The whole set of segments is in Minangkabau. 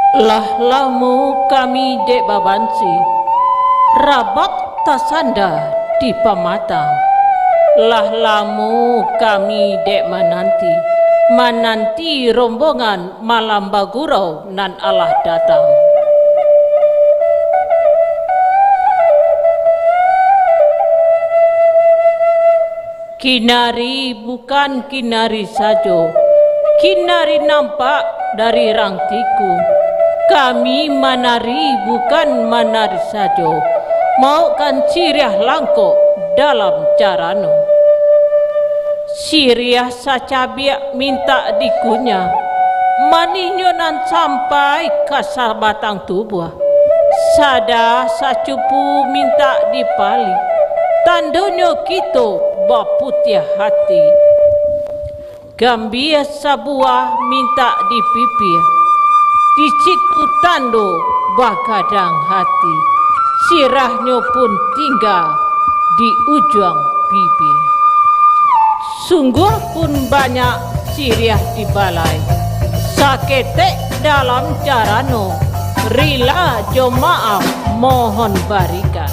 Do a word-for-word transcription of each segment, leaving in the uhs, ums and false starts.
Lah lamo kami dek babansi, rabak tasanda di pamatang. Lah lamo kami dek mananti, mananti rombongan malam bagurau nan alah datang. Kinari bukan kinari sajo, kinari nampak dari rang tiku. Kami manari bukan manari sajo, maokan siriah langkok dalam carano. Siriah sacabiak mintak dikunyah, manihnyo nan sampai ka sabatang tubuah. Sada sacupu mintak dipalih, tandonyo kito baputiah hati. Gambia sabuah mintak dipipia, di situ tando bagadang hati, sirahnyo pun tingga di ujuang bibia. Sungguah pun banyak siriah di balai, saketek dalam carano, rila jo maaf mohon barikan.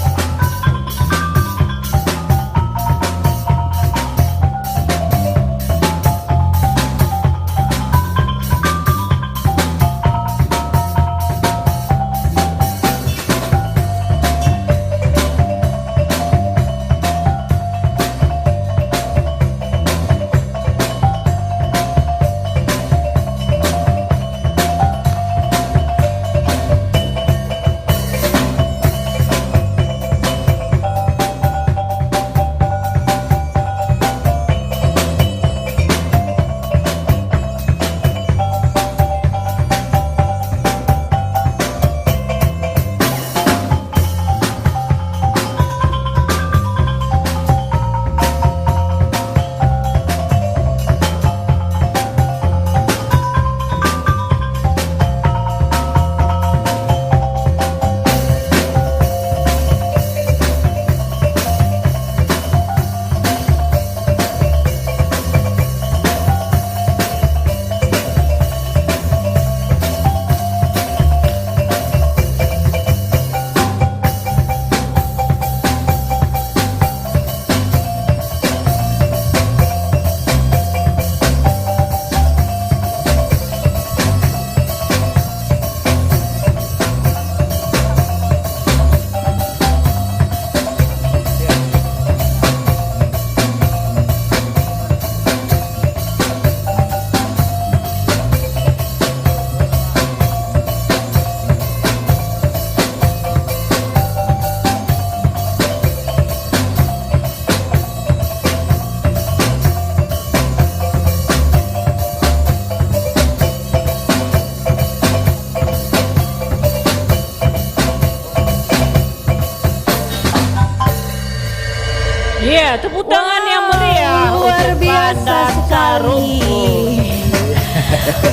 Ya, tepuk tangan yang meriah. Wow, luar biasa sekali.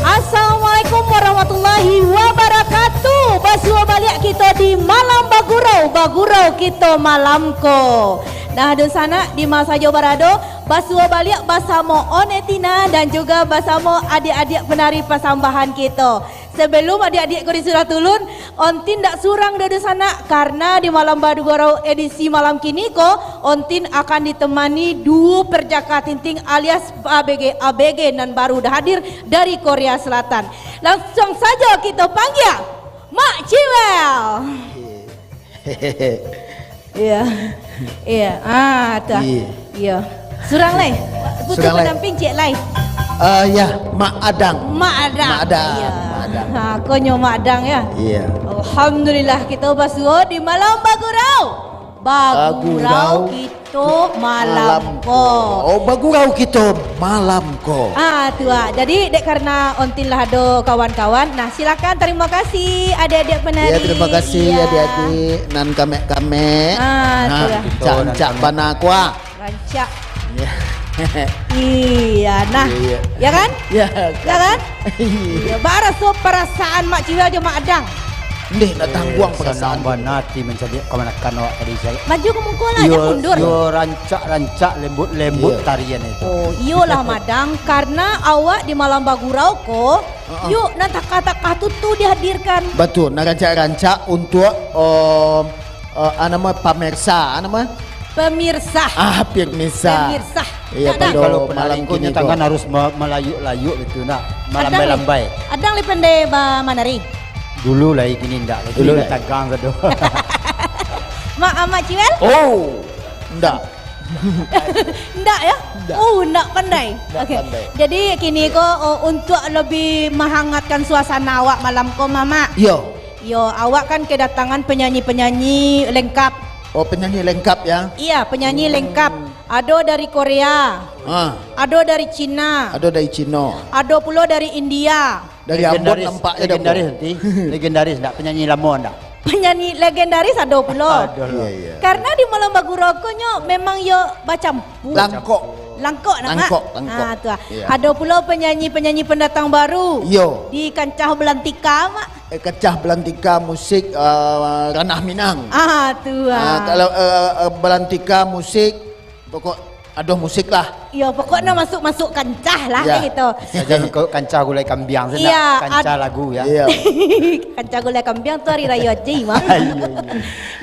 Assalamualaikum warahmatullahi wabarakatuh. Basuo baliak kito di malam bagurau, bagurau kito malam ko. Nah, dunsanak, di ma sajo barado, basuo baliak basamo One Tina dan juga basamo adiak-adiak penari pasambahan kito. Sebelum adiak-adiak ko disudah tulun, Ontin dak surang doh dunsanak, karena di malam bagurau edisi malam kini ko, Ontin akan ditemani duo Perjaka Tinting alias A B G, A B G nan baru dah hadir dari Korea Selatan. Langsung sajo kito panggia Mak Ciwel. Iya. Iya. Ah, tu ah. Iya. Iya. Surang lai. Putus surang lai. Pendamping cek lai. Eh, ya, Mak Adang. Mak Adang. Mak Adang. Iya. Mak Adang. Ha, konyo Mak Adang ya. Iya. Alhamdulillah, kito basuo di malam bagurau. Bagurau. Bagurau kito malam ko. Oh, bagurau kito malam ko. Ah, tu ah. Jadi, dek karena Ontin lah ado kawan-kawan. Nah, silakan, terima kasih adik-adik penari. Ya, terima kasih adik-adik nan kamek-kamek. Ah, nah, tu ah. Rancak-rancak bana ko ah. Rancak. Ya. Iya, nah. Iya, iya. Ya kan? Ya, ya kan? Iya. Iya, baraso perasaan Mak Ciwel jo Mak Adang. Ndeh, nak tangguang perasaan. Sanang bana ati mancaliak kamanakan awak tadi, Cai. Maju ka muko lah, Iyo, jan mundur. Iyo, rancak-rancak, lembut-lembut Iyo. tarian itu. Oh, iyolah, Madang, karena awak di Malam Bagurau ko, Heeh. yuk, nan takah-takah tu, tu dihadirkan. Batua, nan rancak-rancak untuak, om, eh, ah, nama, pamirsa, ah, nama? Pemirsa. Ah, pemirsa. Pemirsa. Iyo, Nak, pado Kalau malam penalingkonyo kini tangan ko. harus ma-, malayuk-layuk gitu, nak. Adang lai. Malambai-lambai. Adang lai pandai bamanari? Dulu lai, kini ndak lai. Dulu Kini lai. tagang sado. Mak, Amak Ciwel? Oh, ndak. Ndak, ya? Ndak. Oh, ndak pandai. Ndak Oke. pandai. Jadi, kini ko, oh, untuk lebih menghangatkan suasana awak malam ko, Mamak. Iyo. Yo, awak kan kedatangan penyanyi-penyanyi lengkap. Oh, penyanyi lengkap, ya? Iya, penyanyi Hmm. lengkap. Ado dari Korea. Ah. Ado dari Cina. Ado dari Cino. Ado pulo dari India. Dari Ambon Legendaris, nampak je dah, legendaris Bro. nanti. Legendaris, ndak penyanyi lamo ndak? Penyanyi legendaris ado pulo. Ado lah. Iya, iya. Karena di Malam Bagurau ko nyo memang yo bacampur. Langkok. Langkok, nak, Mak? Langkok, langkok. Ah, tu ah. Iya. Ado pulo penyanyi-penyanyi pendatang baru. Iyo. Di kancah belantika, Mak. Eh, kancah belantika musik, eh, Ranah Minang. Ah, tu Ah, ah. kalau, eh, eh, belantika musik, pokok ado musik lah. Yo, pokoknya masuk-masuk kancah lah, Ya. gitu. Sajan ko-, kancah gulai kambiang tu Iya, nak, kancah ad- lagu ya. Iya. Kancah gulai kambiang tu hari raya je, Mak. Iya, iya.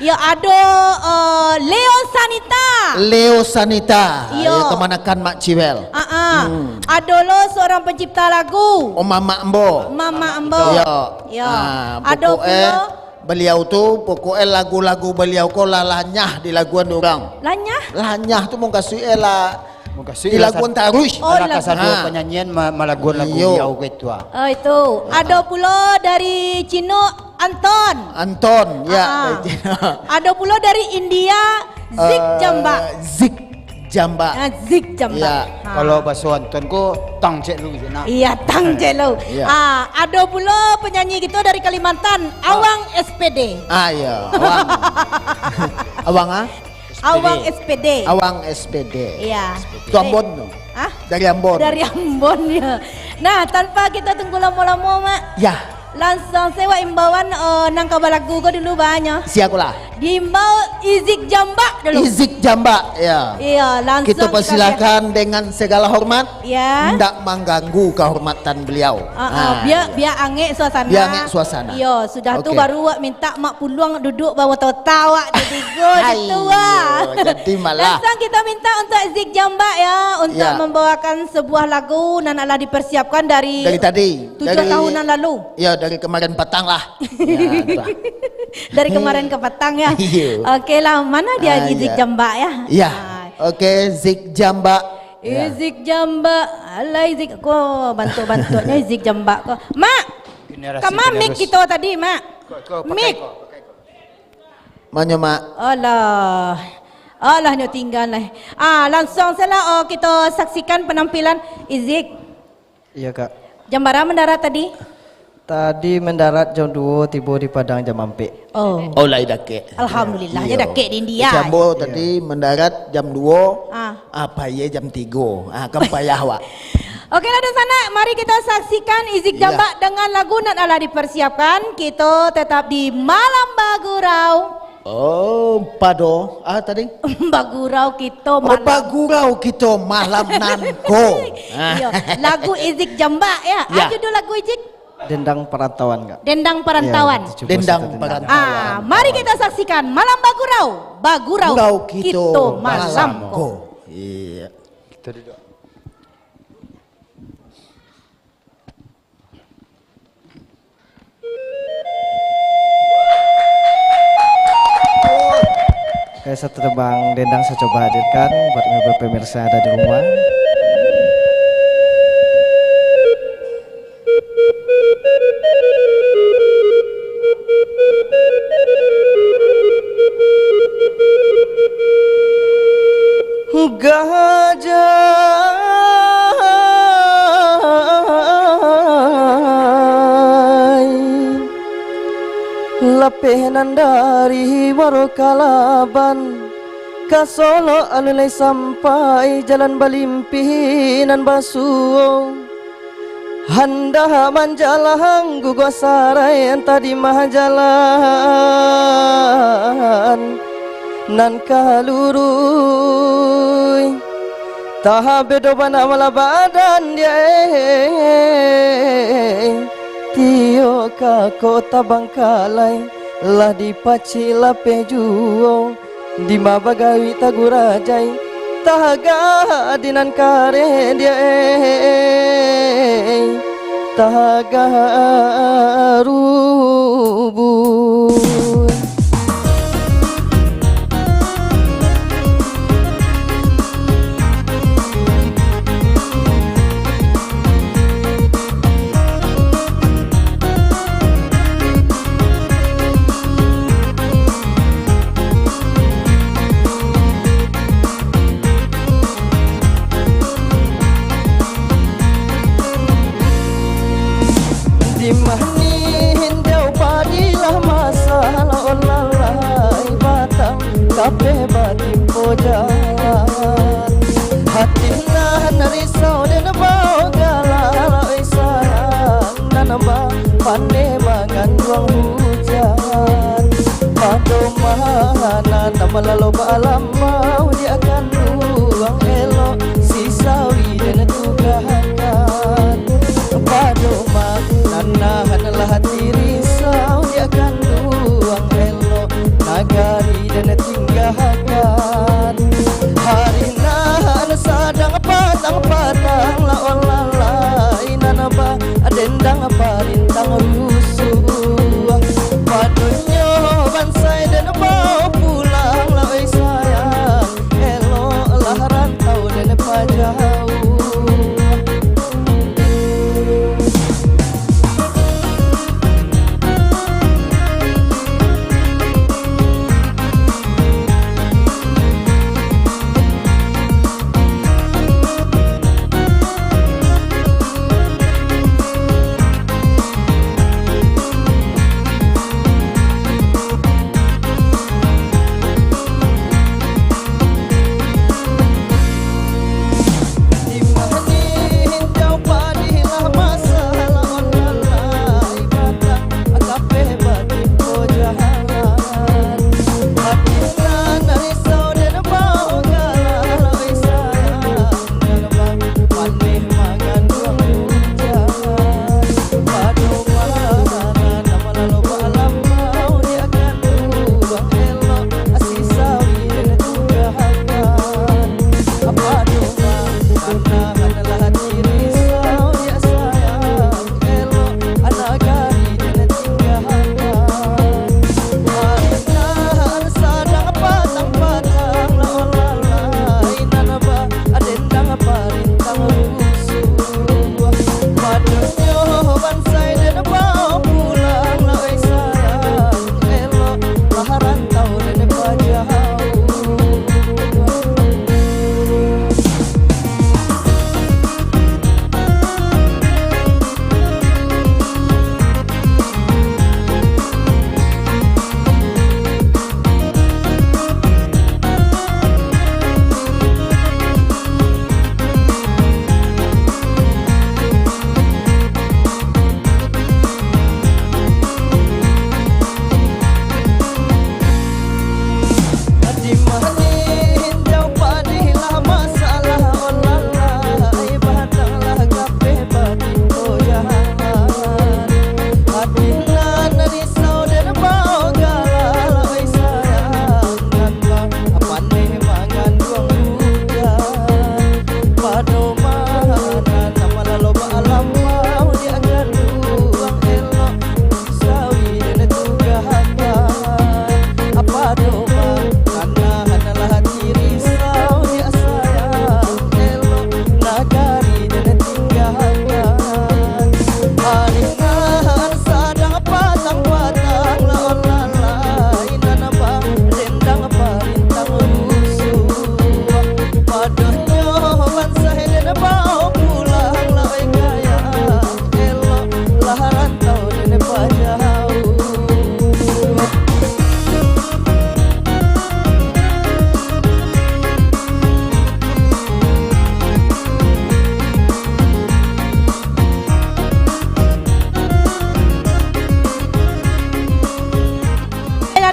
Yo, ado, eh, Leo Sanita. Leo Sanita. Iyo. Ya, kamanakan Mak Ciwel. Ah, ah. Hmm. Ado lo seorang pencipta lagu. Oh, Mamak Ambo. Mamak Ambo. Iyo. Iyo. Ah, Ado pokoknya pulo Baliau tu, pokoknya lagu-lagu baliau ko lah lanyah dilaguan urang. Lanyah? Lanyah tu mukasuik e lah Mukasuik e lah dilaguan sad-, taruih. Oh, alah lah. kasado Ha. panyanyian ma-, malaguan lagu Iyo. baliau ko itu ah. Oh, itu. Ado pulo dari Cino, Anton. Anton, ya, Ah. dari Cino. Ado pulo dari India, Zik Eh, Jambak. Zik Jambak. Ah, Zik Jambak. Ya. Ha. Kalau baso Anton ko, tang cek lu, nak. Iya, tang cek lu. Iya. Ah, ado pulo penyanyi gitu dari Kalimantan, Ah. Awang S P D. Ah, iya, Awang. Awang, ah? Awang S P D. Awang S P D. Iya. Tu Ambon tu. Hah? Dari Ambon. Dari Ambon, ya. Nah, tanpa kita tunggu lamo-lamo, Mak. Ya. Lansuang se wak imbauan, eh, nang ka balagu ko dulu banyo. Siakulah. Diimbau Izik Jambak dulu. Izik Jambak, ya. Iya, lansuang Kita kita persilakan dengan segala hormat. Ya. Ndak mengganggu kehormatan beliau. Ah, ah, Ah, bia, iya. bia angek suasana. Bia angek suasana. Iyo, sudah tu Oke. baru wak minta Mak Puluang duduk bawah tota wak jadi go gitu, Ayo, wah. jadi malah. Lansuang kita minta untuk Izik Jambak ya, untuk Ya. membawakan sebuah lagu nan alah dipersiapkan dari Dari tadi. Tujuah Dari tahun nan lalu. Ya, dari kemarin patang lah. Ya, itulah. Dari kemarin ke patang ya. Iya. Oke lah, mana dia Ah, Izik iya. Jambak ya? Iya. Ah. Oke, Zik Jambak. Ya. Izik Jambak, alai Zik ko bantuk-bantuknya Izik Jambak ko. Mak, Generasi kama mic penerus. kita tadi, Mak? Ko, ko, pakai Mic. ko, pakai ko. Manyo, Mak? Alah. Alah, nyo tinggal lah. Ah, langsung saja lah, oh, kita saksikan penampilan Izik. Iya, Kak. Jam bara mendarat tadi? Tadi mendarat jam duo, tibo di Padang jam ampek. Oh. Oh, lai dakek. Alhamdulillah, Iya. ya dakek di India. Macam ambo Iya. tadi mendarat jam duo, Ah. ah, payah jam tigo. Ah, kan payah, wak. Oke lah, dunsanak, mari kita saksikan Izik Iya. Jambak dengan lagu nan alah dipersiapkan. Kita tetap di Malam Bagurau. Oh, pado, ah, tadi? Bagurau kito Oh, malam. bagurau kito malam nan ko. Ah. Iya, lagu Izik Jambak, ya. Ya. Ah, judul lagu Izik? Dendang Perantauan, Kak. Dendang Perantauan. Ya, tujuh belas Dendang satu Perantauan. Ah, mari kita saksikan Malam Bagurau. Bagurau Gurau kito kito malam malam ko. ko. Iya. Kita duduk. Oke, satu tembang dendang saya coba hadirkan buat ibu pemirsa yang ada di rumah. Gajah lapeh nan dari Waro Kalaban, ka Solok alun lai sampai, jalan balimpih nan basuo. Handak manjalang guguah sarai, antah di ma jalan nan ka luruih. Taha bedo bana malah badan dia, eh. Tiok ka Kota Bangkalai, lah dipacik lapeh juo. Dima bagawik tagurajai, tagak di nan kareh dia, eh, tagak rubuih. Di manih diau padilah masalah, oh lalai batang kapeh batimpo jalan. Hati nan risau den baogalah, oi sayang nan ba pandai manganduang hujan. Padomahan nan malalo balamau di kanduang elok, si sawi den tugakan. Padomahan nan nahan lah hati risau di kanduang elok, nagari den tinggakan. Hari nan sadang patang-patang lah, oh lalai nan ba dendang parintang rusuah. Padonyo bansai den bao pulang lah, oi sayang, eloklah rantau den pajauah.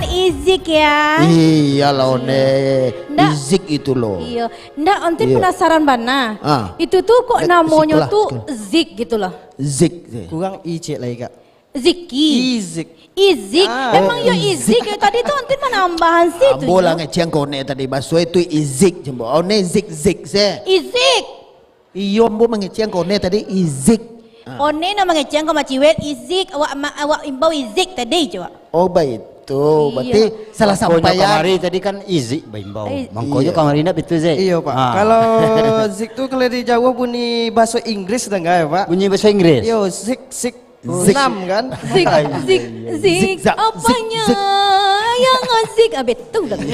Izik ya. Iyolah, One. Ndak. Izik itu loh. Iyo. Ndak, Ontin Iyo. penasaran bana. Ah. Itu tu kok Ndak, namonyo sekolah, tu sekolah. Zik gitu loh. Zik. Kurang i ciek lai, Kak. Ziki. Izik. Izik. Ah. Emang yo Oh, izik. Izik yo, tadi tu Ontin manambahan situ Ambo lah yo. ngeceng kone tadi, baso itu izik jembo. One zik-zik se. Izik. Iyo, ambo mangeceng kone tadi, izik. Ah. One nan mangeceng ko Maciwel, izik, awak ma-, awak imbau izik tadi, cubo. Oh, baitu. Iyo. Berarti salah Mangkonyo sampai ya. kamari tadi kan izik baimbau. Eh. Mangkonyo Iyo. kamari nak betul, Zik? Iyo, Pak. Ah. Kalau zik tu kalau di Jawa bunyi bahasa Inggris danga ya, Pak? Bunyi bahasa Inggris? Iyo, zik, zik. Zik. Enam kan? Zik, zik, zik, Zigzag, apanya zik, zik. yang zik? Ah, betul lah tu.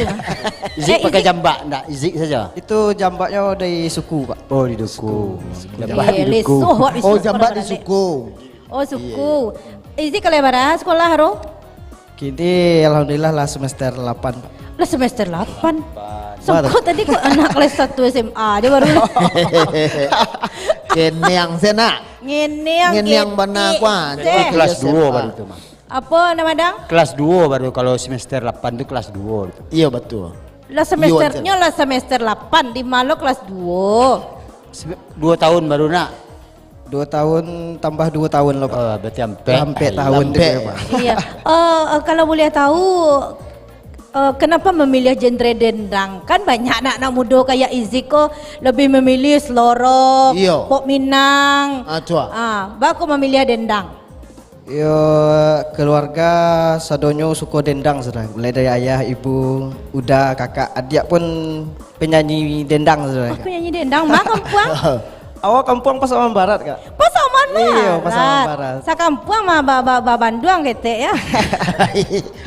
Zik Eh, pakai izik. jambak ndak? Izik saja. Itu jambaknya dari suku, Pak. Oh, di duku. Suku. Jambak Eh, di duku. lesoh, wak, Oh, suku jambak pada di balik. suku. Oh, suku. Iya, iya. Izik kalau bara sekolah, Ro? Kini alhamdulillah lah semester lapan, Pak. Lah semester lapan. Lapan. Sangko Baru. tadi kok anak kelas satu S M A aja baru. Kenyang se nak. Ngeneang Ngeneang bana ketek kuah. se. Berarti kelas Iya, duo S M A. baru tu, Mang. Apa nama dang? Kelas duo baru, kalau semester lapan tu kelas duo tu. Iya, betul. Lah Iya, semesternyo Wan. lah semester lapan, di malo kelas duo. Sebe-, duo tahun baru nak. Dua tahun tambah dua tahun lo, Pak. Oh, berarti ampek. Ampek tahun Ampek. juga, Pak. Iya. Eh, eh, kalau boleh tahu, eh, kenapa memilih genre dendang? Kan banyak anak-anak mudo kayak Izik ko lebih memilih selorok, Iyo. pop Minang. Ah, cuak. Ah, baa kok memilih dendang? Yo, keluarga sadonyo suko dendang sudah. Mulai dari ayah, ibu, uda, kakak, adiak pun penyanyi dendang sudah. Oh, penyanyi dendang. Ma kampuang? Awak kampuang Pasaman Barat, Kak. Pasaman Iyo, Pasaman Barat. Barat. Sakampuang mah ba-, ba-, babanduang ketek, ya.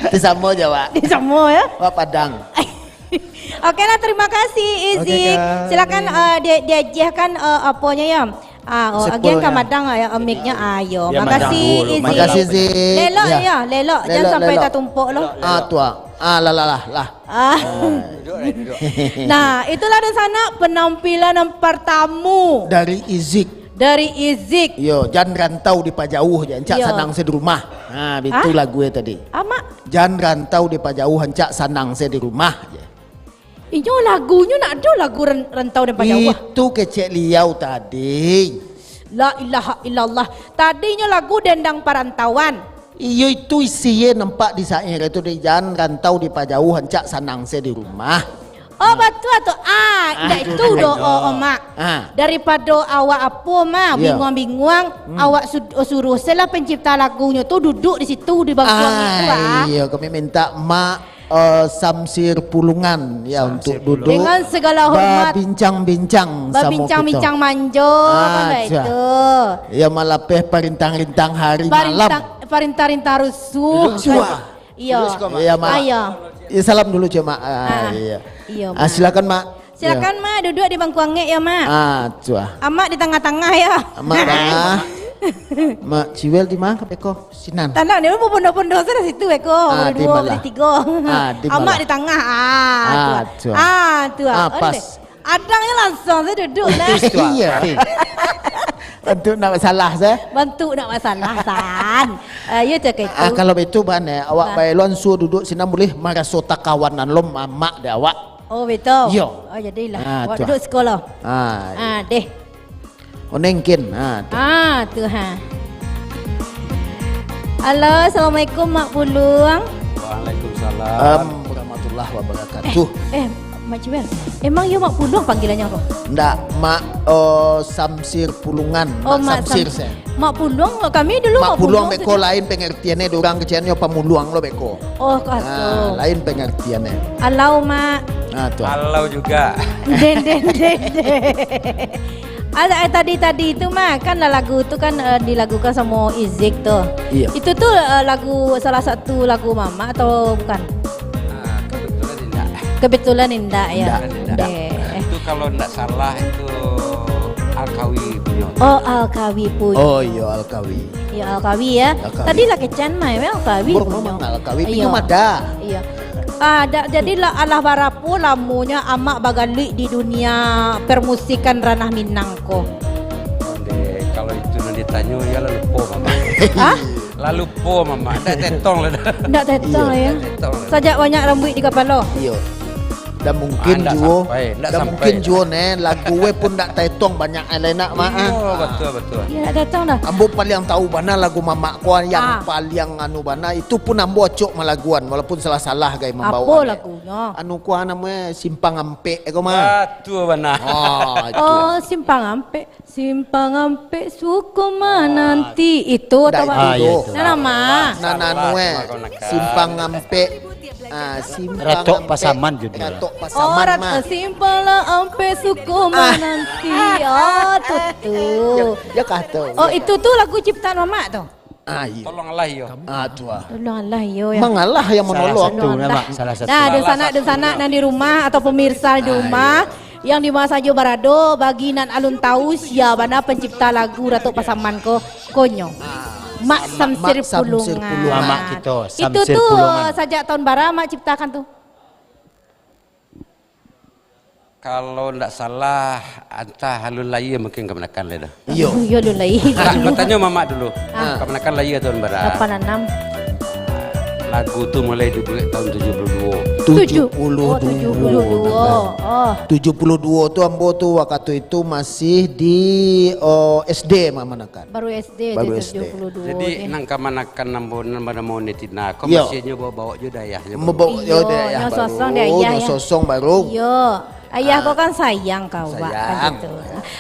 Itu samo je, Wak. Itu samo, ya. Wak Padang. Oke lah, terima kasih, Izik. Oke, Kak. Silakan, Oke. eh, di-, diajiahkan, eh, aponyo, ya. Ah, oh, Sepulnya. agian ka madang, ya, eh, mic-nyo. Ayo, Biar makasih, madang dulu, Izik. madang. Makasih, Zik. Lelok, Ya. ya, lelok. Jangan Lelok, sampai lelok. tatumpuk, loh. Ah, tuak. Ah, lah, lah, lah, lah. Ah. Ah. Nah, itulah dunsanak penampilan yang pertama. Dari Izik. Dari Izik. Yo, jan rantau dipajauah je, encak Yo. sanang se di rumah. Ha, itu Hah? lagu e tadi. Amak. Jan rantau dipajauah, encak sanang se di rumah je. Inyo lagunyo nak ado lagu ran-, rantau dipajauah. Itu kecek Liau tadi. La ilaha illallah. Tadinyo lagu dendang parantauan. Iyo, itu isi ye nampak di syair itu, di jan rantau dipajauah, encak sanang se di rumah. Oh, batua tu. Ah, Ah, indak itu itu doh, oh, oh, Mak. Ah. Daripado awak apo, Mak, Iya. binguang-binguang, Hmm. awak sud-, suruah se lah pencipta lagunyo tu duduk di situ, di bangkuang itu, ah. Iyo, kami minta Mak, eh, Samsir Pulungan, ya, Samsir untuk Pulungan. duduk Dengan segala hormat. babincang-bincang samo Babincang-bincang kita. manjo, Ah, kan, baik siap. tu. Ya, malapeh parintah-rintah hari malam. Parintah, parintah-rintah rusuh. Rusuh, ah. Iyo. Duduk siko, Mak. Iya, Mak. Ayo. Ya, salam dulu, Cik Mak. Ah, Ah, iya. iya, Ah, Mak. silakan, Mak. Silakan, Ya. Mak, duduk di bangku angek ya, Mak. Ah, tu ah. Amak di tangah-tangah ya. Amak tangah. Mak Ciwel di mana, beko? Sinan. Tanang dia pun pondok-pondok sana situ, beko. Ah, Baru di dua, malah. Baru tiga. Ah, di Amak malah. di tangah. Ah, Ah, tu. tu. Ah, tu. Ah, Onde. pas. Adang je langsung tu duduk nah. Itu ah. Iya. Bantu nak salah, sah? Bantu nak masalah, san. Ah, ya, cakap itu. Ah, kalau itu, Ban, eh, awak Ah. bae lon suruh duduk sinan boleh maraso takawanan lo mamak dek awak. Oh, betul. Yo. Oh, jadilah. Ah, Awak tu. duduk sekolah. Ah, Ah, deh. Onengkin. Ah, tu. Ah, tu, ha. Halo, Assalamualaikum, Mak Puluang. Waalaikumsalam. Em, warahmatullahi wabarakatuh. Eh, eh, Mak Ciwel, emang yo Mak Puluang panggilannyo ko? Ndak, Mak, oh, Samsir Pulungan. Oh, Mak Mak Samsir, Sam-, saya. Mak Puluang, kami dulu Mak Mak Puluang Puluang beko tu. lain pengertiannyo, di urang keceknyo pamuluang lo beko. Oh, kau Ah, tu. lain pengertiannyo. Alau, Mak. Ah, tu. Alau juga. Den, den, den, den. Alah, eh, tadi, tadi itu mah kan lah lagu tu kan, eh, dilagukan sama Izik tu. Iya. Itu tu, eh, lagu, salah satu lagu Mamak atau bukan? Ah, kebetulan indak. Kebetulan indak, ya? Indak, indak. Eh. Itu kalau indak salah itu Alkawi punya. Oh, Alkawi punya. Oh, iya, Alkawi. Ya, Alkawi, ya. Alkawi. Tadi lah kecan mah, ya, Alkawi Baru punya. ngomong Alkawi, Iya. pinyo mada. Iya. Ah, da-, jadi lah, alah barapo lamonyo Amak bagaluik di dunia permusikan ranah Minang ko? Onde, kalau itu nan ditanyo, yo lah lupo, Mamak. Hah? Lalu po, Mamak. Ndak tetong lah dah. Ndak tetong lah, yo. Ndak tetong lah. Sajak banyak rambuik di kapalo. Iyo. Dan mungkin Ah, ndak juo, sampai, ndak dan sampai mungkin lah. juo, neh, lagu we pun ndak tetong banyak lain nak, Mak, ah. Iyo, betul, betul. Iyo, ndak tetong dah. Ambo paliang tahu bana lagu Mamak ko yang Ah. paliang anu bana, itu pun ambo acok malaguan, walaupun salah-salah gai Apo mambawaan. lagunyo? Anu ko namonyo Simpang Ampek ko, Mak. Betul bana. Ah, itu. Oh, Simpang Ampek. Simpang Ampek suko mananti. Itu Ndak atau itu, Ah, iyo, itu. Nah, nama? Nah, nah, Salah, nue. Salah, Mamak. Simpang Ampek. Ah, Simpang Ratok Ampek. Pasaman judulnya. Ratok Oh, Pasaman, rat-, Mak. Simpang Ampek suko Ah. mananti. Oh, tu, tu. Ya, ya kah tu? Oh, itu tu lagu ciptaan Mamak tu? Ah, iyo. Tolonglah iyo. Ah, tu ah. Tolonglah iyo, ya. Mangalah yang Salah monolog. satu, Tolonglah. Mak. Salah satu. Nah, Salah dunsanak-dunsanak satu. nan di rumah atau pemirsa di Ah, rumah, iyo. yang di ma sajo barado, bagi nan alun tahu, sia bana pencipta lagu Ratok Pasaman ko, konyo. Ah, Mak Sam-, Samsir Mak Samsir Pulungan. Pulungan. Mamak kito, Itu Samsir tu, Pulungan. sajak tahun bara Mak ciptakan tu? Kalau ndak salah, antah alun lahia mungkin kamanakan lai dah. Iyo. Iyo, alun lahia. Ndak, batanyo Mamak dulu. Ah. Kamanakan lahia tahun bara? Lapan anam. Lagu tu mulai dibuek tahun tujuh puluh duo. Tujuh puluh duo. Oh, tujuh puluh duo. Oh. Tujuh puluh duo tu ambo tu wakatu itu masih di, oh, S D kamanakan. Baru S D Baru tu, S D. tujuh puluh duo Jadi, ni. nang kamanakan ambo nan banamo Netina ko Iyo. masihnyo bawa-bawa jo dek ayahnyo baru. Membawa Iyo, jo dek ayah nyo baru, sosong dek ayah, nyo ya. sosong baru. Iyo. Ayah Ah. ko kan sayang ka awak, kan Sayang. gitu.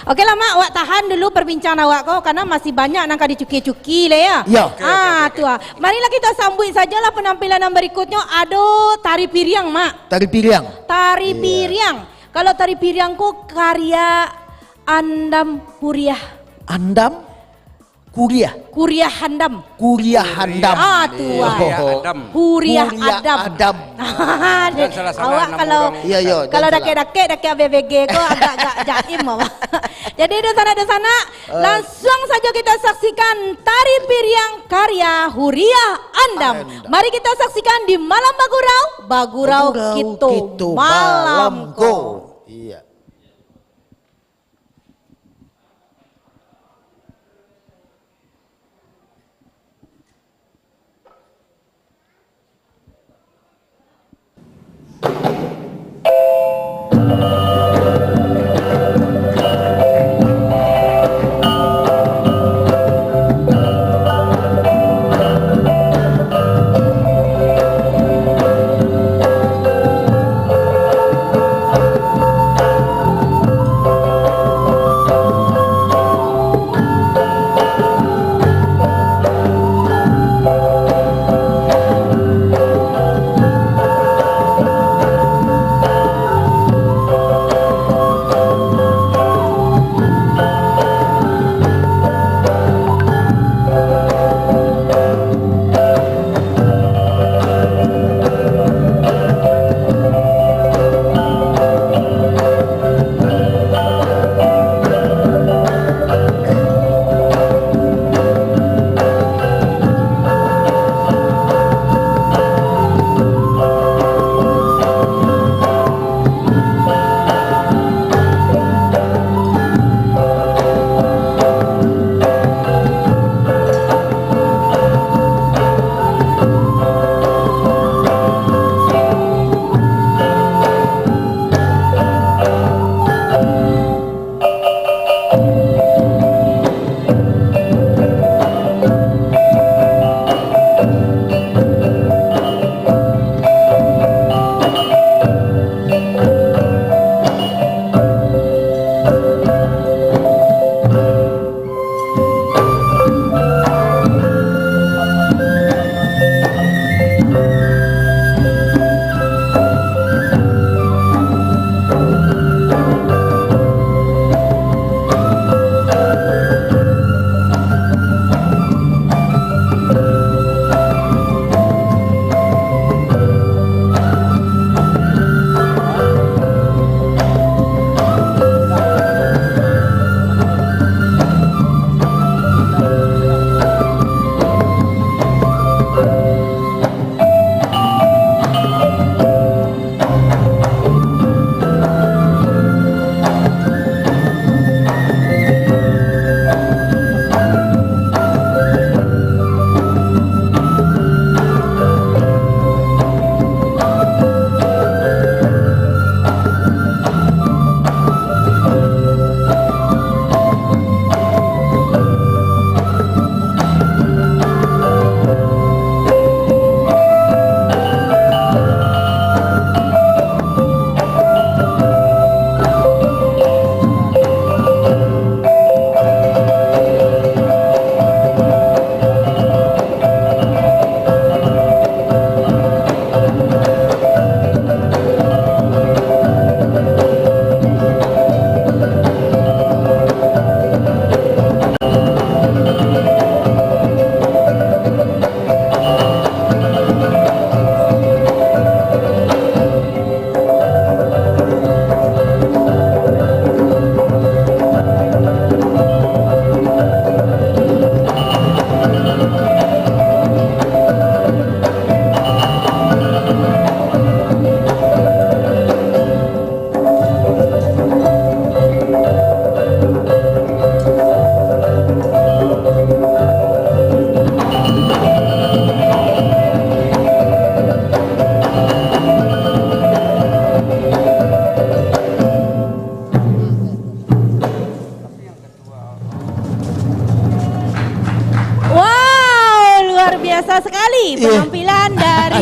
Oke lah, Mak, awak tahan dulu perbincangan awak ko, karena masih banyak nan ka dicuki-cuki lah, ya. Iyo. Oke, oke, Ah, oke, oke. tu ah. Marilah kita sambuik sajalah penampilan yang berikutnya. Ado tari piriang, Mak. Tari piriang. Tari Iya. piriang. Kalau tari piriang ko karya Andam Huriah. Andam? Kuriah. Kuriah Handam. Kuriah Handam. Ah, tu, ah. Kuriah Adam. Kuriah Kuriah Adam. Adam. Jangan salah-salah Awak nama kalau, orang. Iya, iya, kalau jangan salah. dakek-dakek, dakek A B B G ko agak-agak jaim awak. Jadi, dunsanak-dunsanak, Eh. langsung saja kita saksikan tari piriang karya Huriah Andam. Andam. Mari kita saksikan di Malam Bagurau, Bagurau Bagurau Kito Kito Malam Malam ko. ko. Iya.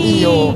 Iyo.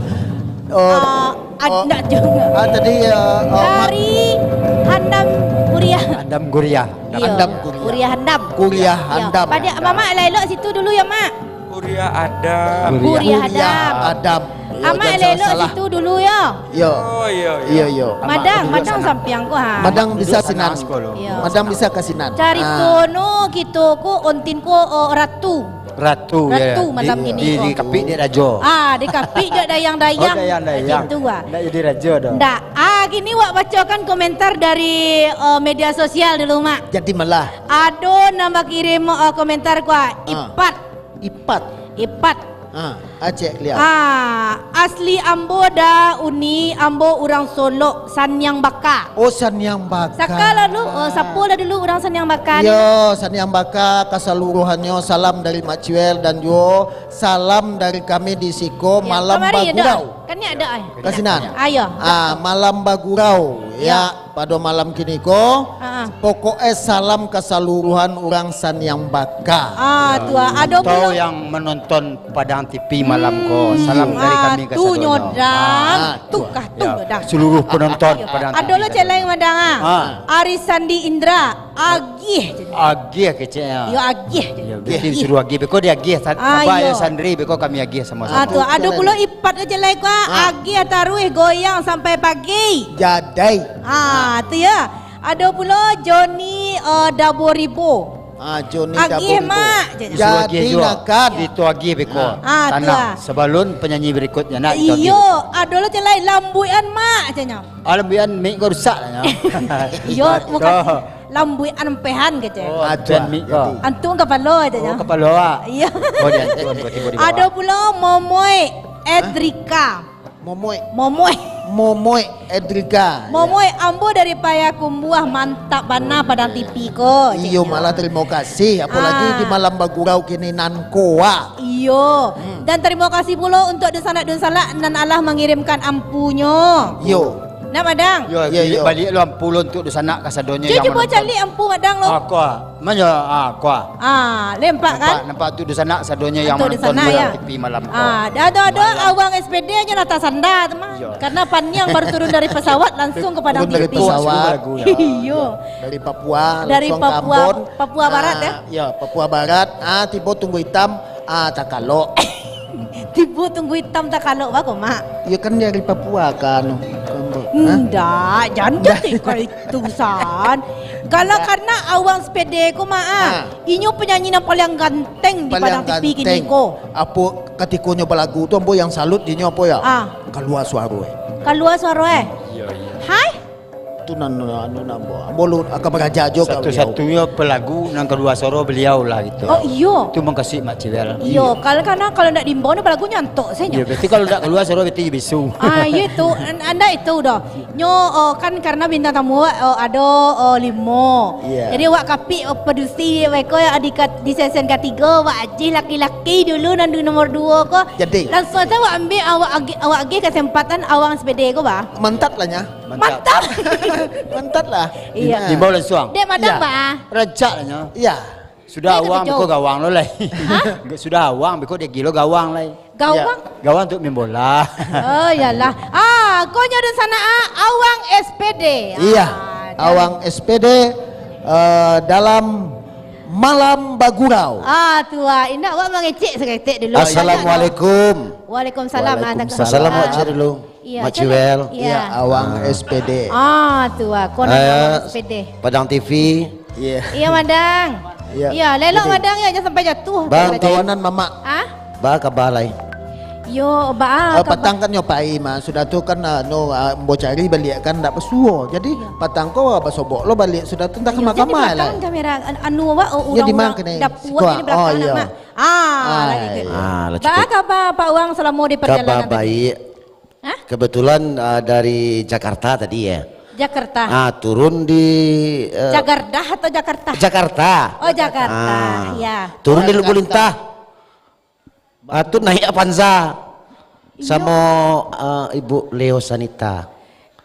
Oh, ah, oh, ndak juga. Ah, tadi, eh, eh, ma- Dari Handam Kuliah. Handam Kuliah. Iyo, Handam Kuliah. Kuliah Handam. Kuliah Iyo. Handam. Pada Handam. Mamak elok-elok situ dulu ya, Mak. Kuliah Adam. Kuliah Kuliah Adam. Adam. Iyo, Amak jangan elok-elok salah-salah. Situ dulu ya. Yo. Oh, iyo, iyo. Iyo, iyo. Madang, Amak madang sana. Sampiang ko, ha. Madang bisa sinan. Iyo. Madang bisa ka sinan. Carito no kito ko ontin ko, oh, ratu. Ratu, ya. Ratu malam kini ko. Di, di, di kapik dek rajo. Ah, di kapik dek dayang-dayang. Oh, dayang-dayang. Macam tu, ah. Ndak jadi rajo doh. Ndak. Ah, kini wak bacokan komentar dari, eh, media sosial dulu, Mak. Jadi malah. Ado nan bakirim, eh, komentar ko, ah. Ah. Ipat. Ipat. Ipat. Ah, acek liau. Ah, asli ambo da Uni, ambo urang Solok, Saniang Baka. Oh, Saniang Baka. Saka lalu, oh, sapo lah dulu urang Saniang Baka ni? Yo, Saniang Baka kasaluruhannyo, salam dari Mak Ciwel dan juo salam dari kami di siko. Ya, malam kamari ado. Bagurau. Kan ni ado, eh? Ka sinan. Ayo. Ah, malam bagurau. Ya. Ya. Pado malam kini ko, ha, pokok e salam kasaluruhan urang Saniang Baka. Ah, tu, ah. Ado pulo yang menonton Padang T V malam ko. Hmm, salam dari kami ka sadonyo. Ah, tu nyo dang. Ah, tu kah, tu nyo dang. Seluruh penonton Padang T V. Ado lo cek lain madang, ah. Ah. Ari Sandi Indra, agiah je. Agiah keceknyo. Yo, agiah je. Yo, berarti suruh agiah. Beko dia agiah, sa-, sabar yo, Sandri, beko kami agiah samo-samo. Ah, tu. Ado pulo Ipat ko cek lain ko, ah. Agiah taruih goyang sampai pagi. Jadai. Ah, tu ya. Ado pulo Joni, eh, Dabo Ribo. Ah, Joni Dabo Ribo. Agiah, Mak, caknyo. Disuruh agiah juo. Jadi akan. Itu agiah beko. Ah, tu tanah lah. Sebelum penyanyi berikutnya, nak itu agiah. Iyo, ado lo cek lain, lambuikan, Mak, caknyo. Ah, lambuikan, mik ko rusak lah, nyo. Iyo, bukan. Lambuikan ampehan, kecek. Oh, ampehan mik ko. Jadi. Antuang kapalo, caknyo. Oh, kapalo, ah. Iyo. Oh, di antuang, tiba-tiba di bawah. Ado pulo Momoi Edrika. Momoi. Momoi. Momoi Edrika. Momoi, ambo dari Payakumbuah, mantap bana Padang T V ko, caknyo. Iyo, malah terima kasih. Apolagi di malam bagurau kini nan ko, ah. Iyo. Hmm. Dan terima kasih pulo untuk dunsanak-dunsanak nan alah mangirimkan ampunyo. Iyo. Nak, madang? Yo, iyo, iyo. Baliak lo ampu lo untuk dunsanak kasadonyo yang manonton. Cubo caliak ampu madang lo. Ah, ko. Manyo, ah, ko. Ah, lempak kan? Nampak, nampak tu dunsanak sadonyo yang manonton Padang T V malam ko. Ah, ado, ado, Awang S P D nyo lah tasanda tu mah. Iyo. Karena paniang baru turun dari pesawat langsung ke Padang T V. Turun dari pesawat. Iyo. Dari Papua, dari Papua, langsung ke Ambon. Papua Barat, ya? Ah, ya, Papua Barat. Ah, tibo Tunggu Itam, ah, takalok. Tibo Tunggu Itam takalok bako, Mak? Iyo kan dari Papua ka anu, ka Ambon. Hah? Ndak, jan jadi ka itu, San. Kalau karena Awang Sepede ko, Mak, ah, inyo penyanyi nan paling ganteng di Padang T V kini ko. Paling ganteng. Apo, katiko nyo balagu tu, ambo yang salut di nyo apo ya? Ah. Kalua suaro, eh. Kalua suaro, eh? Iyo, iyo. Hai? Tu nan, anu, nan ambo, ambo lu-, akan baraja jo ka baliau. Satu-satunyo pelagu nan kalua suaro baliau lah gitu. Oh, iyo. Tu mangkasuik Mak Ciwel. Iyo, kal-, karena kalau ndak diimbau ni pelagu nyantok sajo. Iyo, berarti kalau ndak kalua suaro berarti bisu. Ah, iyo tu. An-, anda itu doh. Nyo, oh, kan karena bintang tamu awak, oh, ado, oh, limo. Iyo. Jadi awak kapik, oh, padusi awak ko yang di kat-, di season katigo, awak ajih laki-laki dulu nan di nomor duo ko. Jadi. Langsung sajo awak ambil, awak agi-, awak agih kesempatan Awang Sepede ko, bah. Mantap lah nya. Mantap. Mantap. Mantap lah. Iyo. Diimbau lansuang. Dek madang, bah. Rancak lah nyo. Iyo. Sudah awang beko gawang lo lai. Hah? Sudah awang beko dia gilo gawang lai. Gawang? Iyo. Gawang untuk main bola. Oh, iyolah. Ah, ko nyo dunsanak, ah, Awang Sepede. Iyo. Ah, Awang Sepede, eh, dalam malam bagurau. Ah, tu ah. Indak, awak mangecek saketek dulu. Assalamualaikum. Waalaikumsalam. Waalaikumsalam. Salam, Mak Ciwel dulu. Iyo, Mak Ciwel. Iyo. Iyo, Awang Sepede. Ah, tu ah, konan Awang Sepede. Padang T V. Iyo. Iyo, madang. Iyo. Iyo, lelok madang yo, jan sampai jatuah. Bang, kawanan mamak. Ah? Ba kaba lai? Yo, ba kaba. Patang kan nyo pai mah. Sudah tu kan, ah, no, ah, ambo cari baliak kan ndak basuo. Jadi, patang ko basobok lo baliak sudah tu, entah kama-kama lai. Jadi, patang kamera, an-, anu awak, urang-urang dapua di balakang nak, Mak. Ah, lagi ke. Ah, lah cukup. Ba kaba, Pak Wang, selama di perjalanan tadi? Kaba baik. Hah? Kebetulan, ah, dari Jakarta tadi ya. Jakarta. Ah, turun di, eh, Jagardah atau Jakarta? Jakarta. Oh, Jakarta. Ah. Ya. Turun di Lubuk Lintah. Ah, tu naik Avanza. Iyo. Samo, ah, Ibu Leo Sanita.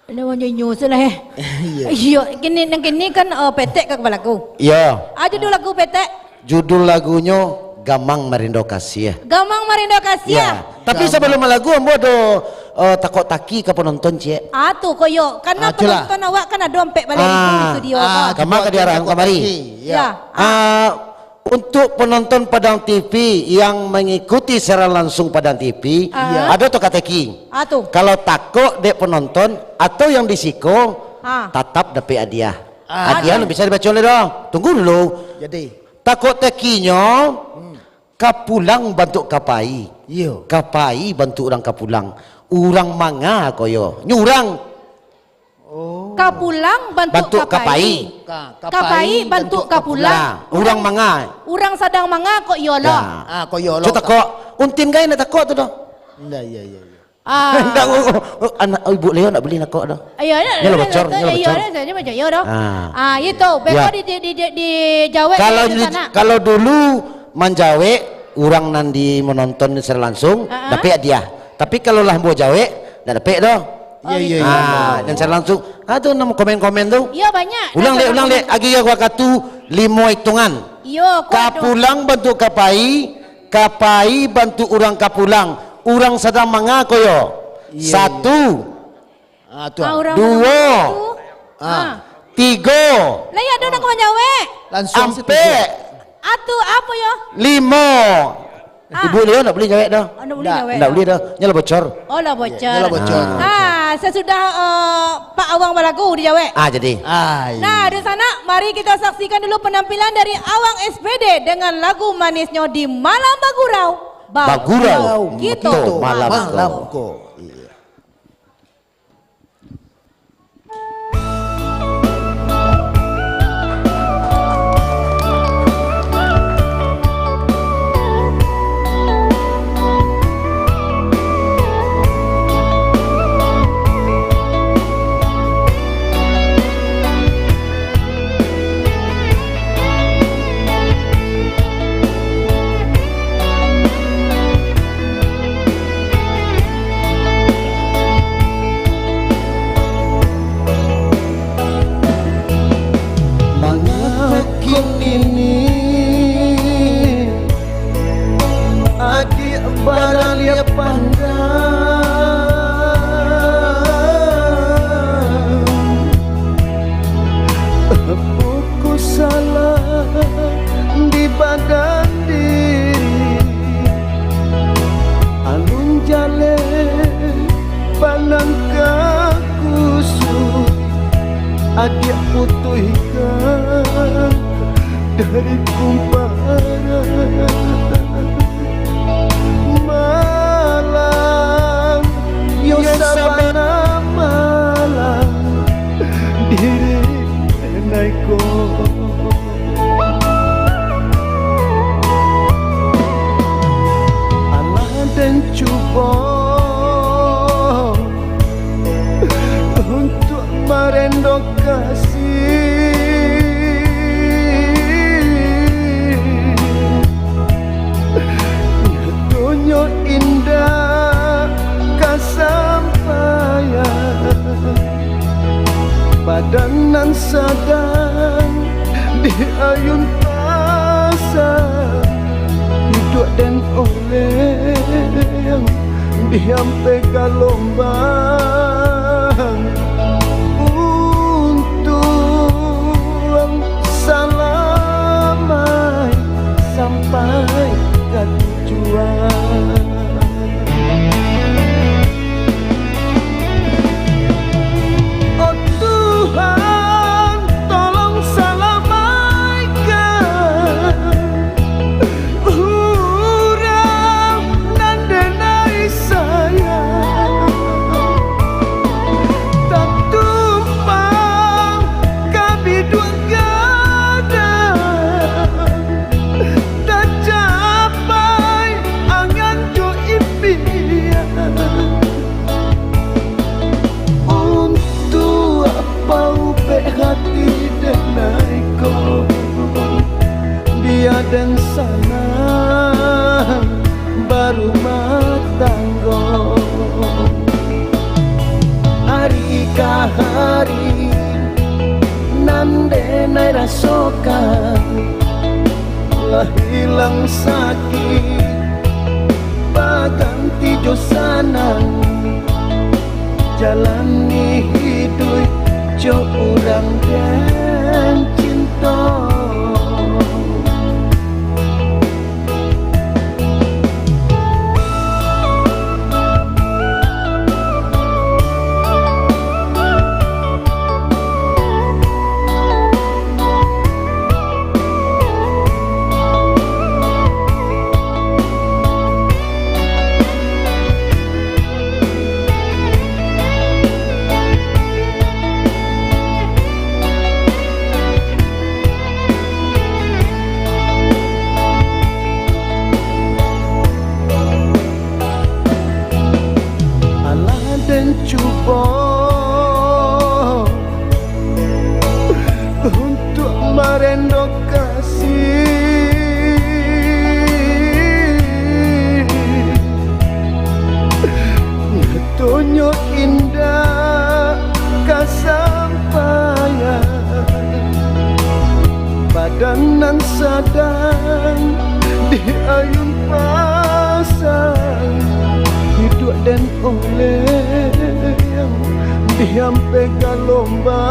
Namanya inyo salah, eh. Iyo. Iyo, kini, nan kini kan, eh, Petek ka balagu. Iyo. Ah, judul lagu Petek? Judul lagunyo Gamang Marindo Kasih. Gamang Marindo Kasih. Iyo. Tapi sabalum malagu, ambo ado, eh, takok-taki ka penonton, ciek. Ah, tu, koyo. Karena penonton awak kan ado ampek baleh ribu di studio. Ah, kama ka diarahkan kamari. Ya. Ah, untuk penonton Padang T V yang mengikuti siaran langsung Padang T V, ado teka-teki. Ah, tu. Kalau takok dek penonton atau yang di siko, tatap dapek hadiah. Ah. Hadiah nan bisa dibaco oleh doh. Tunggu dulu. Jadi. Takok-tekinyo, Kapulang bantuak kapai. Iyo. Kapai bantuak urang kapulang. Urang manga ko yo. Nyo urang. Oh. Kapulang bantuak kapai. Kapai bantuak kapulang. Nah, urang manga. Urang sadang manga ko iyo lah. Ah, ko iyo lah. Cubo takok. Untin gai nak takok tu doh. Indak, iyo, iyo, iyo. Ah. Ndak, oh, oh, oh, anak, oh, Ibu Leo ndak buliah nakok doh. Iyo, nyo lah bocor, nyo lah bocor. Iyo, nyo lah bocor, iyo doh. Ah. Ah, itu. Beko di, di, di, di, dijawek. Kalau dulu manjawek, urang nan di menonton secara langsung, dapek hadiah. Tapi kalau lah ambo jawek, ndak dapek doh. Iyo, iyo, iyo. Ah, nan secara langsung, ah, tu namo komen-komen tu. Iyo, banyak. Ulang lek, ulang lek. Agi wakatu limo itungan. Iyo, kuat tu. Kapulang bantuak kapai, Kapai bantuak urang kapulang. Urang sadang manga ko yo. Iyo, iyo. Satu. Ah, tu. Ah, urang duo. Ah. Tigo. Lah, iyo, ado nak manjawek. Langsung. Ampek. Atu, apo yo? Limo. Ah. Ibu Leo ndak buliah jawek doh. Oh, ndak buliah jawek. Ndak buliah doh. Nyo lah bocor. Oh, lah bocor. Nyo lah bocor. Ah, sasudah, eh, Pak Awang balagu dijawek. Ah, jadi. Ah, iyo. Nah, di sana, mari kita saksikan dulu penampilan dari Awang S P D dengan lagu manisnyo di Malam Bagurau. Bagurau. Bagurau. Gitu. Betul, malam ko. Malam ko. Iyo. Mangakun ini, agiah baraliah pandang. Buku salah di badan diri, alun jaleh panangka kusuk, agiah putuihkan dari kumparan. Malang, yo sabana malang, diri denai ko. Alah den cubo untuak marendo kasih. Nyatonyo indak ka sampaian, badan nan sadang diayun pasang, duduak den oleng diampeh galombang. Untuang salamaik sampai ka tujuan. Oh Tuhan, tolong salamaikkan urang nan denai sayang. Tatumpang ka biduak gadang, tacapai angan jo impian. Untuak paubek hati denai ko, bia den sanang barumah tanggo. Ari ka ari nan denai rasokan, lah hilang sakik, Baganti jo sanang, jalani hiduik jo urang den cinto. Alah den cubo untuak marendo kasih, nyatonyo indak ka sampaian. Badan nan sadang diayun pasang, hiduik den oleh diampeh galombang.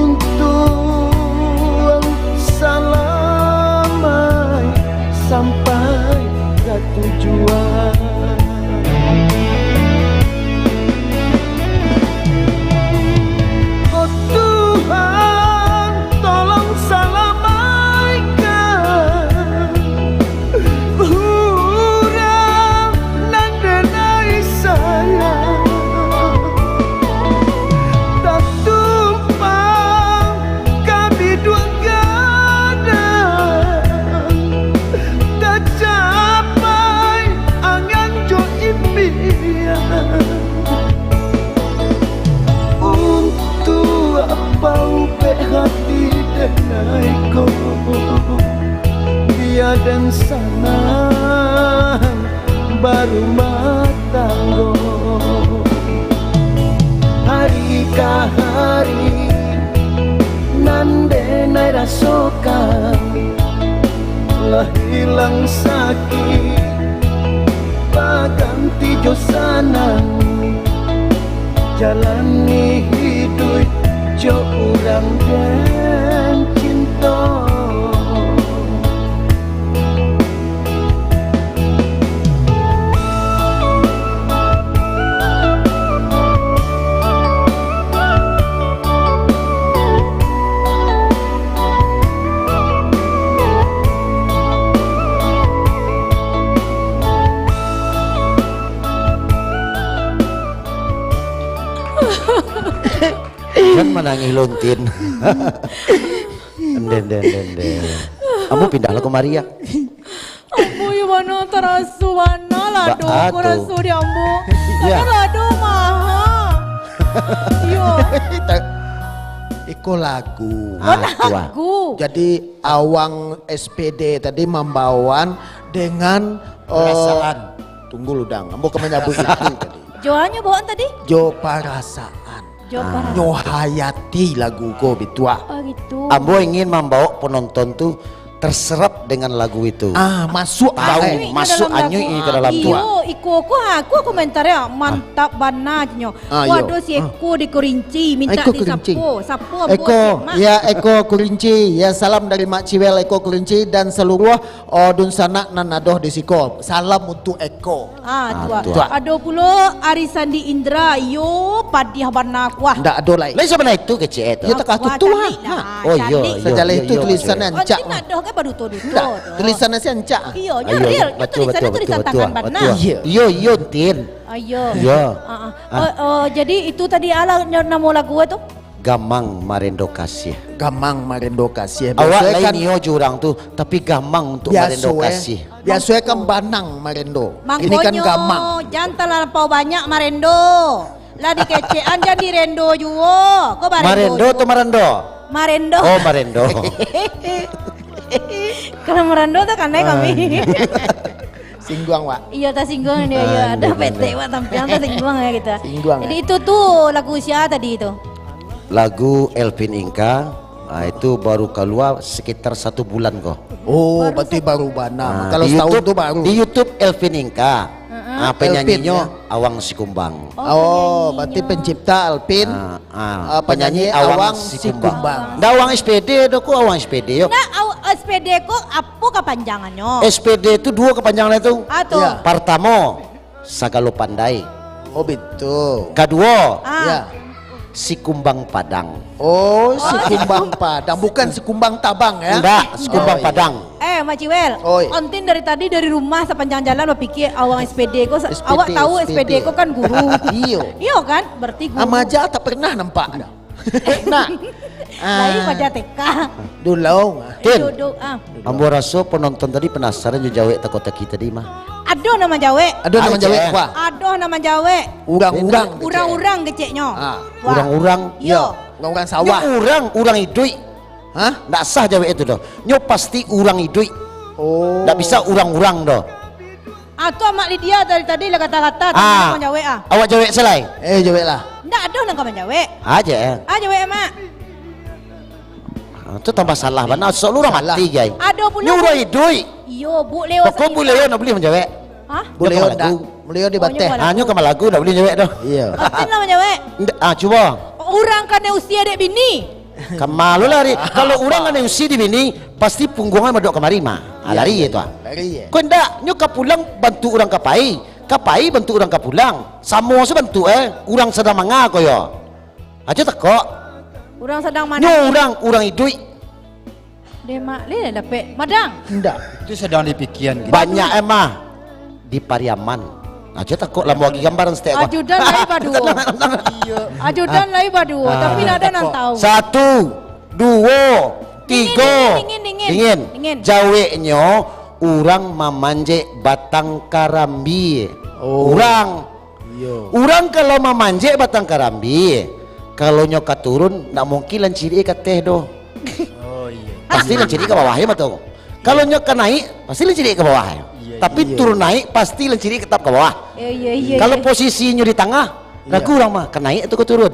Untuang salamaik sampai ka tujuan. Oh Tuhan, tolong salamaikan urang nan denai sayang. Tatumpang ka biduang gadang, tacapai angan jo impian. Untuak paubek hati denai ko, bia den sanang barumah tanggo. Hari ka hari nan denai rasokan, lah ilang sakik, baganti jo sanang, jalani hiduik jo urang den cinto. Jan manangih lo, Tin. Nden, nden, nden, nden. Ambo pindahlah kamari, ya. Ambo yo bana taraso bana lah doh, ko raso di ambo. Iyo. Bana lah doh mah. Iyo. Iko lagu. Ah, lagu. Jadi, awang S P D tadi mambawan dengan, eh, perasaan. Tunggu lu, Dang. Ambo ka manyabuik itu tadi. Jo a nyo bawaan tadi? Jo parasaan. Jo parasaan. Nyo hayati lagu ko, bituak. Oh, gitu. Ambo ingin mambawa penonton tu terserap dengan lagu itu. Ah, masuk. Tahu, anyuik ka dalam lagu. Masuk anyuik ka dalam tu. Iyo, iko ko, ha, ko komentar ya, mantap bana nyo. Ah, iyo. Waduh, si Eko di Kurinci, minta di Eko Kurinci. Sapo, sapo Eko, Mak? Ya, Eko Kurinci. Ya, salam dari Mak Ciwel, Eko Kurinci, dan seluruh, oh, dunsanak nan ado di siko. Salam untuk Eko. Ah, tu, ah. Ado pulo Ari Sandi Indra, iyo, padiah bana kuah. Ndak ado lai. Lai sabana itu kecek tu. Yo, takah tu, ah. Oh, iyo, iyo. Sajaleh itu tulisan nan ancak. Ndak ado kan baduto-duto tu. Tulisan nan si ancak. Iyo, nyo real, nyo tulisan nan tulisan tangan bana. Iyo, iyo, Tin. Iyo. Iyo. Ah, ah. Oh, oh, jadi itu tadi alah nyo namo lagu tu? Gamang Marendo Kasiah. Gamang Marendo Kasiah. Awak lain nio jo urang tu, tapi gamang untuk marendo kasiah. Biaso kan banang marendo. Ini kan gamang. Mangkonyo, jan talampau banyak marendo. Lah dikecekan, jan direndo juo. Ko marendo atau marando? Marendo. Oh, marendo. Kalau marando tu kanai kami. Singguang, Wak. Iyo, tasingguang dia, iyo. Ado petek, Wak, tampiang tasingguang ya kita. Singguang. Jadi itu tu lagu sia tadi tu? Lagu Elvin Inka, ah, itu baru kalua sekitar satu bulan ko. Oh, berarti baru bana. Ah, kalau di setahun YouTube, tu baru. Di YouTube Elvin Inka. Heeh. Ah, penyanyinya Elvin, ya? Awang Sikumbang. Oh, oh, berarti pencipta Elvin. Ah, ah, ah, penyanyi Awang Sikumbang. Ndak Awang S P D doh, ko Awang S P D yo. Nah, aw-, S P D ko apo kapanjangannyo? S P D tu duo kapanjangan tu. Ah, tu. Ya. Partamo, Sagalo Pandai. Oh, betul. Kaduo, ah, ya. Sikumbang Padang. Oh, Sikumbang Padang. Bukan Sikumbang Tabang, ya? Ndak, Sikumbang Padang. Oh, iya. Eh, Mak Ciwel, oi. Ontin dari tadi dari rumah sapanjang jalan bapikia awang S P D ko, sa-, S P D, awak tahu S P D, S P D ko kan guru. Iyo. Iyo kan? Berarti guru. Amaja tak pernah nampak dah. Nah. Lain paja T K. Dulong. Tin. Duduk, ah. Ambo raso penonton tadi penasaran jo jawek teko-teki tadi mah. Ado nan manjawek? Ado nan manjawek, eh. Wah. Ado nan manjawek. Urang-urang kecek. Urang-urang keceknyo. Ah. Wah. Urang-urang? Iyo. Urang-urang sawah. Nyo urang, urang iduik. Hah? Ndak sah jawek itu doh. Nyo pasti urang iduik. Oh. Ndak bisa urang-urang doh. Ah, tu Mak Lydia dari tadi lah kata-kata, ah, tantang manjawek, ah. Awak jawek salai? Eh, jaweklah. Ndak ado nan ka manjawek. Aja, eh. Ah, jawek, Mak. Ah, tu tambah salah bana. Sok lu urang mati, gai. Ado pulo. Nyo urang iduik. Iyo, Buk Leo. Pokok Buk Leo ndak buliah manjawek. Hah? Buk Leo ndak. Buk Leo di bateh. Oh, nyo ka malagu. Ah, nyo ka malagu, ndak buliah manjawek doh. Iyo. Atin lah manjawek. Ndak, ah, cubo. Urang kanai usia dek bini. Kama lu lari. Kalau urang kanai usia dek bini, pasti pungguangan madok kamari mah. Ah, lari itu, ah. Lari, eh. Ko ndak, nyo ka pulang bantuak urang ka pai, ka pai bantuak urang ka pulang. Samo se bantuak, eh. Urang sadang manga ko yo. Aja takok. Urang sadang manga. Nyo urang, urang iduik. Deh, Mak, leh dapek. Madang. Ndak. Itu sadang dipikian gitu. Banyak, eh, mah. Di Pariaman. Aja takok lah, mau agi gambaran setek ko. Ajudan lai baduo. Iyo. Ajudan lai baduo, tapi ndak ado nan tahu. Satu, duo, tigo. Dingin, dingin, dingin, dingin. Dingin. Jaweknyo, urang mamanjek batang karambia. Oh. Urang. Iyo. Urang kalau mamanjek batang karambia, kalau nyo ka turun, ndak mungkin lancirik ka ateh doh. Oh, iyo. Pasti lancirik ka bawah, yo, batua. Kalau nyo ka naik, pasti lancirik ka bawah. Iyo, iyo. Tapi turun naik, pasti lancirik tetap ka bawah. Iyo, iyo, iyo. Kalau posisinyo di tangah, ragu urang mah, ka naik atau ka turun.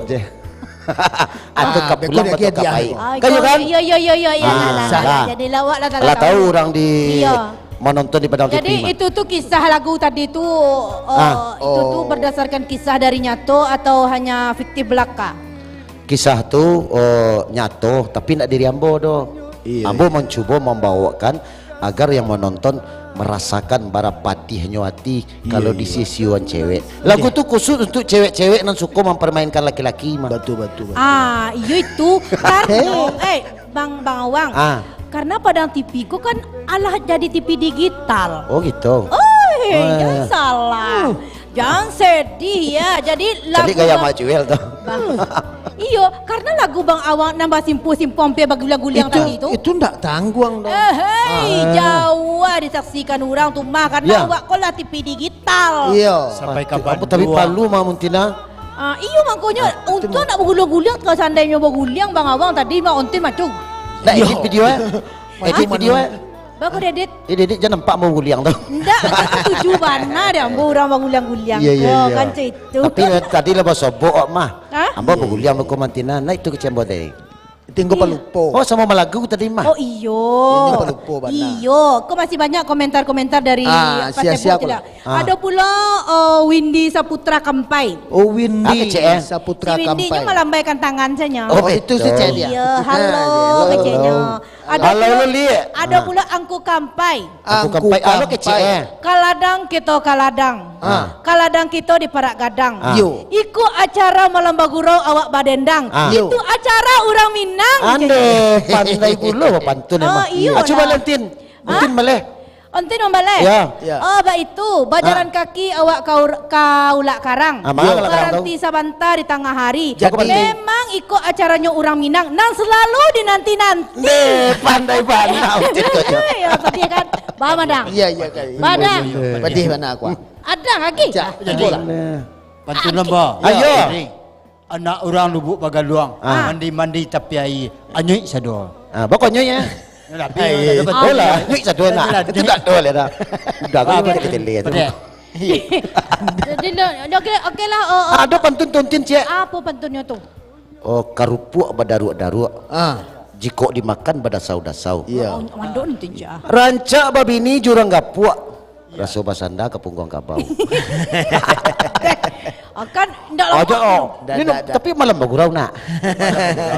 Atau ka pulang, atau ka pai. Kayo kan? Iyo, iyo, iyo, iyo, iyo. Ah, lah, lah, lah. Jadi lawak lah, lah tahu urang di, menonton di Padang T V mah. Jadi itu tu kisah lagu tadi tu, eh, itu tu berdasarkan kisah dari nyato atau hanya fiktif belaka? Kisah tu, eh, nyato, tapi ndak diri ambo doh. Iyo, ambo mancubo mambawakan agar yang menonton merasakan bara padihnyo ati kalau disio-sioan cewek. Lagu tu khusus untuk cewek-cewek nan suko mempermainkan laki-laki mah. Batua, batua, batua. Ah, iyo itu. Karena, eh, Bang, Bang Awang. Ah. Karena Padang T V ko kan alah jadi T V digital. Oh, gitu. Oi, jangan salah. Jangan sedih ya. Jadi lagu gaya Bang Mak Jewel tu. Bang. Iyo, karena lagu Bang Awang nan basimpuh-simpuh ampia baguliang-guliang tadi tu. Itu ndak tangguang doh. Eh, hei, jauah disaksikan urang tu mah karena awak ko lah T V digital. Iyo. Sampai kapan tapi palu mah muntina. Ah, iyo, makonyo untuang ndak baguliang-guliang, kalau seandainyo baguliang Bang Awang tadi mah ontin macung. Ndak edit video, eh? Edit video, eh? Baku diedit. Eh, diedit jan nampak mau guliang tu. Ndak, itu tuju bana deh, ambo urang baguliang-guliang. Iyo, iyo, iyo. Kan caitu. Tapi tadi lah basobok mah. Hah? Ambo baguliang bako mantina, naik tu kecek ambo tadi. Tinggo palupo. Oh, samo malagu tadi mah. Oh, iyo. Tinggo palupo bana. Iyo, ko masih banyak komentar-komentar dari sia-sia tu lah. Ah. Ado pulo, eh, Windy Saputra Kampai. Oh, Windy Saputra Kampai. Si Windy nyo malambaikan tangan sajo. Oh, itu si cewek dia. Iyo, halo, keceknyo. Halo, Luli. Ado pulo Angku Kampai. Angku Kampai. Alo kecek, eh. Ka ladang kito ka ladang. Ah. Ka ladang kito di Parak Gadang. Ah. Iyo. Iko acara malam bagurau awak badendang. Ah. Itu acara urang Minang. Andeh, pandai pulo bapantun emang. Oh, iyo lah. Ah, cubo Lentin. Lentin baleh. Ontin mambaleh. Ya. Oh, baitu, bajalan kaki awak ka ur-, ka Ulak Karang. Ah, ma Ulak Karang tu? Baranti sabanta di tangah hari. Jadi memang iko acaranyo urang Minang nan salalu dinanti-nanti. Ndeh, pandai bana Ucit ko nyo. Yo, pedih kan? Ba, Madang. Iyo, iyo, kan. Madang. Iyo, iyo, iyo. Pedih bana aku. Ada lagi? Cak, jadi. Pantun lomba. Ayo. Ini anak urang Lubuk Bagaluang. Ah. Mandi-mandi tapi aia. Anyuik sado. Ah, bako anyuik, eh? Tapi oh lah, anyuik sado nak. Itu dak ado lah dah. Udah, kau pakai kecil tu. Pedih. Jadi, no, no, oke, oke lah, oh, oh. Ado pantun tu, Tin, cek. Apo pantunnyo tu? Oh, karupuak badaruak-daruak. Ah. Jikok dimakan badasau-dasau. Iya. Oh, mandok nanti, ja. Rancak babini jurang gapuak. Iya. Raso basanda ka pungguang kabau. Akan ndak lama. Aja, oh. Ndak, ndak, ndak. Tapi malam bagurau, nak.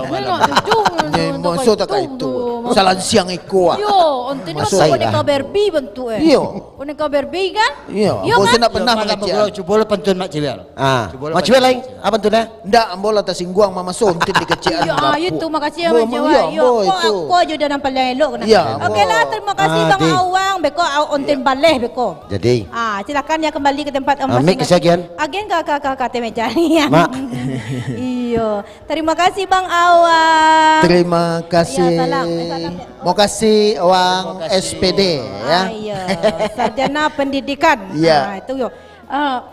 Malam bagurau, malam. Ndak, tujuh, Ni tujuh, maso tujuh, tak kayak itu. Tujuh. Salansiang iko, ah. Yo, onte ni Maso maso lah. Boneka Barbie bentuk, eh. Iyo. Boneka Barbie, kan? Iyo, Yo, ambo kan? Senda pernah Yo, malam mengecek. Bagurau, cubolah pantun Mak Ciwel. Ah, Cubolah Mak Ciwel pantun lain. Mak Ciwel. Apa tu, nah? Ndak, ambo lah tasingguang mamaso untin dikecekan. Iyo, ah, itu, makasih, Abang Jawa. Iyo, iyo, ambo itu. Aku aja dah nampak elok kena. Iyo, ambo. Okeylah, terima kasih, ah, Bang Awang. Beko, au, ontin baleh, beko. Jadi. Ah, silakan ya kembali ke tempat, ah, masing-masing. Agen ka, ka, ka, ka, te meja ni, ya. Mak. Iyo. Terima kasih, Bang Awang. Terima kasih. Ya, salam. Eh, salam. Makasih, Awang S P D, ya. Ah, iya. Sarjana pendidikan. Ya. Ah, itu yo. Ah,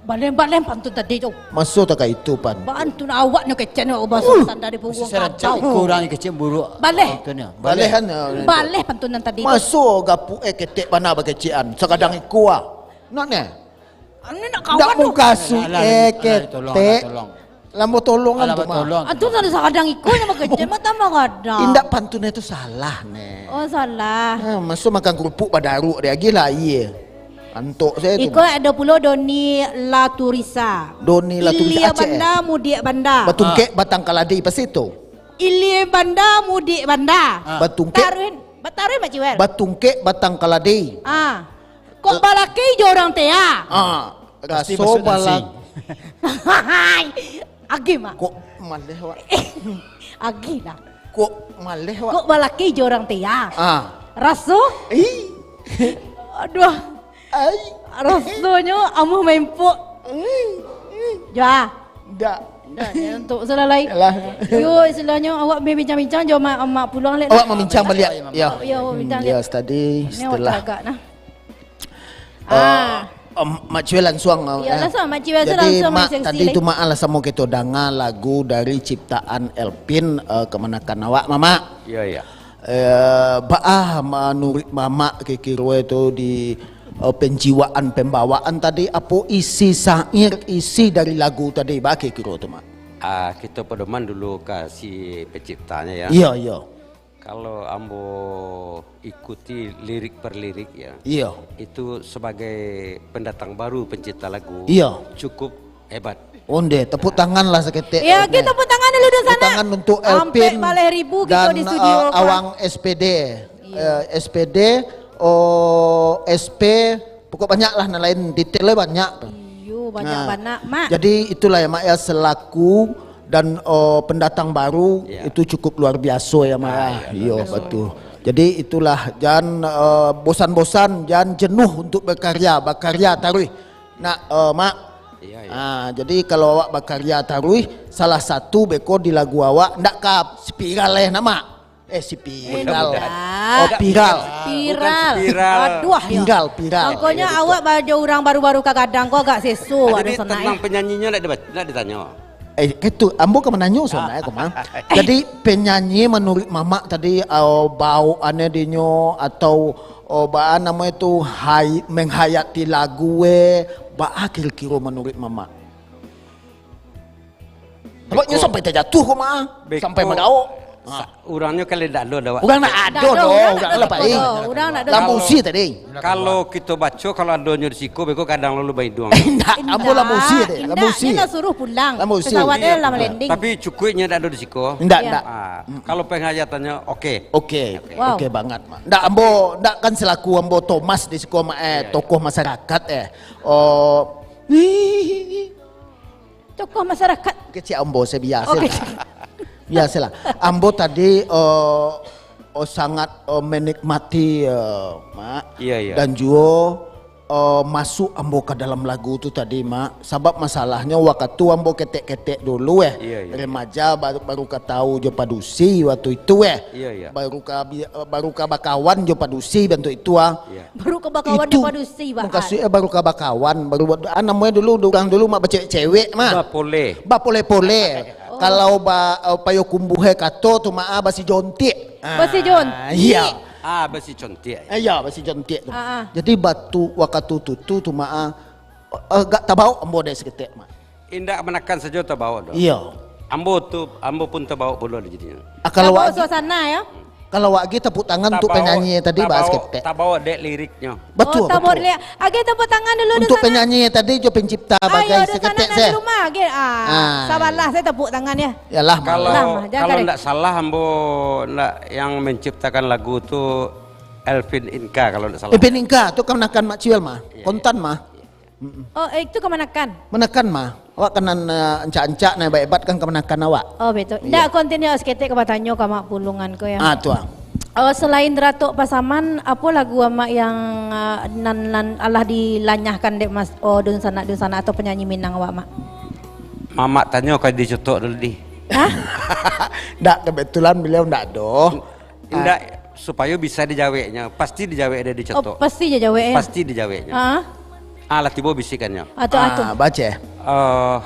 Baleh-baleh pantun tadi tu. Maso tak ka itu, Pan? Pantun awak nyo kecek nyo, baso sanda di pungguang kabau. Iko urang kecek buruak. Baleh. Pantunnyo. Baleh, kan, ah, Baleh pantun nan tadi tu. Maso gapuak eh ketek bana bakecekan. Sakadang iko, ah. Nak, neh? Anu nak kawan tu. Ndak mukasuik eh ketek. Alah, alah, tolong, alah, tolong. Lambo tolong kan tu, Mak. Alah, tolong. Ah, tu tadi sakadang iko nyo bakecek, mah tambah kadang. Indak, pantun itu salah, neh. Oh, salah. Ah, maso makan kerupuk badaruk, dia agih lah aia. Antok sajo tu. Iko ado pulo Doni Laturisa. Doni Laturisa, Ilia Aceh, eh? Banda, mudiak banda. Batungkek batang kaladi, pasti tu. Ilia banda, mudiak banda. Ah. Batungkek. Taruih, bataruih, Mak Ciwel. Batungkek batang kaladi. Ah. Kok balaki jo urang tea? Ah. Pasti raso maksud bala- dancing. Agih, Mak. Kok maleh, Wak? Agih lah. Kok maleh, Wak? Kok balaki jo urang tea? Ah. Raso? Ih. Aduh. Ai. Rasonyo amuah maempok. Ih, ih. Jo, ah. Ndak. Ndak, ya, untuk salah lain. Yalah. Yo, istilahnyo awak babincang-bincang jo mak, mak puluang lek. Awak mamincang baliak. Ya. Yo, awak bincang baliak. Ya, tadi setelah. Ni awak tagak nah. Eh, ah. Em, Mak Ciwel lansuang, eh. Ya, lansuang, Mak Ciwel. Jadi, lansuang Mak, main tadi tu, Mak, lah samo kito danga lagu dari ciptaan Elpin, eh, kamanakan awak, Mamak. Ya, ya. Eh, baa manuruik Mamak kiro-kiro tu di, eh, penjiwaan pembawaan tadi, apo isi syair, isi dari lagu tadi, baa kiro-kiro tu, Mak? Ah, kito pedoman dulu ka si penciptanya, ya. Iya, iya. Kalau ambo ikuti lirik per lirik, ya, iya, itu sebagai pendatang baru pencipta lagu, iya, cukup hebat. Onde, tepuk tangan lah saketek. Ya, oke, tepuk tangan dulu di sana. Tepuk tangan untuk Elpin dan, eh, Awang S P D. Iya. Eh, S P D, oh, S P, pokok banyak lah, nan lain detailnya banyak tu. Iyo, banyak bana, Mak. Jadi itulah ya, Mak, ya, selaku dan, eh, pendatang baru, ya, itu cukup luar biasa ya, Mak. Ah, iya, luar biasa. Iyo, betul. Jadi itulah, jan, eh, bosan-bosan, jan jenuh untuk berkarya, berkarya taruih. Nak, eh, Mak? Iya, iya. Ah, jadi kalau awak berkarya taruih, salah satu beko di lagu awak, ndak ka spiral eh, nak, Mak? Eh, si viral. Mudah-mudahan. Oh, viral. Bukan spiral. Aduh, ya. Viral, viral. Makanya awak ba-, jo urang baru-baru ka gadang ko agak seso. Ah, jadi tentang penyanyinya nak diba-, nak ditanyo. Eh, itu, ambo ka mananyo sabananyo ko, Mang. Jadi, penyanyi menurut Mamak tadi, oh, bawaannyo dinyo atau, oh, baa namo itu, hai-, menghayati lagu, eh, baa kiro-kiro menurut Mamak? Tampaknyo sampai tajatuah ko, Mak. Sampai magaok. Urangnyo kan ndak ado doh, Wak. Urang ndak ado doh, urang ndak ado doh. Urang ndak ado doh. Lambusi tadi. Kalau kito baco, kalau adonyo di siko, beko gadang lalu baiduang. Indak, ambo lambusi tadi. Indak, lambusi. Inyo lah suruh pulang. Lambusi. Pesawatnyo lah landing. Tapi cukuiknyo ndak ado di siko. Indak, indak. Ah, kalau penghayatannyo, oke. Oke. Oke. Wow. Oke banget, Mak. Ndak, ambo, ndak kan selaku ambo Thomas di siko, Mak, eh, tokoh masyarakat, eh. Oh. Tokoh masyarakat. Kecek ambo, saya biasa. Oh, kecek. Biasalah. Ambo tadi, eh, oh, sangat, eh, menikmati, eh, Mak. Iya, iya. Dan juo, eh, masuk ambo ka dalam lagu tu tadi, Mak. Sabab masalahnyo wakatu ambo ketek-ketek dulu, eh. Iya, iya. Remaja baru, baru ka tau jo padusi waktu itu, eh. Iya, iya. Baru ka bi-, eh, baru ka bakawan jo padusi bantuak itu, ah. Iya. Baru ka bakawan jo padusi, Bang. Mukasuik, eh, baru ka bakawan, baru, ah, namonyo dulu, urang dulu, Mak, bacewek-cewek, Mak. Bapoleh. Bapoleh-poleh. Oh. Kalau ba-, eh, Payokumbuh eh kato tu, Mak, ah, basijontik. Ah, basijontik. Iya. Ah, basijontik. Eh, iya, basijontik tu. Ah, ah. Jadi, batu, wakatu tutu tu, Mak, ah, eh, agak tabaok ambo dek saketek, Mak. Indak manakan sajo tabaok doh. Iyo. Ambo tu, ambo pun tabaok pulo di jadinyo. Ah, Kalau awak suasana, yo. Kalau awak agi tepuk tangan untuk penyanyi tadi, bah, saketek. Tabaok dek liriknyo. Batua, oh, tabaok batua. Lek. Agi tepuk tangan dulu, untuk penyanyi tadi jo pencipta, ayo, bagai saketek di rumah, agi. Ah, sabalah sajo tepuk tangan, yo. Yalah, kalau, malah. Kalau ndak salah, ambo ndak, yang menciptakan lagu tu Elvin Inka, kalau ndak salah. Elvin Inka tu kamanakan Mak Ciwel mah. Iya, iya. Kontan mah. Mm-mm. Oh, eh, itu kamanakan? Kamanakan mah. Awak kanan, eh, ancak-ancak, nah, hebat-hebat kan kamanakan awak. Oh, betul. Iya. Ndak, kontinyu saketek ka batanyo ka Mak Pulungan ko, yo. Ah, tu ah. Oh, selain Daratok Pasaman, apo lagu Amak yang, ah, nan, nan alah dilanyahkan dek Mas, oh, dunsanak-dunsanak atau penyanyi Minang awak, Mak? Mamak tanyo ka Edi Cotok dulu, di. Hah? Ndak, kebetulan beliau ndak ado. Indak, supayo bisa dijaweknyo, pasti dijawek dek Edi Cotok. Oh, pasti dijawek, yo? Pasti dijaweknyo. Ah. Ah, lah tibo bisikannyo. Atau, atau. Ah, baco. Eh,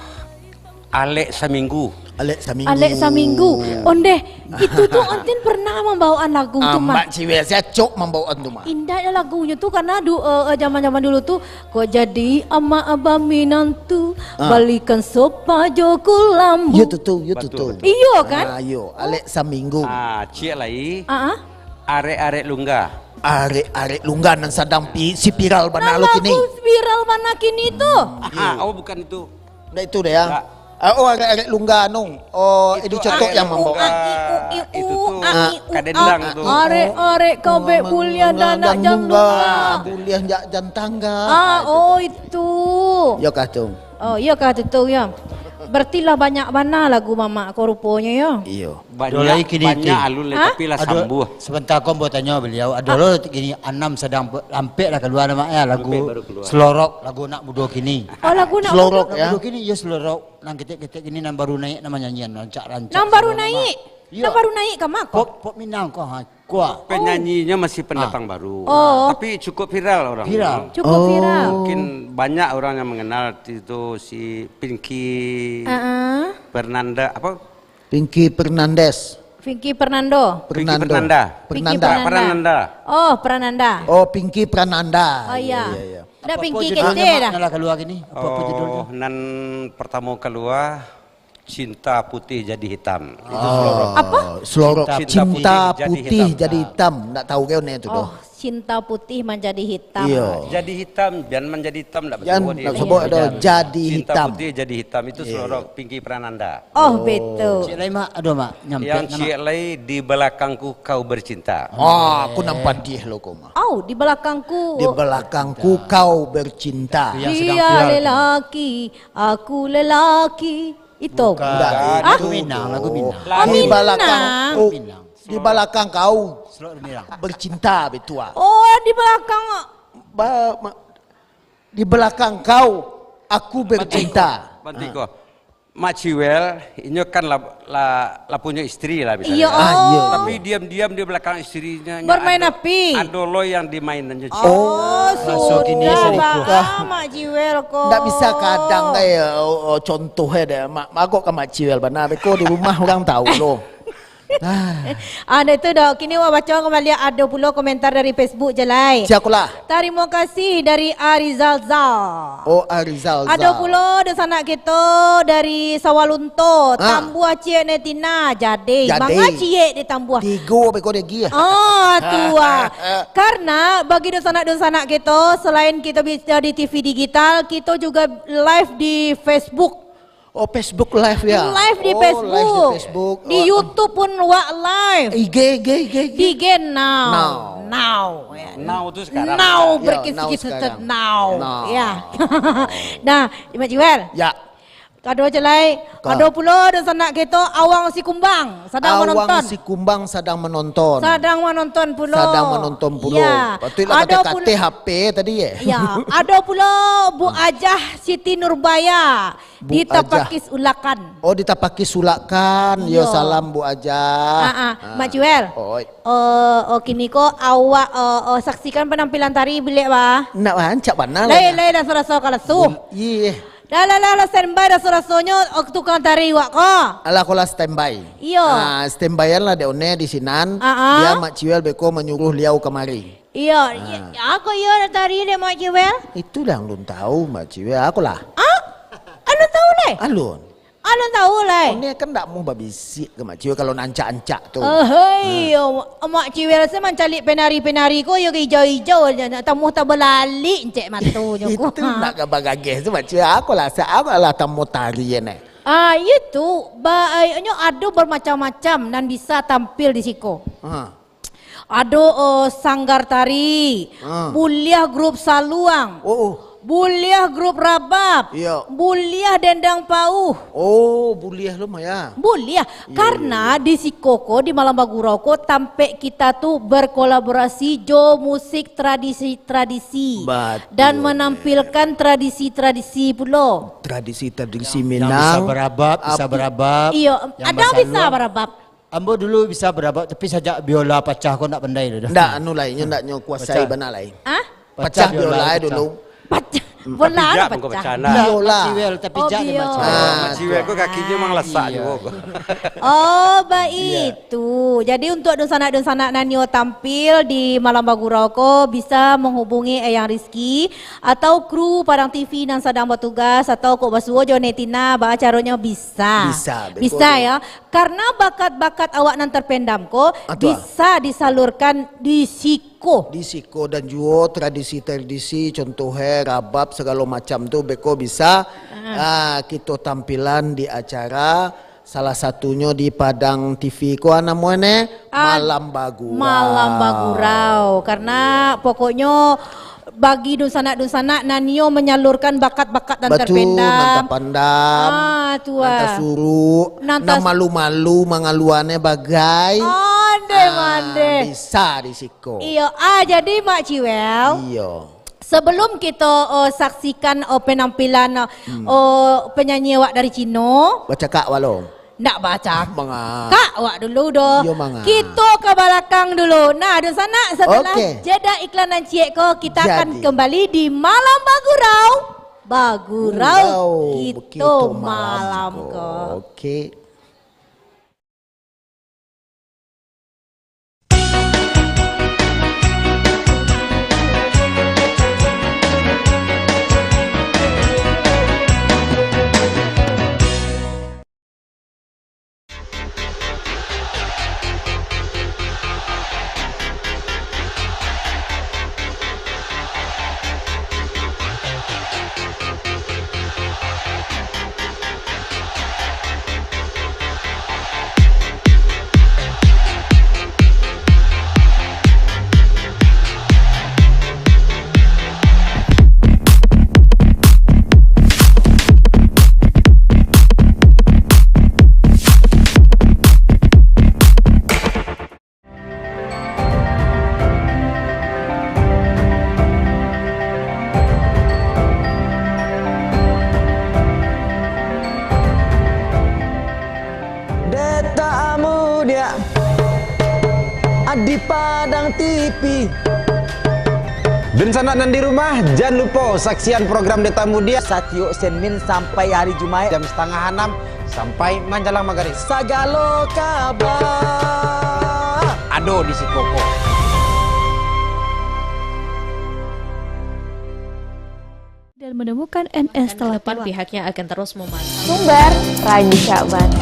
Alek Saminggu. Alek Saminggu. Alek Saminggu. Ondeh, itu tu Antin pernah mambawaan lagu tu, mah. Mak Ciwel, sia cok mambawaan tu, mah. Indak yo lagunyo tu, karena du-, eh, eh, zaman-zaman dulu tu, kok jadi amak abah minantu, ah, balikan sopa jo kulambu. Yo, tutu, yo, tutu. Betul, betul. Iyo, kan? Ah, iyo, Alek Saminggu. Ah, ciek lai. Ah, ah. Arek-arek Lungga. Arek-arek Lungga nan sadang pi-, si viral bana lo kini. Nan lagu viral bana kini tu. Ah, oh, bukan itu. Ndak itu deh, ya. Ndak. Ah, oh, arek-arek Lungga anu. Oh, Edi Cotok yang mambawaan. Itu tu, ah, kadendang tu. Arek-arek kabek buliah ndak nak jam dua. Buliah jak jam tangga. Ah, oh, itu. Yo kah tu? Oh, iyo kah tu, tu, yo. Berarti lah banyak bana lagu Mamak ko ruponyo, yo. Iyo. Banyak, banyak alun lai, tapi lah sambuah. Sabanta ko ambo tanyo baliau, ado lo kini anam sadang pe-, lampek lah kalua, Mak, yo, lagu Selorok, lagu anak mudo kini. Oh, lagu anak mudo? Selorok, yo. Anak mudo kini, yo, Selorok. Nan ketek-ketek kini, nan baru naiak, nan manyanyian, rancak-rancak. Nan baru naiak? Iyo. Nan baru naiak ka ma ko? Pop, pop Minang ko, ha, kuah. Penyanyinyo masih pendatang baru. Oh. Tapi cukup viral orang. Viral. Cukup viral. Mungkin banyak orang yang mengenal itu si Pinky Fernanda, apa? Pinky Fernandes. Pinky Fernando. Pinky Fernando. Fernanda. Pinky Fernanda. Prananda. Oh, Prananda. Oh, Pinky Prananda. Oh, iya. Iya, iya, iya. Ndak, Pinky kecek dah. Apo judulnyo, Mak, nan lah kalua kini? Apo, apo judulnyo? Oh, nan pertamo kalua, Cinta Putih Jadi Hitam. Itu Selorok. Apo? Selorok. Cinta Putih Jadi Hitam. Ndak tahu ke one tu doh. Oh, Cinta Putih Manjadi Hitam. Iyo. Jadi hitam, jan manjadi hitam, ndak basuo doh. Jadi hitam. Cinta Putih Jadi Hitam, itu Selorok, Pinky Prananda. Oh, betul. Ciek lai, Mak, ado, Mak, nyampek. Yang ciek lai, Di Balakangku Kau Bercinta. Ah, aku nan padiah lo ko, Mak. Oh, Di Balakangku. Di Balakangku Kau Bercinta. Itu yang sedang viral. Dia lelaki, aku lelaki. Itu. Bukan. Ndak, itu Minang, lagu Minang. Oh, Minang. Di Balakang, oh, Minang. Di Balakang Kau Bercinta, betul ah. Oh, Di Balakang. Ba-, ma-, Di Balakang Kau Aku Bercinta. Bantiko, bantiko. Mak Ciwel, inyo kan lah, lah, lah punyo istri lah misalnyo. Iyo. Ah, iyo, iyo. Tapi diam-diam di balakang istrinyo, inyo bermain api. Ado lo yang dimainannyo. Oh, sudah bah, Mak Ciwel ko. Ndak bisa kadang, eh, oh, oh, contoh eh, deh. Mak, magok ka Mak Ciwel bana, beko di rumah urang tahu lo. Ah. Ah, dah itu dah. Kini wak baco kembali, ado pulo komentar dari Facebook je lai. Siakolah? Tarimo kasih dari Arizalza. Oh, Arizalza. Ado pulo dunsanak kito dari Sawalunto, ah, tambuah ciek ne Tina. Jadi, jadi. Manga ciek ditambuah. Tigo beko dagi. Ah, tu ah. Karena bagi dunsanak-dunsanak kito, selain kito bisa di T V digital, kito juga live di Facebook. Oh, Facebook Live, ya? Live di Facebook. Oh, live di Facebook. Di YouTube pun wak live. I G, I G, I G, I G. Di I G now. Now. Now, ya. Now tu sekarang. Now, ya, berkisah-kisah now sekarang. Now. Now. Ya. Nah, Mak Ciwel. Ya. Ado je lai. Ka. Ado pulo dunsanak kito, Awang Sikumbang sadang manonton. Awang Sikumbang sadang manonton. Sadang manonton pulo. Sadang manonton pulo. Ya. Patuiklah kateh-kateh H P tadi, eh. Ya. Ado pulo Bu Ajah Siti Nurbaya. Bu Ajah. Di Tapakis Ulakan. Oh, di Tapakis Ulakan. Iyo. Yo, salam, Bu Ajah. Ah, ah. Ah. Mak Ciwel. Oi. Eh, oh, kini ko awak, eh, eh, saksikan penampilan tari bilek, bah. Nak, bah, ancak bana lah. Lai, lai, lah, suraso ka lasu. Bul-, iya. Dah lah, lah, lah, standby dah, suraso-rasonyo, oh, tukang tari wak ko. Alah, ko lah standby. Iyo. Ah, standby-an lah dek one di sinan. Ah, ah. Bia Mak Ciwel beko manyuruh liau kamari. Iyo, ah. Iyo, ako iyo tari dek Mak Ciwel. Itu lah alun tahu, Mak Ciwel, ako lah. Ah? Alun tahu lai? Alun. Alun tahu lai. Oni kan ndak mau babisiak ka Mak Ciwel kalau nan ancak-ancak tu. Ahai, iyo, Mak Ciwel se mancaliak penari-penari ko, iyo ijau-ijau aja, nak tamuah tabalalik encek matonyo ko. Itu nak gabagageh tu, Mak Ciwel. Aku lah, sa-, aku lah tamu tari ne. Ah, iyo tu, ba-, ai, nyo ado bermacam-macam nan bisa tampil di siko. Ha. Ado, eh, sanggar tari, Ah. buliah grup saluang, Oh, oh. buliah grup rabab, Iyo. buliah dendang pauh. Oh, buliah lo, Maya. Buliah, Iyo, karena iyo, iyo. di siko ko, di Malam Bagurau ko, tampek kita tu berkolaborasi jo musik tradisi-tradisi Batul, dan Maya. menampilkan tradisi-tradisi pulo. Tradisi-tradisi Yang, yang Minang. bisa barabab, bisa Api- barabab. Iyo, Yang ada bisa basaluang. barabab. Ambo dulu bisa barabab, tapi sajak biola pacah ko ndak pandai doh. Ndak, anu lai, nyo ndak nyo kuasai Pacah. bana lai. Ah? Pacah Pacah biola biola pacah. dulu. Pacah. Hmm. Bola Tapijak apa mangko pacah? pacah, nah. Biola. Oh, Tapijak ni biola. macam. Ah, Nah, Ciwel ko kakinyo Ah. mangalasak Iyo. juo ko. Oh, baitu. Jadi, untuak dunsanak-dunsanak nan nio tampil di Malam Bagurau ko, bisa menghubungi Eyang Rizky atau kru Padang T V nan sadang batugas, atau kok basuo jo Netina, baa caronyo bisa. Bisa, Bisa, betul. ya. Karena bakat-bakat awak nan terpendam ko Ah, tu ah. bisa disalurkan di siko. Di siko dan juo tradisi-tradisi, contoh, eh, rabab sagalo macam tu beko bisa, Ah. ah, kito tampilan di acara, salah satunyo di Padang T V ko, ah, namonyo ne Ah, Malam Bagurau. Malam Bagurau. Karena pokoknyo bagi dunsanak-dunsanak nan nio menyalurkan bakat-bakat nan Batul, terpendam. nan tapandam, Ah, tu nan ah. tasuruak, Nan nan tas- malu-malu mangaluannya bagai. Ondeh, Ah, mandeh. bisa di siko. Iyo, ah, jadi Mak Ciwel, Iyo. sebelum kito, oh, saksikan, oh, penampilan, Hmm. oh, penyanyi awak dari Cino. Bacakak walo. Ndak baca. Manga. Kak, awak dulu doh. Yo, manga. Kito ka balakang dulu. Nah, dunsanak, setelah Oke. jeda iklan nan ciek ko, kita akan Jadi. kembali di Malam Bagurau. Bagurau, Gurau, kito kito malam malam ko. ko. Oke. Dek tamu dia di Padang T V. Dunsanak nan di rumah, jan lupo saksian program Dek Tamu Dia satiok Senin sampai hari Jumaik jam satangah anam sampai manjalang magarib. Sagalo kaba ado di siko ko. Dan menemukan N S telah depan, pihaknya akan terus memantau. Sumber, rancak bana.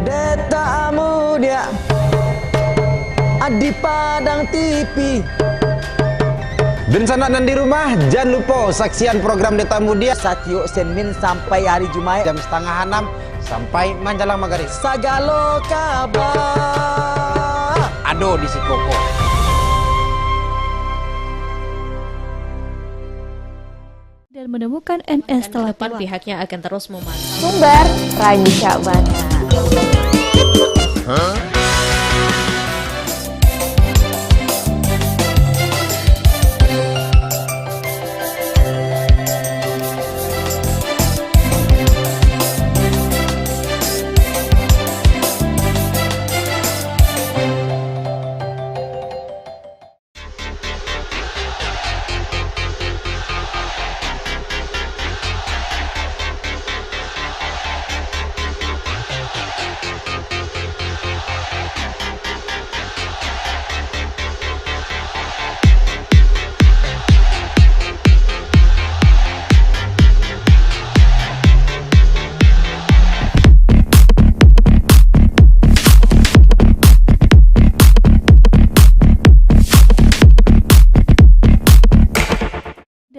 Dek Tamu Dia di Padang T V. Dunsanak nan di rumah, jan lupo saksian program Deta Mudia satiok Senin sampai hari Jumaik jam satangah anam sampai manjalang magarib. Sagalo kaba ado di siko ko. Dan menemukan N S telah depan tilang. Pihaknya akan terus memantau. Sumber rancak bana.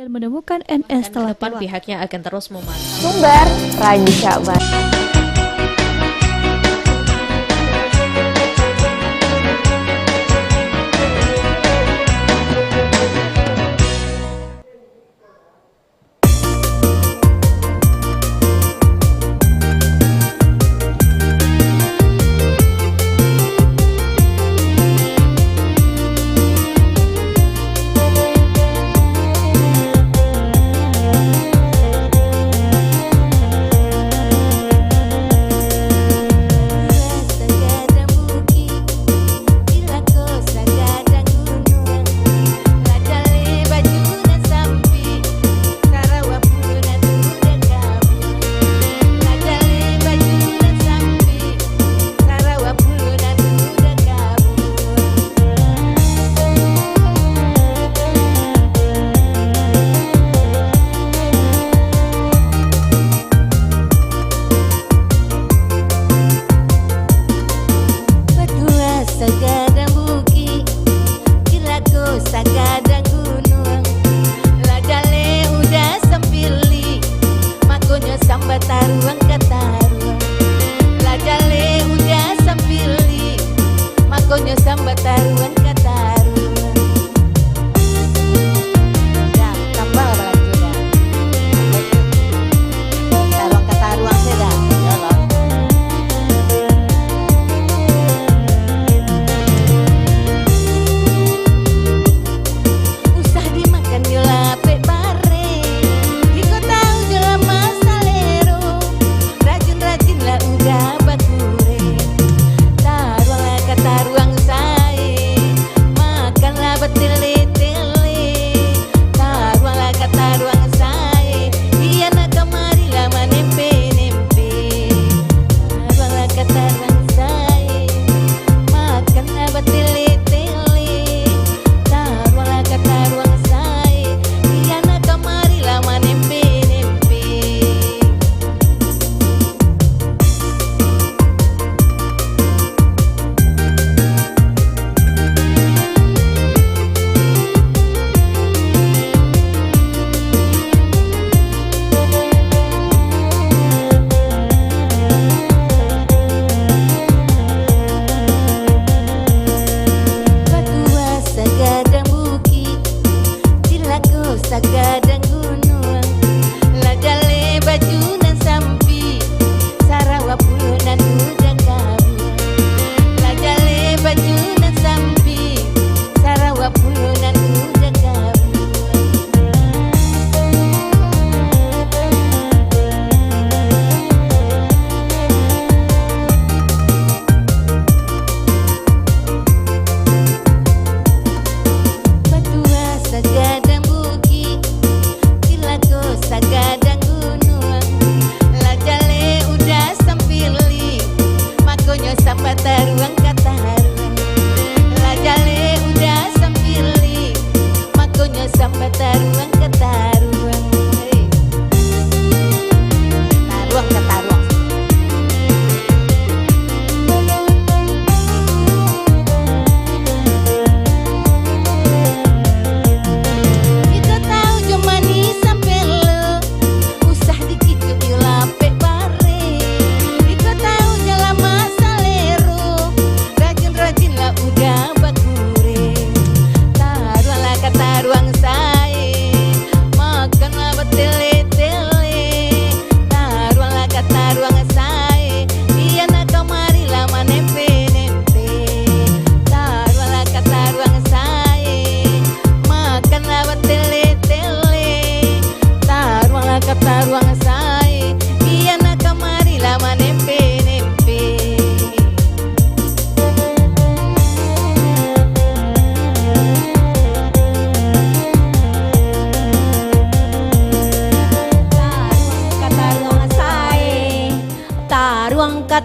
Dan menemukan N S telah depan tilang. Pihaknya akan terus memantau. Sumber rancak bana.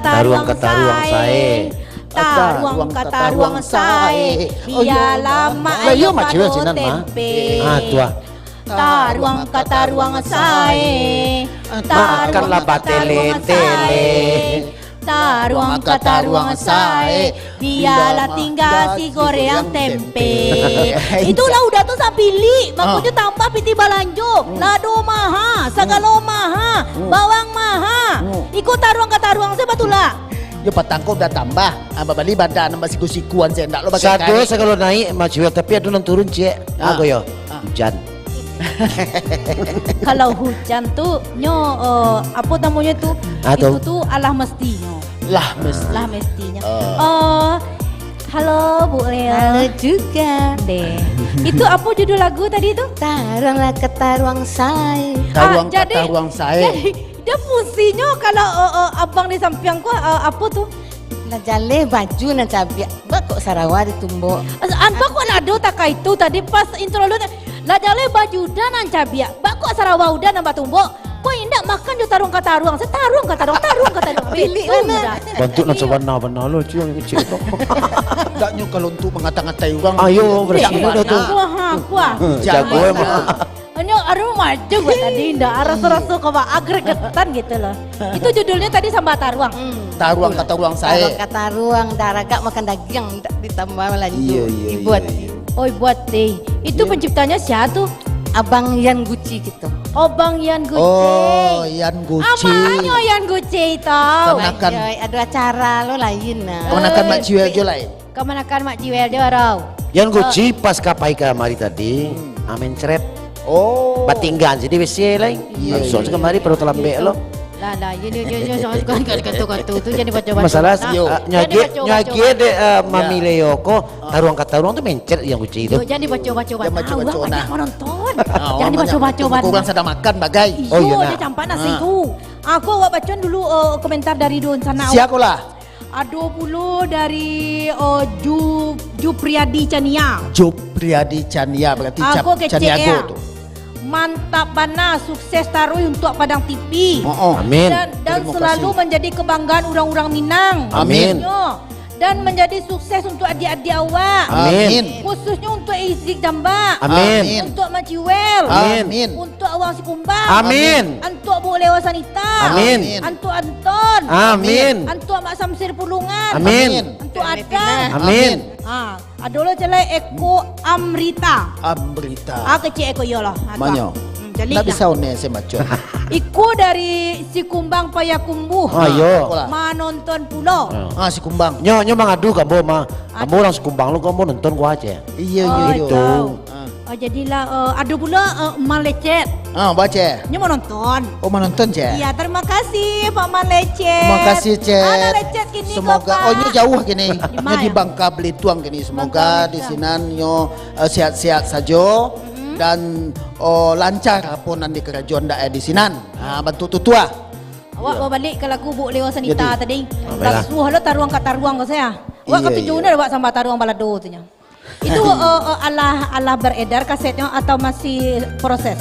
Taruang ka taruang sae. Taruang ka taruang sae. Bialah mak iyo pado tempe. Ah, tu ah. Taruang ka taruang sae. Makanlah batele-tele. Taruang ka taruang sae. Bialah tingga si goreang tempe. Itulah udah tu sampilik, makonyo tambah pitih balanjo. Lado maha, sagalo maha, bawang maha. Iko taruang ka taruang sae batulak. Yo patang ko udah tambah. Ah, babali badan nambah siku-sikuan sae, ndak lo bagai. Sado sagalo naik, Mak Ciwel, tapi ado nan turun, ciek. Ah. Apo yo? Ah. Hujan. Kalau hujan tu, nyo, eh, apo namonyo tu? Ah, itu tu alah mestinyo. Lah mesti. Lah mestinyo. Eh. Eh, halo, Bu Leo. Halo juga. Deh. Itu apo judul lagu tadi tu? Taruang lah ka taruang sae. Taruang ka taruang sae. Ah, jadi, jadi, dia fungsinyo kalau, eh, eh, abang di sampiang ko, eh, apo tu? Lah jaleh baju nan cabiak, baa kok sarawa ditumbok? Antah kok nado takah itu tadi pas intro lu, lah jaleh baju dah nan cabiak, baa kok sarawa udah nan batumbok? Kok indak makan jo taruang ka taruang, sataruang ka taruang, taruang ka taruang. Bilik lah, nak. Bantuak nan sabana-bana lo, ciek, kecil tu. Agaknyo kalau untuk mangata-ngatai urang. Ayo, bersihin dah tu. Kuah, ha, kuah. Hmm, jago emang. Hanya aduh maju buat tadi, indak raso-raso ka ba-, gregetan gitu loh. Itu judulnya tadi Samba Taruang. Hmm. Taruang ka taruang sae. Taruang ka taruang, daragak makan dagiang, indak ditambah lanjut. Iyo, iyo, dibuat. Iyo, iyo. Oi, buat deh. Itu penciptanya siapa tuh? Abang Yan Guci gitu. Oh, Bang Yan Guci. Oh, Yan Guci. Amanyo Yan Guci itu? Kamanakan. Oi, oi, ado acara lo lain nah. Kamanakan Mak Ciwel jo lain. Kamanakan Mak Ciwel jo, Rau. Yan Guci pas ka pai kamari tadi, ah, mencret. Oh. Batinggan sih di W C lai. Iyo, iyo. Langsung kamari, baru talambek lo. Lah, lah, iyo, iyo, iyo, iyo, soal kan kato-kato tu, jangan dibaco-baco. Masalah, ah, nyo agiah, nyo agiah dek, eh, Mami Leo ko, taruang ka taruang tu mencret Yan Guci tu. Yo, jangan dibaco-baco. Jangan baco-baco, nah. Urang banyak manonton. Ah, urang banyak manonton. Jangan dibaco-baco, banyak. Urang sadang makan, bagai. Oh, iyo, nah. Iyo, jan campak nasi tu. Aku awak bacoan dulu, eh, komentar dari dunsanak. Sia ko lah? Ado pulo dari, oh, Ju-, Jupriadi Chania. Jupriadi Chania, berarti Cap-, Chaniago tu. Mantap bana, sukses taruih untuak Padang T V. Oh, oh. Amin. Dan, dan selalu manjadi kebanggaan urang-urang Minang. Amin. Yo. Dan manjadi sukses untuak adiak-adiak awak. Amin. Khususnyo untuak Izik Dambak. Amin. Untuak Majiwel. Amin. Untuak Awang Sikumbang. Amin. Untuak Bu Leo Sanita. Amin. Untuak Anton. Amin. Untuak Mak Samsir Pulungan. Amin. Untuak Adam. Amin. Ha, ado lo calai Eko Amrita. Amrita. Ah, kecil Eko iyolah. Ha, tu. Manyo? Hmm, jadi ndak bisa one se maco. Iko dari Sikumbang Payakumbuh. Ah, iyo. Manonton pulo. Ah, Sikumbang. Nyo, nyo mangadu ka ambo mah. Ambo urang Sikumbang lo, ka ambo nonton ko aja. Iyo, iyo, iyo. Itu. Ah. Oh, jadilah, eh, ado pulo, eh, Mang Lecet. Ah, baca. Nyo mau nonton. Oh, mau nonton, Cek? Iya, terima kasih, Pak Mang Lecet. Terima kasih, Cek. Ada Lecet kini ko, Pak. Semoga, oh, nyo jauah kini. Di mana? Nyo di Bangka Belitung kini. Semoga di sinan nyo, eh, sehat-sehat sajo dan, oh, lancar apo nan di karajoan dek, eh, di sinan. Ah, bantu tutua. Awak babalik ka lagu Bu Leo Sanita tadi. Jadi, ah, baiklah. Lasuah lo taruang ka taruang ko saya. Awak katuju nian awak samba taruang balado tu nyo. Itu, eh, eh, alah, alah beredar kasetnyo atau masih proses?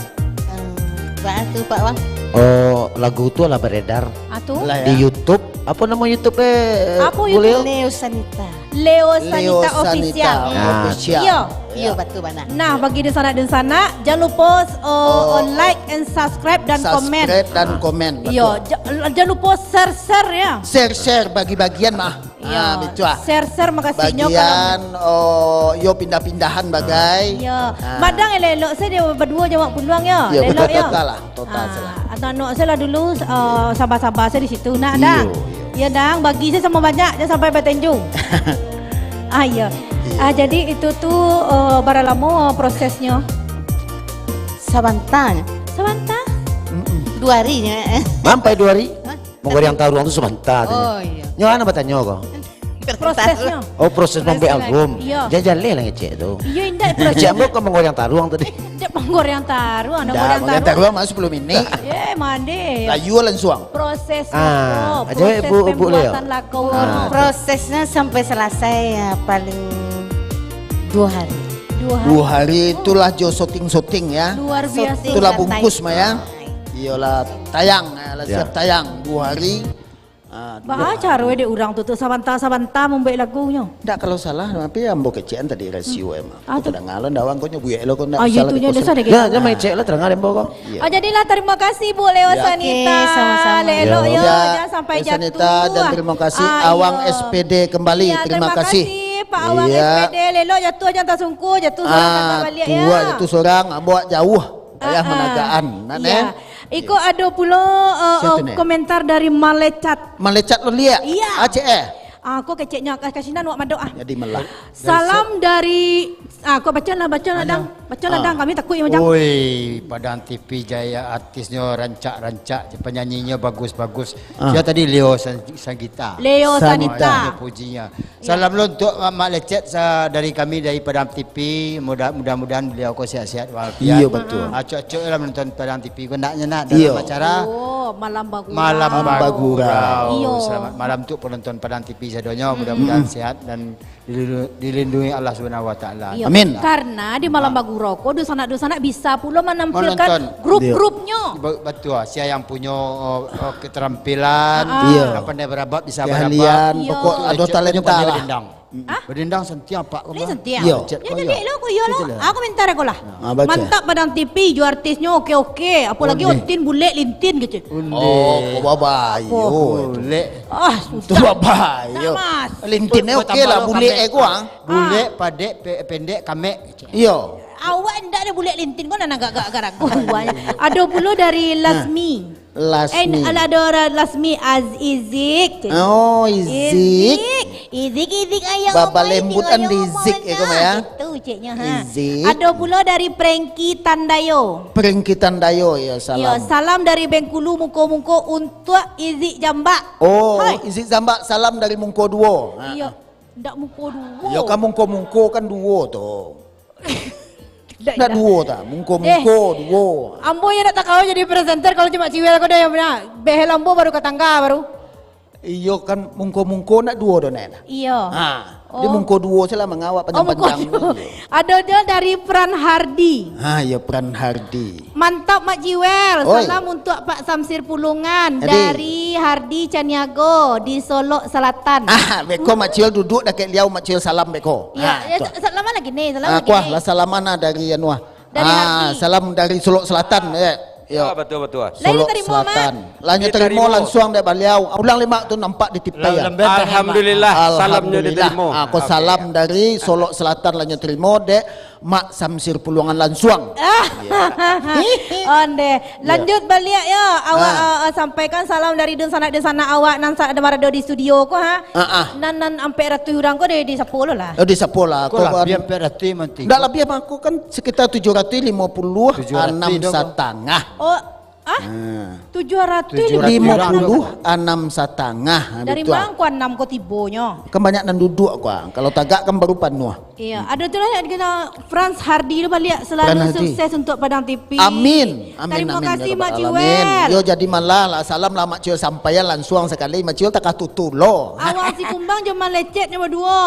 Hmm, baa tu, Pak Wang? Oh, lagu tu alah beredar. Ah, tu? Lah, ya. Di YouTube. Apo namo YouTube, eh, apo Bu Leo? YouTube? Leo Sanita. Leo Sanita Official. Leo Sanita Official. Iyo. Iyo, batul bana. Nah, bagi dunsanak-dunsanak, jan lupo, eh, like and subscribe dan komen. Subscribe dan komen, betul. Iyo, ja-, jan lupo share-share ya. Share-share, bagi-bagian mah. Iyo. Ah, bitua. Share-share makasih nyo. Bagian, oh, yo pindah-pindahan bagai. Iyo. Ah. Madang elok-elok sajo baduo jawab puluang yo. Iyo, elok yo. Total lah, total salah. Ah, atau anak salah dulu, eh, sabar-sabar sajo di situ nak dah. Iyo, iyo. Iyo dang, bagi sajo samo banyak, jan sampai batenjung. Ah, iyo. Iyo. Ah, jadi itu tu, eh, bara lamo prosesnyo? Sabanta. Sabanta? Mm-mm. Duo hari nyo, eh. Sampai duo hari? Hah? Manggoreang taruang tu sabanta tu. Oh, iyo. Nyo, anak batanyo ko. Prosesnyo. Oh, proses mambuek album. Iyo. Jan jaleh lah ngecek tu. Iyo, indak, proses. Ngecek ambo ka manggoreang taruang tadi. Indak manggoreang taruang, indak, manggoreang taruang mah sapuluah minik. Eh, mande. Layu langsuang. Prosesnyo, ah, proses pembuatan lagu. Ah. Prosesnyo sampai salasai ya, paling duo hari. Duo hari. Duo hari itulah jo syuting-syuting ya. Luar biasa. Itulah bungkus mah ya. Iyolah, tayang, eh, lah siap tayang duo hari. Ah, Baa caro dek urang tu, tu sabanta-sabanta mambuek lagunyo. Ndak, kalau salah, tapi ambo kecekan tadi rasio emang. Ah, tu. Kadang-kadang ndawang kau nyo buek lo, kau ndak Ah, salah itu nyo dikosong. Dosa dek Lah, kita. Jangan mecek lah, terang ada ambo kau. Iya. Oh, jadilah, terima kasih, Bu Leo Ya. Sanita. Oke, sama-sama. Lelo Ya. yo, Ya, jangan sampai Leo Sanita, jatuh. dan terima kasih Ah, Awang iya. S P D kembali. Iya, Terima terima kasih. kasih, Pak Awang Iya. S P D. Lelo jatuh jangan tasungkur, jatuh sorang Ah, tak balik tua ya. jatuh sorang, ambo jauh. Payah Ah, ah. managaan, nak, Iya. neh? Iko ado pulo, eh, Siapa eh, tu, neh? komentar dari Malecat. Malecat lo liak? Iya. Aceh, eh? Ah, ko keceknyo, ka-, kasinan wak madok, ah. Jadi melah. Salam dari, ah, ko bacalah, bacalah, Ayo. Dang. Bacalah, Ah. Dang. Kami takuik, Majang. Oi, Padang T V Jaya, artisnyo rancak-rancak, penyanyinyo bagus-bagus. Ah. Sia tadi Leo San-, Sanggita. Leo Sanita. Sanita. Pujinya. Salam lo untuk Mak Lecet sa-, dari kami, dari Padang T V. Mudah, mudah-mudahan beliau ko sehat-sehat walafiat. Iyo, betul. Ah, acok-acok lah menonton Padang T V ko, ndaknyo nak Iyo. dalam acara Oh, Malam Bagurau. Malam Malam Bagurau. Bagurau. Iyo. Selamat malam untuk penonton Padang T V sadonyo. Mudah-mudahan Mm-mm. sehat dan dilindungi, dilindungi Allah Subhanahu Wa Taala. Iyo. Amin. Karena di Malam Ah. Bagurau ko, dunsanak-dunsanak bisa pulo menampilkan Menonton. grup-grupnyo. Ba-, betul. Sia yang punyo, oh, oh, keterampilan, Ah. Iyo. yang pandai berabab bisa Keahlian, berabab. Iyo. pokok ado Cek talenta punyo pandai lah. bedendang. Hah? Bedendang santiang, Pak, Ni kemah. santiang. Iyo. Cek Yo, ko jadi iyo. lo, ko iyo lo. Cek lah. Aku minta ko lah. Ah, baca. Mantap Padang T V, jo artisnyo oke-oke. Apolagi Ondeh. Otin bulek lintin kecek. Ondeh. Oh, ko babayo. Ko bulek. Ah, Tu susah. babayo. Nak, Mas. Lintin Ko-, ko oke tambah lah, lo bulek kamek. eh, ko, ah. Bulek, Ah. padek, pe-, pendek, kamek. Iyo. Awak ndak ado bulek lintin ko, nan agak-agak ragu buahnya. Ado pulo dari Nah. Lasmi. Lasmi. Eh, alah, ado ra-, Lasmi Az-, Izik. Oh, Izik. Izik. Izik, Izik, ayo Baba ngomong, Izik, lembut kan ayo di ngomong, Izik, ya, kan, nah, ya? gitu ceknya, ha. Izik. Ado pulo dari Prengki Tandayo. Prengki Tandayo, ya, Yo, salam. salam dari Bengkulu, muko-muko untuak Izik Jambak. Oh, Hai. Izik Jambak, salam dari Mungko Duo. Ha. Iyo. Ndak muko duo. Yo, kan mungko-mungko kan duo tu. Ndak, Ndak ndak. duo ta, mungko-mungko Eh, duo. Ambo yo ndak takau jadi presenter kalau cuma Ciwel ko doh yang bana. Behel ambo baru ka tangga baru. Iyo kan mungko-mungko ndak duo doh, Nek. Iyo. Ha, di Oh. mungko duo salah mangawak Oh, mungko panjang-panjang duo. tu. Ado jo dari Pran Hardi. Ha, yo Pran Hardi. Mantap, Mak Jiwel. Oi. Salam untuk Pak Samsir Pulungan Adi. dari Hardi Caniago di Solok Selatan. Ah, beko Mak Ciwel duduk dakek liau, Mak Ciwel salam beko. Ya, Ah, ya, tuah. sa-, salaman lagi ni, salaman Ah, lagi kuah ni. lah salaman ah dari anu ah. Dari Ah, Hardi. salam dari Solok Selatan, ya. Yo. Ya, betul, betul. Lain Solok tarimo, Mak. Selatan. Lah nyo tarimo Ditarimo. lansuang dek baliau. Ulang lima tu nampak di tipai, Lam-, ya. lambat, Alhamdulillah, salam nyo Alhamdulillah. diterimo. Ah, ko Oke. salam dari Solok Selatan lah nyo tarimo dek Mak Samsir Puluangan lansuang. Ah. Ya. Ondeh. Ya. Lanjut baliak yo. Awak, Ah. ah, ah, sampaikan salam dari dunsanak-dunsanak awak nan sa-, nan barado di studio ko, ha. Ah, ah. Nan, nan ampek ratuih urang ko di, di sapo lo lah. Oh, di sapo lah. Ko Ko lah, bar- biar ampek ratuih manti. Ndak labiah mangko kan sekitar tujuh ratuih limo puluah anam Tujuh ratuih dah, Bang. satangah. Oh, ah? Ah. Tujuh ratuih Tujuh ratuih limo puluah anam satangah. Dari Betul. mangko anam ko tibonyo? Kan banyak nan duduk ko, ah. Kalau tagak kan baru panuah. Iya, ada tu lah yang dikenal Frans Hardi tu baliak. Selalu Frans Hardi. sukses untuk Padang T V. Amin. Amin, Terima amin, ya kasih, rabbal Mak alamin. Ciwel. Yo, jadi malah lah. Salam lah, Mak Ciwel. Sampaian lansuang sakali, Mak Ciwel takah tutu lo. Awang Sikumbang jo Mak Lecet nyo baduo.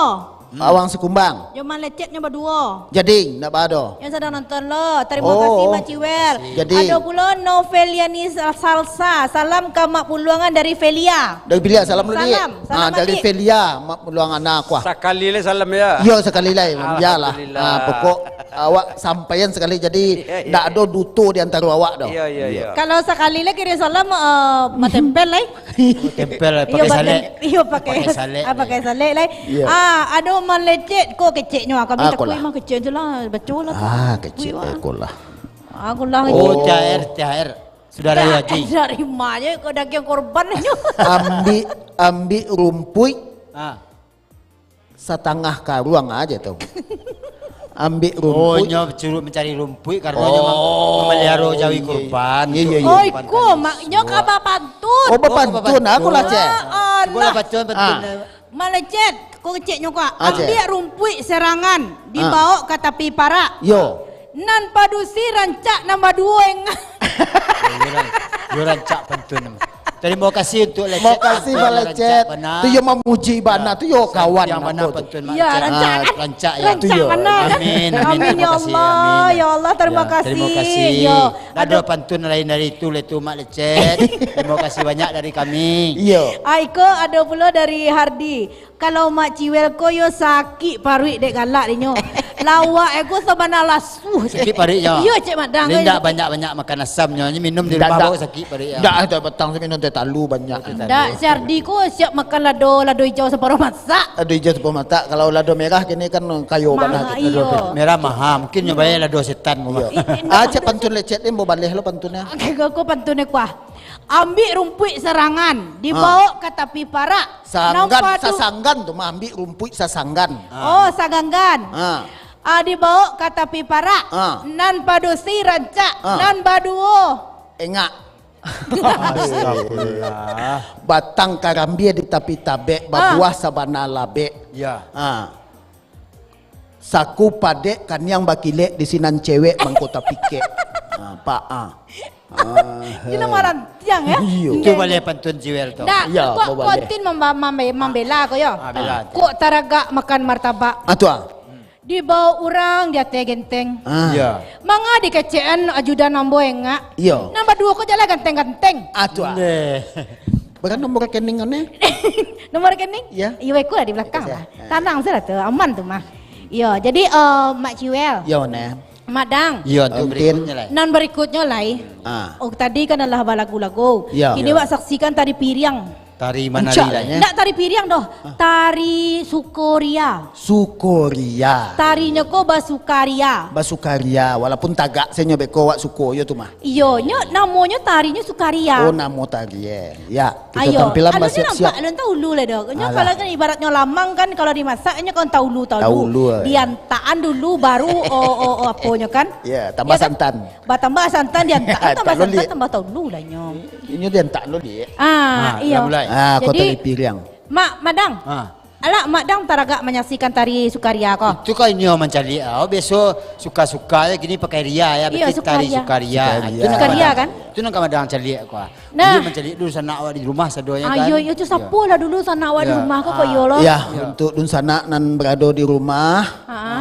Awang Sikumbang. Jo Mak Lecet nyo baduo. Jadi, ndak bado. Yang sadang nonton lo. Terima Oh, kasih, Mak Ciwel. Jadi. Ada pula Noveliani Salsa. Salam ka Mak Puluangan dari Felia. Dari Felia, salam dulu, Dik. Salam. Salam, Ah, dari Adik. Felia, Mak Puluangan, ah, kuah. Sakali lai salam, ya. Yo, sakali lai, bialah. Alhamdulillah. Ah, pokok awak sampaian sakali, jadi Iya, iya. ndak ado duto di antaro awak doh. Iya, iya, iya. Kalau sakali lai kirim salam, eh, batempel lai. Tempel, Iyo, pakai pakai, salek. iyo, pakai, Pakai salek ah, ni. pakai salek lai. Iya. Ah, ado Mak Lecet, ko keceknyo, kami Ah, takut kolah. mah kecek tu lah, baco lah tu. Ah, kecek Wih, wah. eh, kolah. Aku lah Oh, itu. T H R, T H R. Sudah ada T H R haji. Dari mana ko dagiang korban nyo? Ambi, ambi rumpuik Ah. satangah karuang aja tu. Ambi Oh, rumpuik. nyo suruh mencari rumpuik karena nyo mem-, Oh, memelihara jawi iya, iya. kurban Iya, untuk iya, iya. Oi, kurbankan ko, Yesus. mak, nyo ka bapantun. Oh, bapantun, Oh, bapantun. aku lah, Cek. Ah, Cuba lah alah. pantun, pantun Ah. lah. Mak Lecet, ko keceknyo ko, Ah, Cek. ambiak rumpuik serangan, Ah. dibaok ka tapi parak. Yo. Nan padusi rancak nan baduo engan. Yo, yo, ran-, yo rancak pantun. Terima kasih untuk Lecet. Terima kasih, Bang Lecet. Tu yo mamuji bana, tu yo kawan yang bana pantun Mak Lecet. Rancak, kan? Rancak, ya. Rancak bana. Amin, amin. Amin, ya Allah. Ya Allah, terima kasih. Yo. Ado pantun lain dari itu, le tu, Mak Lecet. Terima kasih banyak dari kami. Iyo. Ah, iko ado pulo dari Hardi. Kalau Mak Ciwel ko yo sakik paruik dek galak dinyo. Lawak e ko sabana lasuh. Sakik paruiknyo. Iyo, Cik Madang. Indak banyak-banyak makan asamnyo, nyo minum di rumah baru sakik paruik. Ndak, tu patang tu minum teh talu banyak. Ndak, si Ardi ko siap makan lado, lado ijau saparuah masak. Lado ijau saparuah masak, kalau lado merah kini kan kayo bana. Iyo. Merah maha, mungkin nyo bayar lado setan. Iyo. Ah, cek pantun Lecet ni, mau baleh lo pantunnyo. Oke, ko pantunnyo kuah. Ambiak rumpuik sarangan, dibaok ka tapi parak. Sanggan, sasanggan tu mah, ambiak rumpuik sasanggan. Oh, saganggan. Ah, dibaok ka tapi parak. Nan padusi rancak, nan baduo engak. Astagfirullah. Batang karambia di tapi tabek, babuah sabana labek. Ya. Ah. Saku padek kaniang bakilek di sinan cewek mangko tapikek. Ha, pak, ah. Kito marantiang, ya? Iyo. Itu baleh pantun Ciwel tu. Nah, kok kontin mamba-, mambe-, mambela ko, yo? Ah, bela. Kok taragak makan martabak? Ah, tu, ah. Dibaok urang di ateh genteng. Ah. Iya. Manga dikecekan ajudan ambo engak? Iyo. Nan baduo ko jalan ganteng-ganteng. Ah, tu, ah. Neh. Bara nomor rekening kau, Neh? Nomor rekening? Iya. Iyo, iko lah di belakang lah. Tanang sajo tu, aman tu mah. Iyo, jadi, eh, Mak Ciwel. Iyo, Neh. Mak Dang. Iyo, tu berikutnyo lai. Nan berikutnyo lai. Ah. Oh, tadi kan adalah balagu-lagu. Iyo. Kini wak saksikan tari piriang. Tari manari lah, ya. Ndak tari piriang doh. Tari sukoria. Sukoria. Tarinyo ko basukaria. Basukaria, walaupun tagak sajo beko wak suko yo tu mah. Iyo, nyo namonyo tarinyo sukaria. Oh, namo tari, eh. Ya, kito tampilan basiap-siap. Alun taulu lah doh. Nyo kalau kan ibaratnyo lamang kan, kalau dimasak nyo kan taulu-taulu. Taulu, eh. Diantaan dulu, baru, oh, oh, oh, aponyo kan. Ya, tambah santan. Batambah santan diantaan, tambah santan, tambah taulu lah nyo. Inyo diantaan dulu, Dik. Ah, iyo. Ah, kota Lipiriang. Mak, Madang. Ah. Alah, Mak Dang taragak manyaksikan tari sukaria ko? Itu kan inyo mancaliak, ah. Oh, biaso suka-suka je, kini pakai ria, ya. Iyo, berarti tari sukaria. Sukaria. Ah, itu nan Madang caliak ko, ah. Nah. Inyo mancaliak dulu sanak awak di rumah sadonyo, kan. Ah, iyo, iyo, tu sapolah dulu sanak awak di rumah ko, kok iyo lo. Ya, untuk dunsanak nan barado di rumah,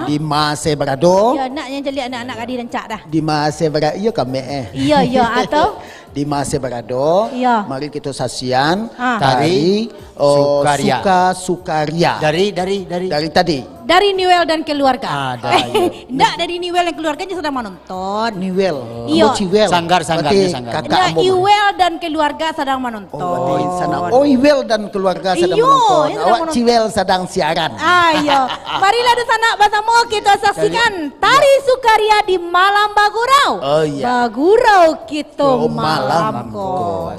di ma se barado. Iyo, nak nan caliak anak-anak gadih rancak dah. Di ma se bara-, iyo, kamek, eh. Iyo, iyo, atau? Di ma se barado, mari kito saksian tari, oh, sukaria. Suka-sukaria. Dari, dari, dari? Dari tadi. Dari Niwel dan keluarga. Ah, dari. Ndak, dari Niwel dan keluarga nyo sadang manonton. Niwel. Iyo. Ambo Ciwel. Sanggar, sanggar. Berarti sanggar. Kakak ambo. Iwel dan keluarga sadang manonton. Oh, berarti sanak. Oh, Iwel dan keluarga sadang manonton. Iyo, sadang manonton. Awak Ciwel sadang siaran. Ah, iyo. Marilah dunsanak basamo kito saksikan tari sukaria di malam bagurau. Oh, iya. Bagurau kito malam ko.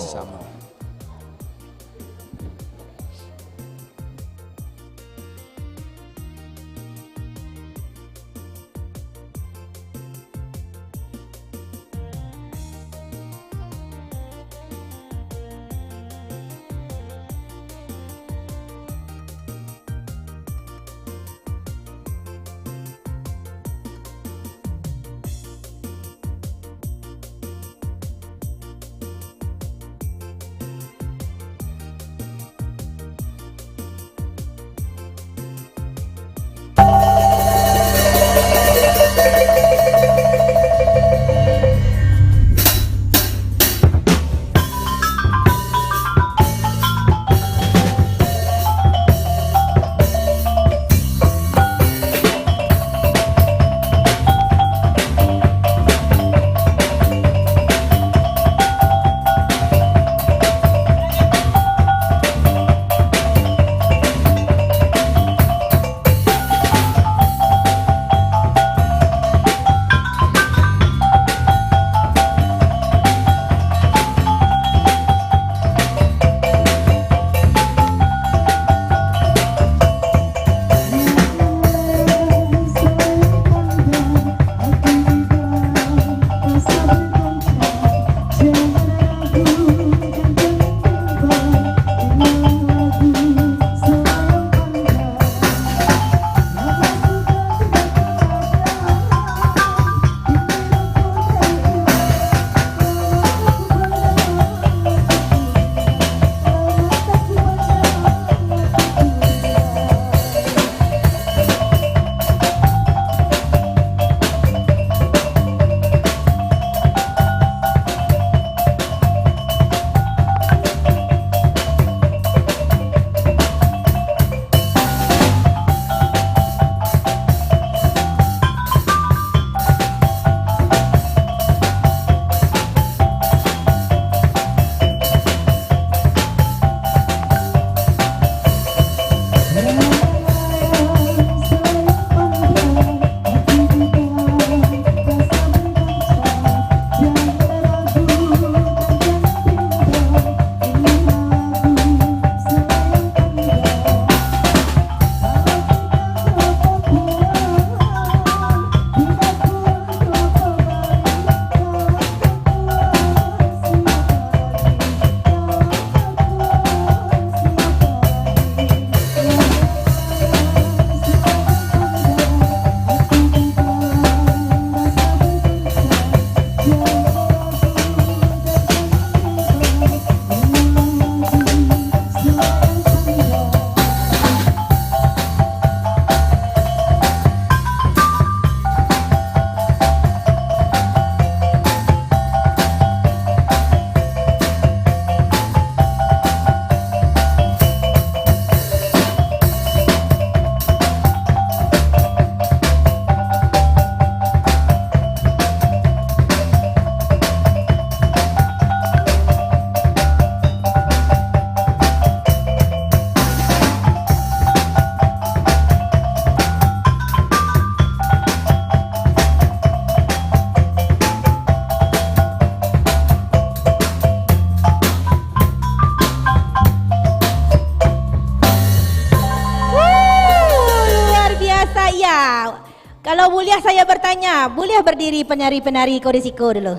Boleh saya bertanya, boleh berdiri penari-penari ko di siko dulu?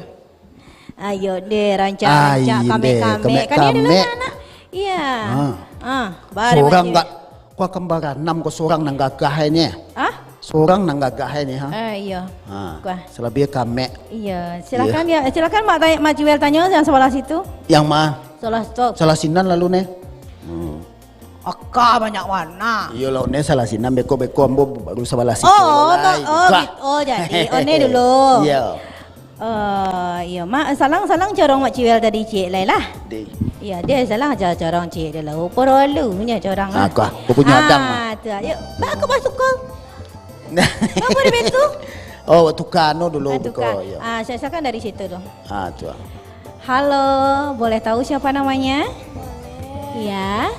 Ayo deh, rancak-rancak, Ai, deh, kamek-kamek. Kan dia dulu kamek-kamek. Anak-anak. Iya. Ah. Ah, baru Sorang aja. Gak, kau akan baranam kau sorang nan gagah ini. Ah? Sorang nan gagah ini, ha? Eh, iya. Ha. Kuah. Selebih kamek. Iya, silakan Iya. ya. Silakan Mak tanya, Mak Jewel tanya yang sebelah situ. Yang ma? Sebelah situ. Salah sinan lalu, neh. Hmm. Aka banyak warna. Iyo lah, ne salah sinan, beko-beko ambo baru sabalah situ Oh, oh, lai. Oh, Buka. Bit-, oh, jadi. Oh, ne dulu. Iyo. Eh, iyo, Mak, salang-salang corong Mak Ciwel tadi, ciek lai lah. Deh. Iyo, dia salang aja corong ciek dulu. Perlunya corong Ah, lah. Kah, aku punya adang, Ah, Mak. Tu, ayo. Bak aku masuk kau. Apa dia tu? Oh, tukar no dulu, Ah, tukar. Beko, iyo. Ah, saya silakan dari situ tu. Ah, tu. Halo, boleh tahu siapa namanya? Boleh. Iya.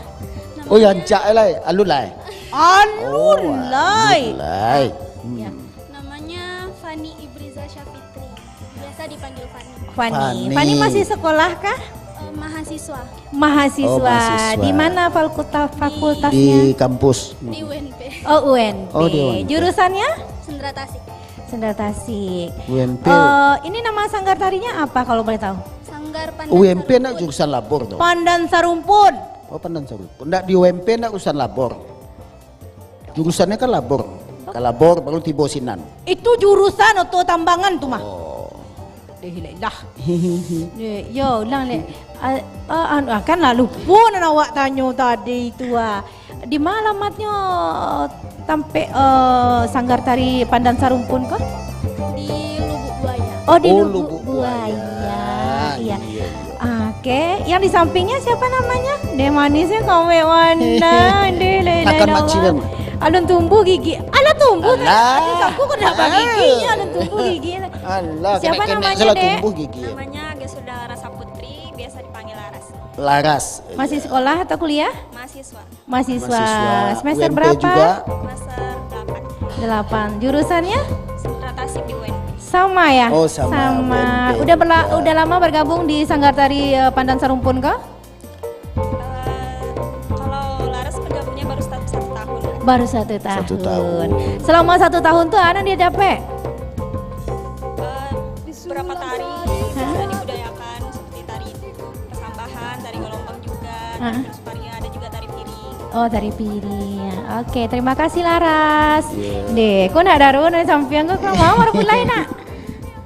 Oh, Namanya rancak lai. Alun lai. Alun Oh, lai. Alun lai. Hmm. Ya. Namanya Fani Ibriza Syafitri. Biasa dipanggil Fani. Fani. Fani. Fani masih sekolah kah? Eh, mahasiswa. Mahasiswa. Oh, mahasiswa. Di mana fakulta-, Di fakultasnya? Di kampus. Di U N P. Oh, U N P. Oh, di U N P. Jurusannya? Sendera Tasik. Sendera Tasik. U N P. Eh, ini nama sanggar tarinya apa kalau boleh tahu? Sanggar Pandan U N P nak Sarumpun. Jurusan labor tu. Pandan Sarumpun. Oh, Pandan Sarumpun. Ndak di U N P nak jurusan labor. Jurusannya kan labor. Ka labor baru tibo sinan. Itu jurusan oto tambangan tu mah. Oh. Deh, lah, lah. Deh, yo, ulang, Lek. Ah, ah, anu, ah, kan lah lupo nan awak tanyo tadi tu, ah. Di ma alamatnyo tampek, eh, Sanggar Tari Pandan Sarumpun ko? Di Lubuk Buaya. Oh, di Oh, Lubuk Lubuk Buaya. Buaya. Iya. Iya, iya. Oke, yang di sampingnya siapa namanya? Deh, manisnya kawek warna. Deh, leh, leh, Akan leh, Mak Ciwel, wah. Mak. Alun tumbuh gigi. Alah, tumbuh. Alah. Aduh, aku kena nampak Alah. Giginya, alun tumbuh gigi. Alah, Siapa kenek-kenek namanya, salah Dek? Tumbuh gigi. Namanya Gesuda Rasa Putri, biasa dipanggil Laras. Laras. Masih Iya. sekolah atau kuliah? Mahasiswa. Mahasiswa. Mahasiswa. Semester U N P berapa? Juga. Semester delapan. Delapan. Jurusannya? Sendera Tasik di U N P. Sama ya? Oh, sama, Sama. U N P Udah berla-, juga. Udah lama bergabung di Sanggar Tari, eh, Pandan Sarumpun kah? Eh, kalau Laras bergabungnya baru satu, satu tahun. Baru satu Satu tahun. tahun. Selama satu tahun tu, Ana dia dapat? Eh, beberapa tari Hah? bisa dibudayakan, seperti tari Pasambahan, tari galombang juga, Hah? terus varia, ada juga tari piring. Oh, tari piring. Oke, terima kasih, Laras. Iya. Deh, kok nak daruan dari sampiang kok, kok mau orang pulai nak?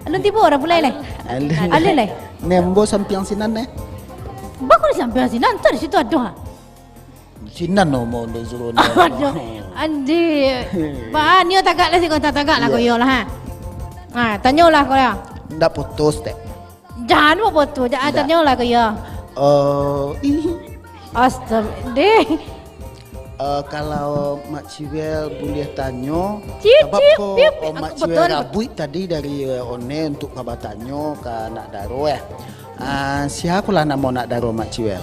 Alun tibo orang pulai leh? Alun. Alun leh? Nembo sampiang sinan, eh? Bako di sampiang sinan, tadi situ ada, ha? Sinan no mau disuruh ni. Aduh, Andi. Ba, nio tagak lah siko, tagak lah Iya. koyo lah, ha. Ha, tanyolah koyo. Ndak putus, Tek. Jangan mau putus, jangan Ndak. tanyolah koyo. Eh, ih. Astaga, deh. Eh, kalau Mak Ciwel buliah tanyo, Cip, sabab cip, ko, pip. eh, Mak Aku Ciwel betul. rabuik tadi dari, eh, One untuk ka batanyo ka Nak Daro, eh. Ah, siakolah namo Nak Daro Mak Ciwel?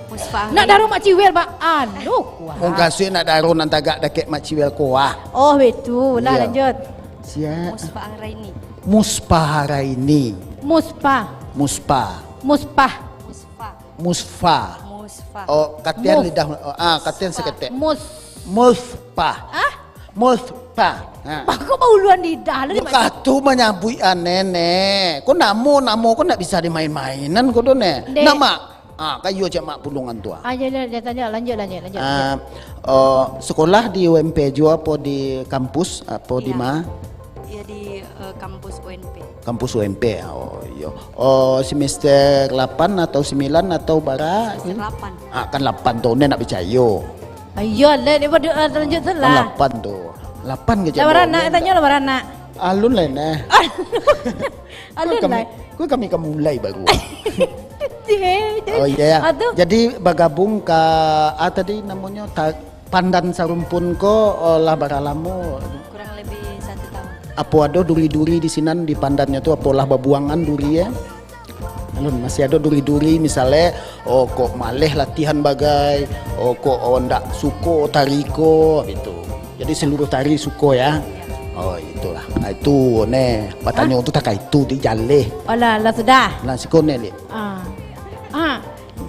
Musfa Nak Daro Mak Ciwel, ba-, anu, kuah. Wong kasuik Nak Daro nan tagak dakek Mak Ciwel ko, ah. Oh, betul. Lah, Iya. lanjut. Sia? Musfa Anggraini. Musfa Haraini. Muspa. Muspa. Muspa. Musfa. Musfa. Musfa. Oh, katian Muf. lidah, oh, ah, katian Fa. saketek. Mus. Musfa. Ah? Musfa. Ha. Bako bauluan lidah lu Yo, dibaca. Katu manyabuik aneh, neh. Ko namo, namo ko ndak bisa dimain-mainan ko do, neh. Dek. Nama? Ah, kayo cak mak pulungan tu, ah. Ah, ya, ya, ya, tanya, lanjut, lanjut, lanjut, Ah, lanjut. oh, sekolah di U M P juo apo di kampus, apo di Iya. ma? Ya, di, eh, kampus U N P. Kampus U M P, oh, iyo. Oh, semester lapan atau sembilan atau bara? Semester lapan. Ah, kan lapan tu, neh nak picayo. Ah, iyo lah, dia pada, ah, lanjut tu Kan lah. lapan tu. Lapan ke Lah, cak baranak, neh tanyo lah baranak. Alun lah, neh. Alun Kami, lah. kau kami ka mulai baru. Dia, dia. Oh, iya, ya. Ah, tu. Jadi, bagabung ka, ah, tadi namonyo, ta-, Pandan Sarumpun ko, oh, lah bara lamo? Kurang lebih satu tahun. Apo ado duri-duri di sinan, di pandannyo tu, apo lah babuangan duri, ya? Alun, masih ado duri-duri, misalnya, oh, kok maleh latihan bagai, oh, kok, oh, ndak suko tari ko, gitu. Jadi, seluruh tari suko, ya? Oh, itulah. Nah, itu, neh, batanyo Hah? tu takah itu, di jaleh. Oh, lah, lah sudah? Lah, siko, neh, Lik. Ah. Ah.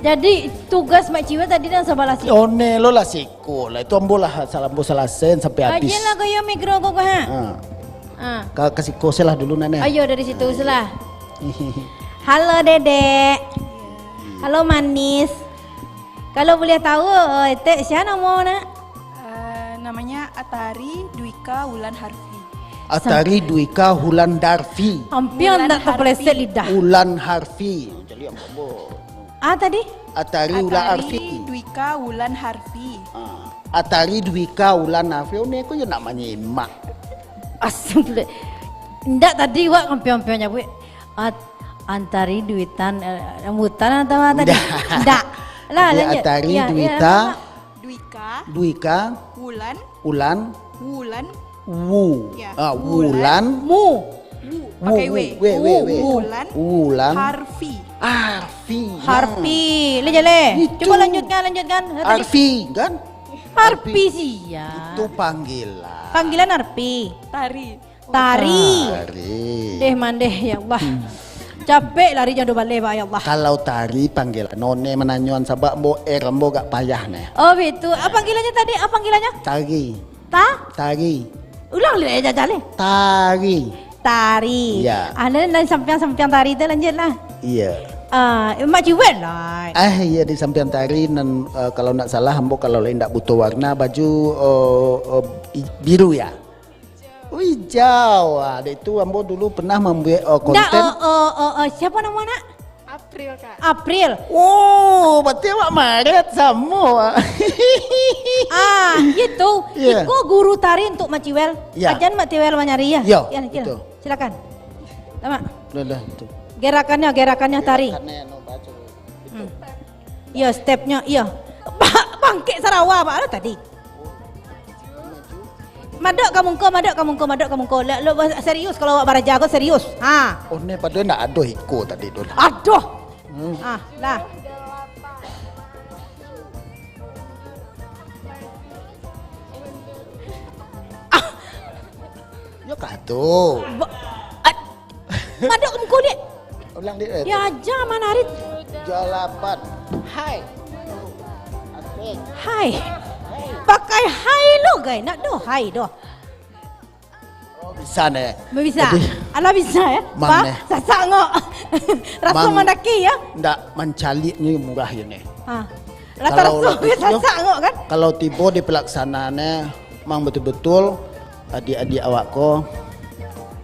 Jadi, tugas Mak Ciwel tadi nan sabalah siko. Oh, neh, lo lah siko lah. Itu ambo lah, salah ambo salasaian sampai habis. Aja lah, gaya mikro kok, ha? Ha. Ah. Ka, ka siko se lah dulu, Nak, nah. Ayo, dari situ se lah. Halo, Dedek. Halo, manis. Kalau boleh tahu, eh, Tek, siapa nama, Nak? Eh, namanya Atari Dwika Wulan Harfi. Atari Dwika Wulan Darfi. Hampir Wulan ndak terpeleset Harfi. Lidah. Wulan Harfi. Jadi, apa, Bu? Ah, tadi? Atari Wulan Atari Arfi. Dwika Wulan Harfi. Ah. Atari Dwika Wulan Arfi. Oh, ni aku je nak manyimak. Astagfirullah. Ndak tadi wak kampion-kampion nyabuik. At-, Antari Duitan, eh, Rambutan atau apa tadi? Ndak. Ndak. Lah, jadi lanjut. Atari Ya, ya, Dwika. Apa, Mak? Dwika. Dwika. Wulan. Wulan. Wulan. Wu. Ya. Ah, Wulan. Wulan. Mu. Wu. Wu, Pakai wu, W. We, we, Wu, we. Wulan. Wulan. Harfi. Arfi. Nah. Harfi. Leh, jaleh. Itu. Cuba lanjutkan, lanjutkan. Tadi. Arfi, kan? Harfi Arfi. Sia. Itu panggilan. Panggilan Arfi. Tari. Tari. Tari. Deh mandeh, ya Allah. Hmm. Capek lari jando baleh, ba, ya Allah. Kalau tari panggilan, none mananyoan sabab ambo er ambo gak payah neh. Oh, begitu. Apa panggilannya tadi? Apa panggilannya? Tari. Ta? Tari. Ulang le, jajal le. Tari. Tari. Iya. Ah, nan, nan sampiang-sampiang tari tu lanjut lah. Iya. Ah, Mak Ciwel lah. Ah, iya, di sampiang tari nan, eh, kalau ndak salah, ambo kalau lain ndak butuh warna baju, eh, eh, i-, biru ya. Oh, hijau. Ah, dek tu ambo dulu pernah mambuek, oh, Ndak, konten. Oh, oh, oh, oh. Siapa nama nak? April, Kak. April. Oh, berarti awak Maret samo, ah. Ah, gitu. Iya. Iko guru tari untuk Mak Ciwel. Iya. Ajan Mak Ciwel manyari, ya? Iya, Ya, Mak Ciwel. Betul. Silakan. Lama. Dah, dah, betul. Gerakannya, gerakannya tari. Gerakannya, no, baca. Hmm. Iya, stepnya, iya. Ba-, bangkek sarawa, Pak, lah tadi. Madok ka mungko, madok ka mungko, madok ka mungko. Lah, lo serius, kalau awak baraja ko serius. Ha. Oh, ni padahal ndak ado iko tadi tu. Aduh. Hmm. Ah, lah. Ah. Yo ka tu. Ba-, ah. Madok ka muko, Dek. Ulang, Dek, eh. Yo aja, mana hari. Jalapan. Hai. Asik. Hai. Pakai hai lo, gai. Nak doh hai doh. Oh, bisa, Dek. Bisa. Jadi, alah, bisa, ya. Mang, Bah, Dek. Sasak ngok. Rasa Mang, mandaki, ya. Ndak, mancaliak ni murah je, Dek. Ha. Lah, kalau taraso lagu dia tu, sasak ngok, kan? Kalau tibo di pelaksanaannya, Mang, betul-betul adik-adik awak ko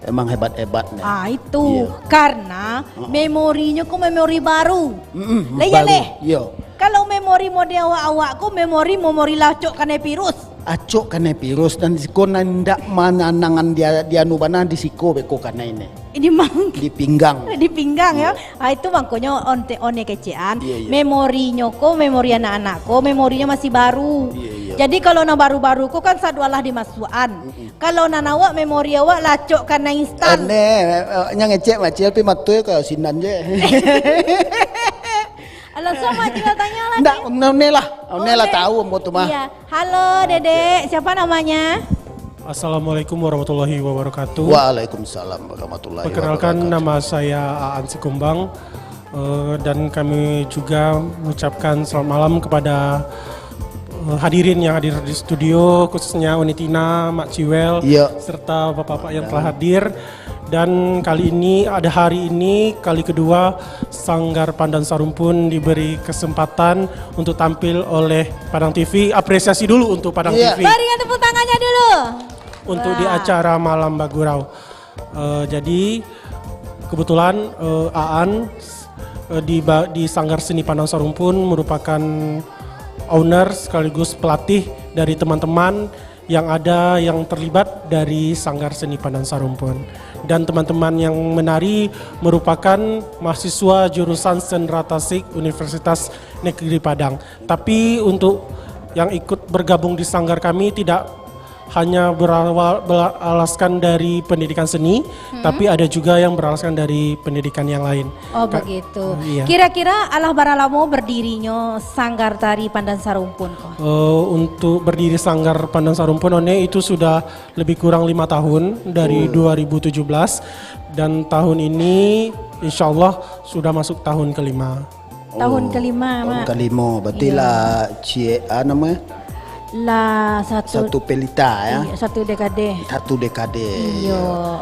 emang hebat-hebat, nah. Ah, itu. Iya. Karena Heeh. memorinyo ko memori baru. Mm-mm, Lah, iya, baru. Leh. Iya. Kalau memori model awak-awak ko memori, memori lah acok kanai virus. Acok kanai virus, dan siko nan indak mananangan dia, dia anu bana di siko beko kanai ne. Ini mang. Di pinggang. Di pinggang, ya. Iya. Ah, itu mangkonyo onte-, one kecekan. Iya, iya. Memorinyo ko, memori anak-anak ko, memorinyo masih baru. Iya, iya. Jadi, kalau nan baru-baru ko kan sadoalah dimasuakan. Mm-mm. Kalau nan awak, memori awak lah acok kanai instan. Ane, eh, nya ngecek macil, tapi mato ka sinan je. Langsung Mak Ciwel tanya lah, Ndak, Dek. One lah. One lah tahu ambo tu mah. Iya. Halo, Dedek. Siapa namanya? Assalamualaikum warahmatullahi wabarakatuh. Waalaikumsalam warahmatullahi Perkenalkan, wabarakatuh. Nama saya Aan Sikumbang, eh, dan kami juga mengucapkan selamat malam kepada, eh, hadirin yang hadir di studio, khususnya Uni Tina, Mak Ciwel, Iya. serta bapak-bapak yang telah hadir. Dan kali ini, ada hari ini, kali kedua, Sanggar Pandan Sarumpun diberi kesempatan untuk tampil oleh Padang T V. Apresiasi dulu untuk Padang Iya. T V. Barikan tepuk tangannya dulu. Untuk di Wah. acara Malam Bagurau. Eh, jadi, kebetulan, eh, Aan, eh, di ba-, di Sanggar Seni Pandan Sarumpun merupakan owner sekaligus pelatih dari teman-teman yang ada yang terlibat dari Sanggar Seni Pandan Sarumpun. Dan teman-teman yang menari merupakan mahasiswa jurusan Sendera Tasik Universitas Negeri Padang. Tapi untuk yang ikut bergabung di sanggar kami tidak hanya berawal, beralaskan dari pendidikan seni, Hmm. tapi ada juga yang beralaskan dari pendidikan yang lain. Oh, Ka-, begitu. iya. Kira-kira alah bara lamo berdirinyo Sanggar Tari Pandan Sarumpun ko? Eh, untuk berdiri Sanggar Pandan Sarumpun, One, itu sudah lebih kurang lima tahun, dari Oh. dua ribu tujuh belas, dan tahun ini insya Allah sudah masuk tahun kelima. Tahun Oh, kelima, tahun Mak. kelima. Berarti Iya. lah, ciek, ah, nama? Lah satu, satu pelita, ya. Iya, satu dekade. Satu dekade. Iyo,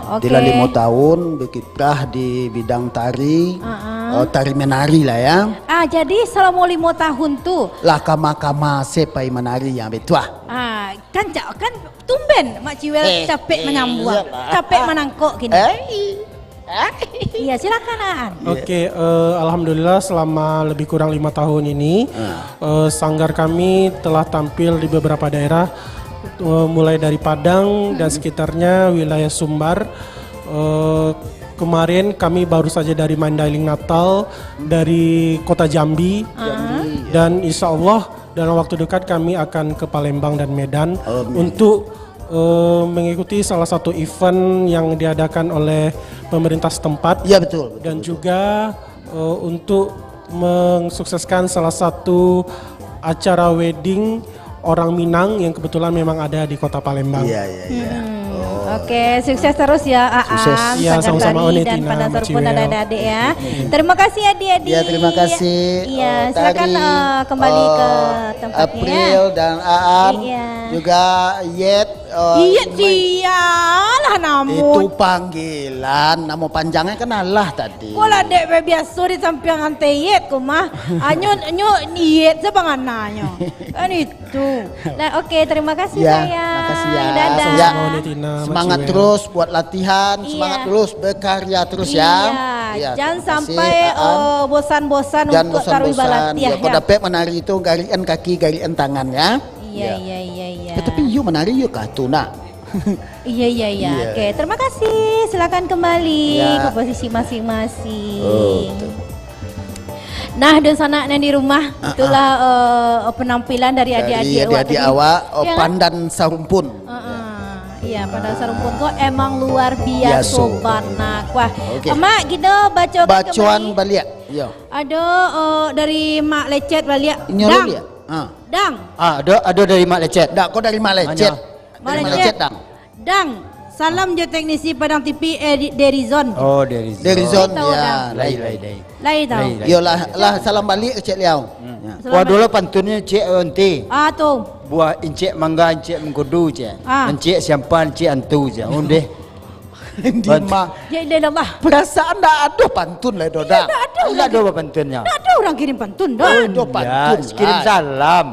oke. Dia lah limo tahun berkiprah di bidang tari, Ah, ah. eh, tari menari lah, ya. Ah, jadi salamo limo tahun tu. Lah kama-kama se pai manari, ya, betul ah. Ah, kan ca-, kan tumben Mak Ciwel Eh, capek eh, manyambuang, iyalah. capek manangkok kini. Eh. Iya, silakan, Aan. Oke, eh, alhamdulillah selama lebih kurang lima tahun ini, Ah. eh, sanggar kami telah tampil di beberapa daerah, eh, mulai dari Padang dan sekitarnya, wilayah Sumbar. Eh, kemarin kami baru saja dari Mandailing Natal, dari kota Jambi, Ah. dan insya Allah dalam waktu dekat kami akan ke Palembang dan Medan Amin. untuk, eh, mengikuti salah satu event yang diadakan oleh pemerintah setempat. Ya, betul, betul, Dan betul. juga, eh, untuk mensukseskan salah satu acara wedding orang Minang yang kebetulan memang ada di kota Palembang. Iya, iya, iya. Hmm. Oh. Oke, sukses terus ya, Aan, Sukses. Ya, Sanggar sama-sama, Tari, One dan Tina, Padang Mak Sarumpun dan Ciwel. adik-adik ya. Terima kasih, adik-adik. Ya, terima kasih, Iya, eh, silakan, Tari, eh, kembali ke eh, tempatnya, ya. April dan Aan, Iya. juga Yet, eh, Iya, Imai. sialah namun. Itu panggilan, nama panjangnya kan alah tadi. Kok lah dek biaso di sampiang anteh Yet ko mah. Anyo, nyo Yet sabangananyo. Kan itu. Nah, oke, terima kasih, Ya, sayang. makasih, ya. Dadah. Sama-sama, Uni Tina, Mak Semangat Ciwel. terus buat latihan, Iya. semangat terus, berkarya terus, ya. Iya, Iya, jangan terima kasih, sampai, Aan. eh, bosan-bosan Jangan untuk taruih bosan-bosan. balatiah, Ya, kau ya. dapat menari itu, garikan kaki, garikan tangan, ya. Iya, Ya. iya, iya, iya. Ya, tapi you menari you ka tu, nak. Iya, iya, iya. Iya. Oke, terima kasih. Silakan kembali Iya. ke posisi masing-masing. Oh, betul. Nah, dunsanak nan di rumah, Ah, itulah, ah. eh, penampilan dari Dari adik-adik awak adik-adik tadi. awak, oh, Ya, kan? Pandan Sarumpun. Ah, ah. Iya, Pandan Sarumpun ko emang luar biasa Biasa. bana. Wah, Oke. Mak, kita bacakan Bacoan kembali. baliak. Yo. Ada, eh, dari Mak Lecet baliak. Inyo Dang. baliak. Ah. Dang. Ah, ada, ada dari Mak Lecet. Dak, kau dari Mak Lecet. Anyo. Mak Dari Mak Lecet. Lecet, Dang. Dang, salam jo teknisi Padang T V, eh, di, Derizon. Oh, Derizon. Derizon, Tahu, ya, Dang. Lai, lai, lai, lai. lai. Lai tahu. Lai, lai. Yo lah, lah, salam baliak ka Cek Liau. Hmm. Ya. Salam Wah, baliak. dulu pantunnyo Cek Onti. Ah, tu. Buah incek mangga, incek mengkudu, Cek. Ah. Incek siampan, incek antu, Cek. Ondeh. Di Pant- ma? Ya ilah, Allah. Perasaan ndak ada pantun lah, Doda. Iya, ndak ada Ndak lagi. ada pantunnya. Ndak ada orang kirim pantun, Don. Oh, ada pantun Ya, kirim lah. salam.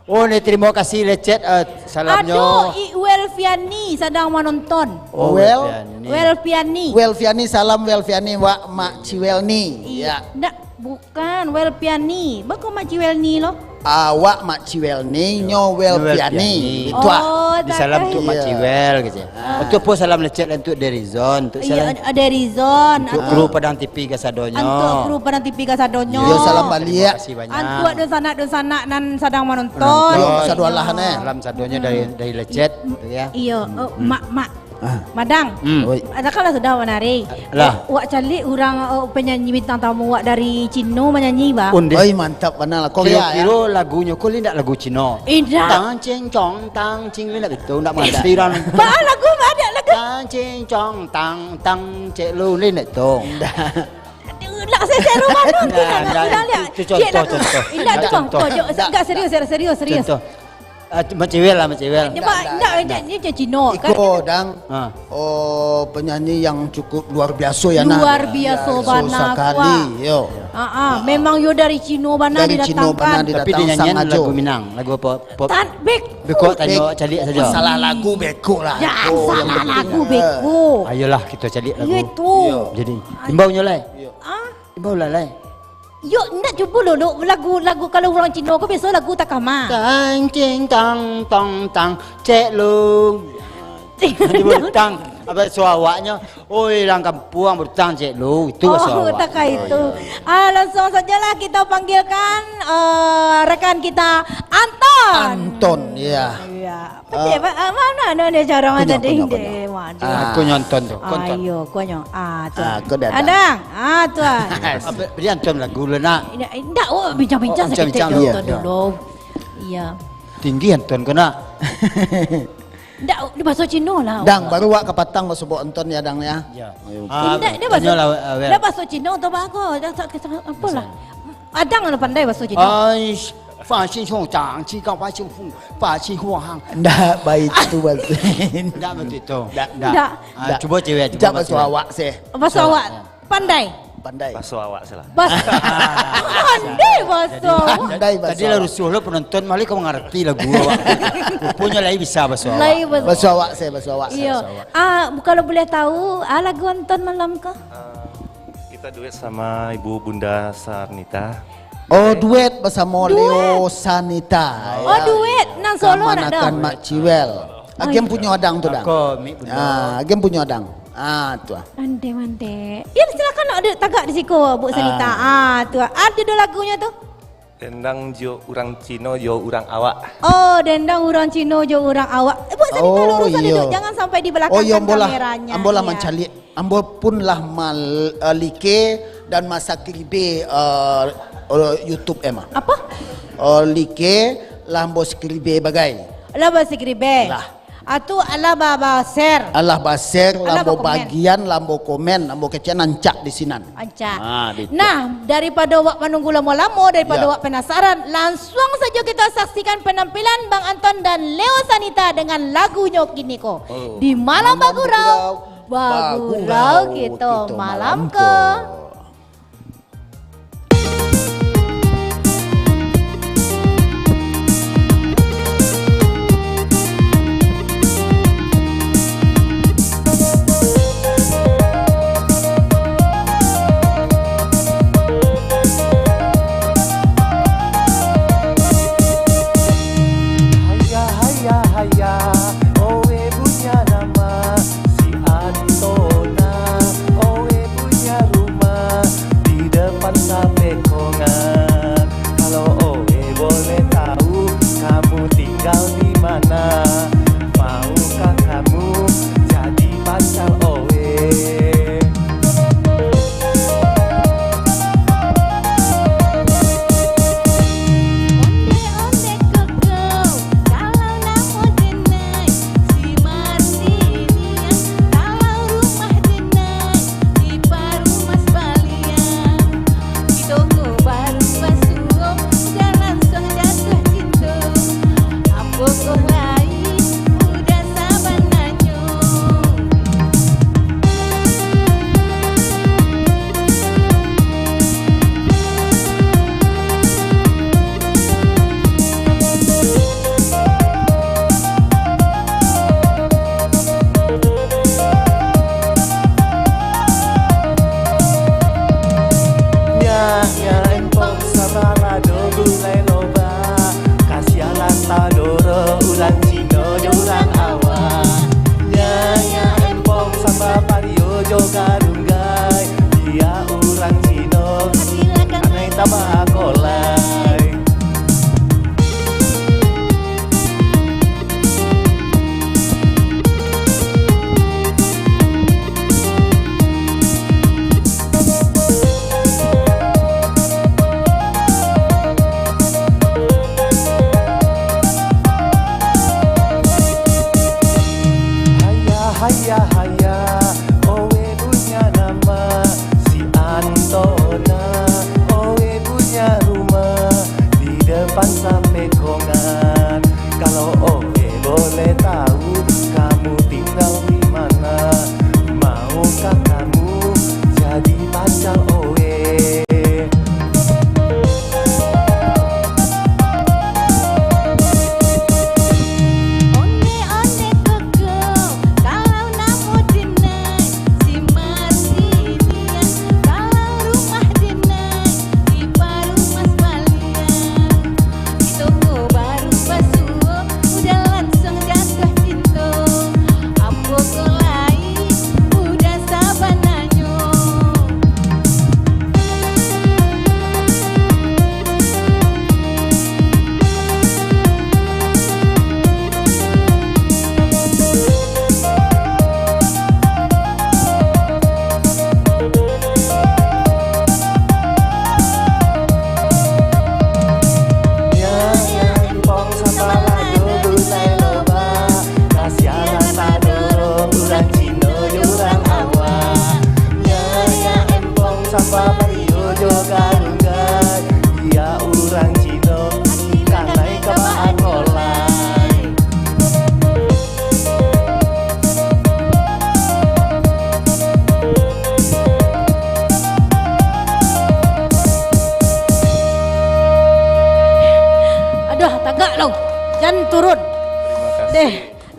Oh, ni terima kasih, Lecet, eh, salamnya. Aduh, I Welfiani sadang menonton. Oh, Wel? Welfiani. Welfiani. Welfiani, salam Welfiani, wak Mak Ciwel ni. Iya. Ya. Ndak, bukan, Welfiani. Bako Mak Ciwel ni lo? Awak Mak Ciwel ni, nyo Nyo Welfiani. Welfiani. Itu ah. Oh, Di salam takah. tu Mak Iya. Ciwel, gitu. Ah. Untuk apa salam Lecet untuk Derizon, untuk Iya, salam ada Rizon. untuk Antuk kru Padang T V kasadonyo. Antuk kru Padang T V kasadonyo. Yo, salam baliak. Terima kasih banyak. Antuk dunsanak-dunsanak nan sadang menonton. Yo, Menonton. sadu alah, neh. Salam sadonyo dari, Hmm. dari Lecet, gitu ya. Iyo, Hmm. oh, Hmm. Mak, Mak. Ah. Madang. Hmm. Oi. Adakah lah sudah menari? Lah. Wak caliak urang, oh, penyanyi bintang tamu wak dari Cino manyanyi, bah. Ondeh. Oi, mantap bana lah. Korea, ya? Kiro-kiro lagunyo ko lai ndak lagu Cino? Indak. Tang cing cong, tang cing, lai ndak gitu, ndak mangarati urang. Bah, lagu, bah, ada lagu. Tang cing cong, tang, tang, cek lu, lai ndak tu. Indak. Aduh, lah, saya, saya rumah tu, Nah, tu, nah, nah, nah, lihat. itu contoh, Cik, lagu. contoh. Indak, Contoh. contoh, contoh. Enggak, serius, serius, serius. Contoh. Ah, Mak Ciwel lah, Mak Ciwel. Dia Mak, Indak, indak, indak, indak. dia, dia Cino, kan? Iko, Dang. Ha. Oh, penyanyi yang cukup luar biasa, ya, nah. Luar biasa, Biasa bana, sekali, wah. yo. Ah, ah, memang yo dari Cino bana Dari Cino didatangkan. bana Tapi dia didatang nyanyian sang ajo. lagu Minang, lagu apa? Pop. Tan, bek. Beko tanyo caliak saja. Masalah lagu beko lah. Ya, Oh, yang salah penting, lagu eh. beko. Ayolah, kita caliak lagu. Iya, tu. Iya. Jadi, imbau nyo lai. Iya. Ah? Imbau lah lai. Yo, ndak cubo dulu lagu, lagu kalau urang Cino ko biaso lagu takama. Tang, cing, tang, tong, tang, cek lu. Nanti berutang. Apa suawaknya? Oi, lang kampuang berutang, cek lu. Itu Oh, suawak. takah itu. Ah, langsung sajalah kita panggilkan, eh, rekan kita, Anton. Anton, ya. Iya. Apa dia, Ah. Pak? Ah, mana, mana dia jarang Kunyah, ada ding kunyah, deh. kunyah. Waduh. Ah. Aku nyonton tu, konton. Ayo, konyo. Ah, tu. Ah, aku dah, dah. Adang. Ah, tu, ah. Apa, beri Anton lagu dulu, nak. Indak, indak, oh, bincang-bincang Oh, sakit bincang-bincang dulu, dulu. Anton dulu. Iya. Tinggi Anton ko, nak. Indak, oh, di bahasa Cina lah. Dang, baru wak kapatang basobok Anton ya, Dang, ya. Ya. Ayo. Ah, Indak, dia tanyo bahasa, lah, ah, Wel. dia bahasa Cina atau apa? Dah tak, tak, tak, apalah. Bisa. Adang lah pandai bahasa Cina. Aish. 发型上长期高发型风发型后行。 Ndak baitu, Bos. Ndak baitu. Ndak, ndak. Ndak. Ah, ndak. Cubo cewek, cubo. Ndak, baso awak se. Baso awak. Pandai. Pandai. Baso awak se lah. Bas-, pandai baso awak. Pandai baso awak. Tadi lah rusuh lo penonton, malah kau mangarati lagu awak. Ruponyo lai bisa baso awak. Lai baso. Baso awak se, baso awak se. Iyo. Baso awak. Ah, kalau boleh tahu, ah, lagu Anton malam ko? Ah, kita duet sama Ibu Bunda Sarnita. Oh, duet basamo Leo Sanita. Oh, duet. Nan solo nak dong? Kamanakan Mak Ciwel. Agian punyo adang tu, dang. Ako, mik bundo. Ah, agian punyo adang. Ah, tu ah. Mantap, mantap. Ya, silakan nak duduk tagak di siko, Bu Sanita. Ah. Ah, tu ah. Ado do lagunyo tu. Dendang jo urang Cino jo urang awak. Oh, dendang urang Cino jo urang awak. Eh, Bu Sanita, lurus sajo duduk. Jangan sampai di belakang kameranya. Oh, iyo, ambo lah mancaliak. Ambo pun lah mal-, eh, like dan masakribe, eh, eh, YouTube, eh, mah. Apa? Eh, like lah ambo sakribe bagai. Lah basakribe. Lah. Atu alah ba-, ba-share. Alah ba-share, lah ambo bagian, lah ambo komen, lah ambo kecek nancak di sinan. Ancak. Ah, di tu. Nah, daripado awak manunggu lamo-lamo, daripado awak penasaran, langsung sajo kita saksikan penampilan Bang Anton dan Leo Sanita dengan lagunyo kini ko. Oh, di malam bagurau. Bagurau kito malam ko. Haya, haya, haya, oe punya nama si Antona, oe punya rumah di depan sapekongan. Kalau oe boleh tahu, kamu tinggal di mana, maukah kamu jadi pacar oe? Onde-onde koko, kalau namo denai si Marsilia, kalau rumah denai di Parumas Balian. Kito ko baru basuo, jan lansuang jatuah cinto. Apo ko lai mudah sabananyo. Nyak, nyak, empong sabalado gulai loba. Kasialah sadoro urang Cino jo urang awak. Nyak, nyak, empong samba pario jo garunggai. Bia urang Cino, anai tabako lai. Haya, haya, haya, oe punya nama si Antona, oe punya rumah di depan sapekongan. Kalau oe boleh tahu, kamu tinggal di mana, maukah kamu jadi pacar oe? Onde-onde koko, kalau namo denai si Marsilia, kalau rumah denai di Parumas Balian. Kito ko baru basuo, udah lansuang jatuah cinto. Apo ko lai mudah sabananyo. Nyak, nyak, empong sabalado gulai loba. Kasialah sadoro urang Cino jo urang awak. Nyak, nyak, empong samba pario jo garunggai. Bia urang Cino,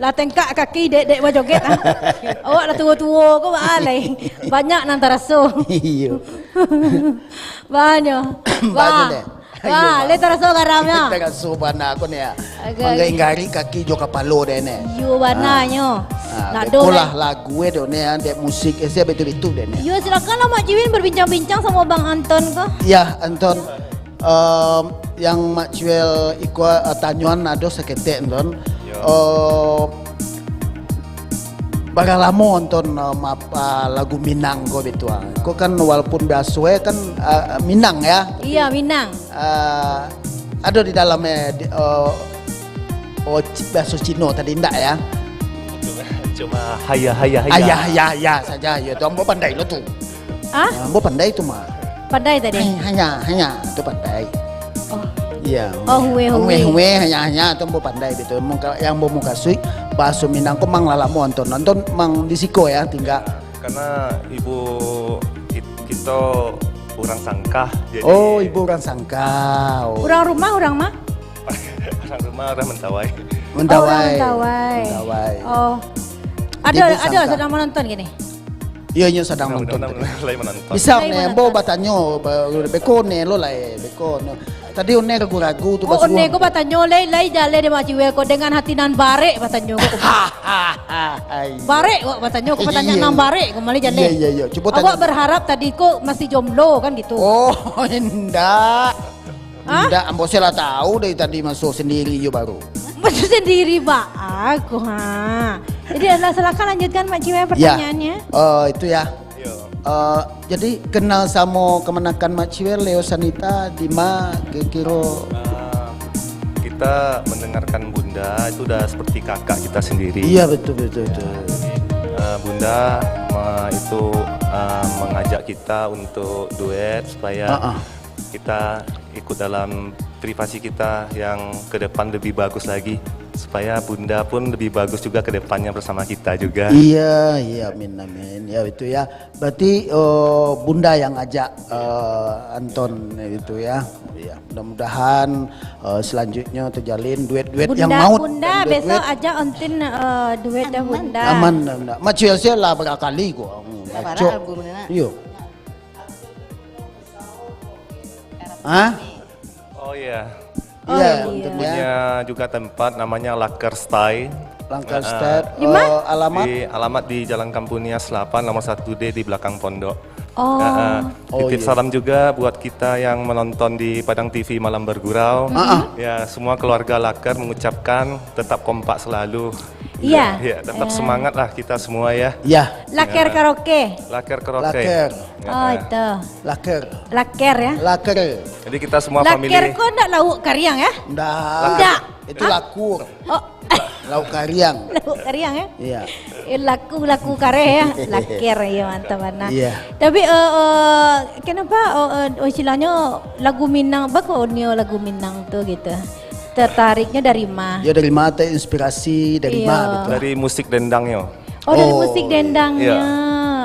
Atengkak kaki dek-dek bajoget ah. Awak lah tuo-tuo ko baa lai. Banyak nan taraso. Iyo. Banyak. Banyak deh. Wah, lai taraso garamnyo. Taraso bana ko ni ah. Manggainggari kaki jo kapalo deh ni. Iyo bananyo. Ah, nak do lah lagu eh do ni ah, dek musik eh sia betul-betul deh ni. Yo silakanlah Mak Jiwin berbincang-bincang sama Bang Anton ko. Ya, Anton. Em, yang Mak Ciwel iko, eh, tanyoan ado saketek, Anton. Yo. Eh, bara lamo, Anton, eh, map-, ah, lagu Minang ko bitu, ah? Ko kan walaupun biaso, eh, kan, ah, Minang, ya? Tapi, iya, Minang. Ah, ado di dalam, eh, di, eh, oh, ci-, bahaso Cino tadi, indak, ya? Cuma haya, haya, haya. Haya, haya, haya saja, ya. Tu ambo pandai lo tu. Ah? Ah, ambo pandai tu mah. Pandai tadi? Hai, hanya, hanya. Tu pandai. Oh. Iya. Oh, hue, hue. Hue, hue, hanya, hanya. Tu ambo pandai gitu. Muka, yang ambo mukasuik, bahaso Minang ko mang lah lamo Anton. Anton mang di siko ya, tingga. Karena ibu kit-, kito urang Sangkah, jadi. Oh, ibu urang Sangkah. Oh. Urang rumah, urang ma? Urang rumah, urang Mentawai. Mentawai. Oh, urang Mentawai. Mentawai. Oh. Ado, ado sadang manonton kini? Iyo, inyo sadang manonton. Bisa One, ambo batanyo, ba-, beko One lo lai, beko One. Tadi One ragu-ragu tu. Oh, One ko batanyo, lai, lai jaleh dek Mak Ciwel ko, dengan hati nan barek batanyo ko. Barek ko batanyo ko, batanya nan barek ko, malah jaleh. Iyo, iyo, iyo. Cubo tanyo. Awak berharap tadi ko masih jomblo kan gitu? Oh, indak. Hah? Indak, ambo se lah tahu dari tadi maso sendiri jo baru. Maso sendiri baa ko, ha. Jadi, lah, silakan lanjutkan, Mak Ciwel, pertanyaannya. Ya. Eh, itu ya. Yo. Eh, jadi, kenal samo kamanakan Mak Ciwel, Leo Sanita, di ma, kiro-kiro? Eh, kita mendengarkan Bunda, itu udah seperti kakak kita sendiri. Iya, betul, betul, betul. Eh, Bunda, me-, itu, eh, mengajak kita untuk duet supaya kita ikut dalam privasi kita yang ke depan lebih bagus lagi, supaya Bunda pun lebih bagus juga ke depannya bersama kita juga. Iya, iya, amin, amin. Ya, itu ya. Berarti, eh, Bunda yang ajak, eh, Anton itu ya. Ya, mudah-mudahan, eh, selanjutnya terjalin duet-duet yang Bunda, maut Bunda dan duet-duet besok ajak Antin, eh, duet dah, Bunda. Aman, Bunda. Mak Ciwel lah berapa kali ko. Hmm, bacok. Iyo. Hah? Oh, iya. Iya, oh, iya. Punya juga tempat namanya Laker Style. Laker Style. Di mana? Eh, alamat? Di, alamat di Jalan Kampunia Selapan, nomor satu D di belakang pondok. Oh. Heeh. Oh, iya. Titip salam juga buat kita yang menonton di Padang T V Malam Bergurau. Heeh. Ya, semua keluarga Laker mengucapkan tetap kompak selalu. Iya. Ya, tetap semangat lah kita semua ya. Iya. Laker karaoke. Laker karaoke. Laker. Oh, itu. Laker. Laker, ya? Laker. Jadi kita semua family. Laker ko ndak lauk kariang, ya? Ndak. Ndak. Itu lakur. Oh. Lauk kariang. Lauk kariang, ya? Iya. Eh, laku, laku kareh, ya? Laker, iya, mantap bana. Iya. Tapi, eh, eh, kenapa, eh, eh, oh, istilahnya lagu Minang, bako nio lagu Minang tu gitu? Tertariknya dari ma? Ya, dari ma, terinspirasi dari ma, betul. Dari musik dendangnya. Oh, dari musik dendangnya. Iya.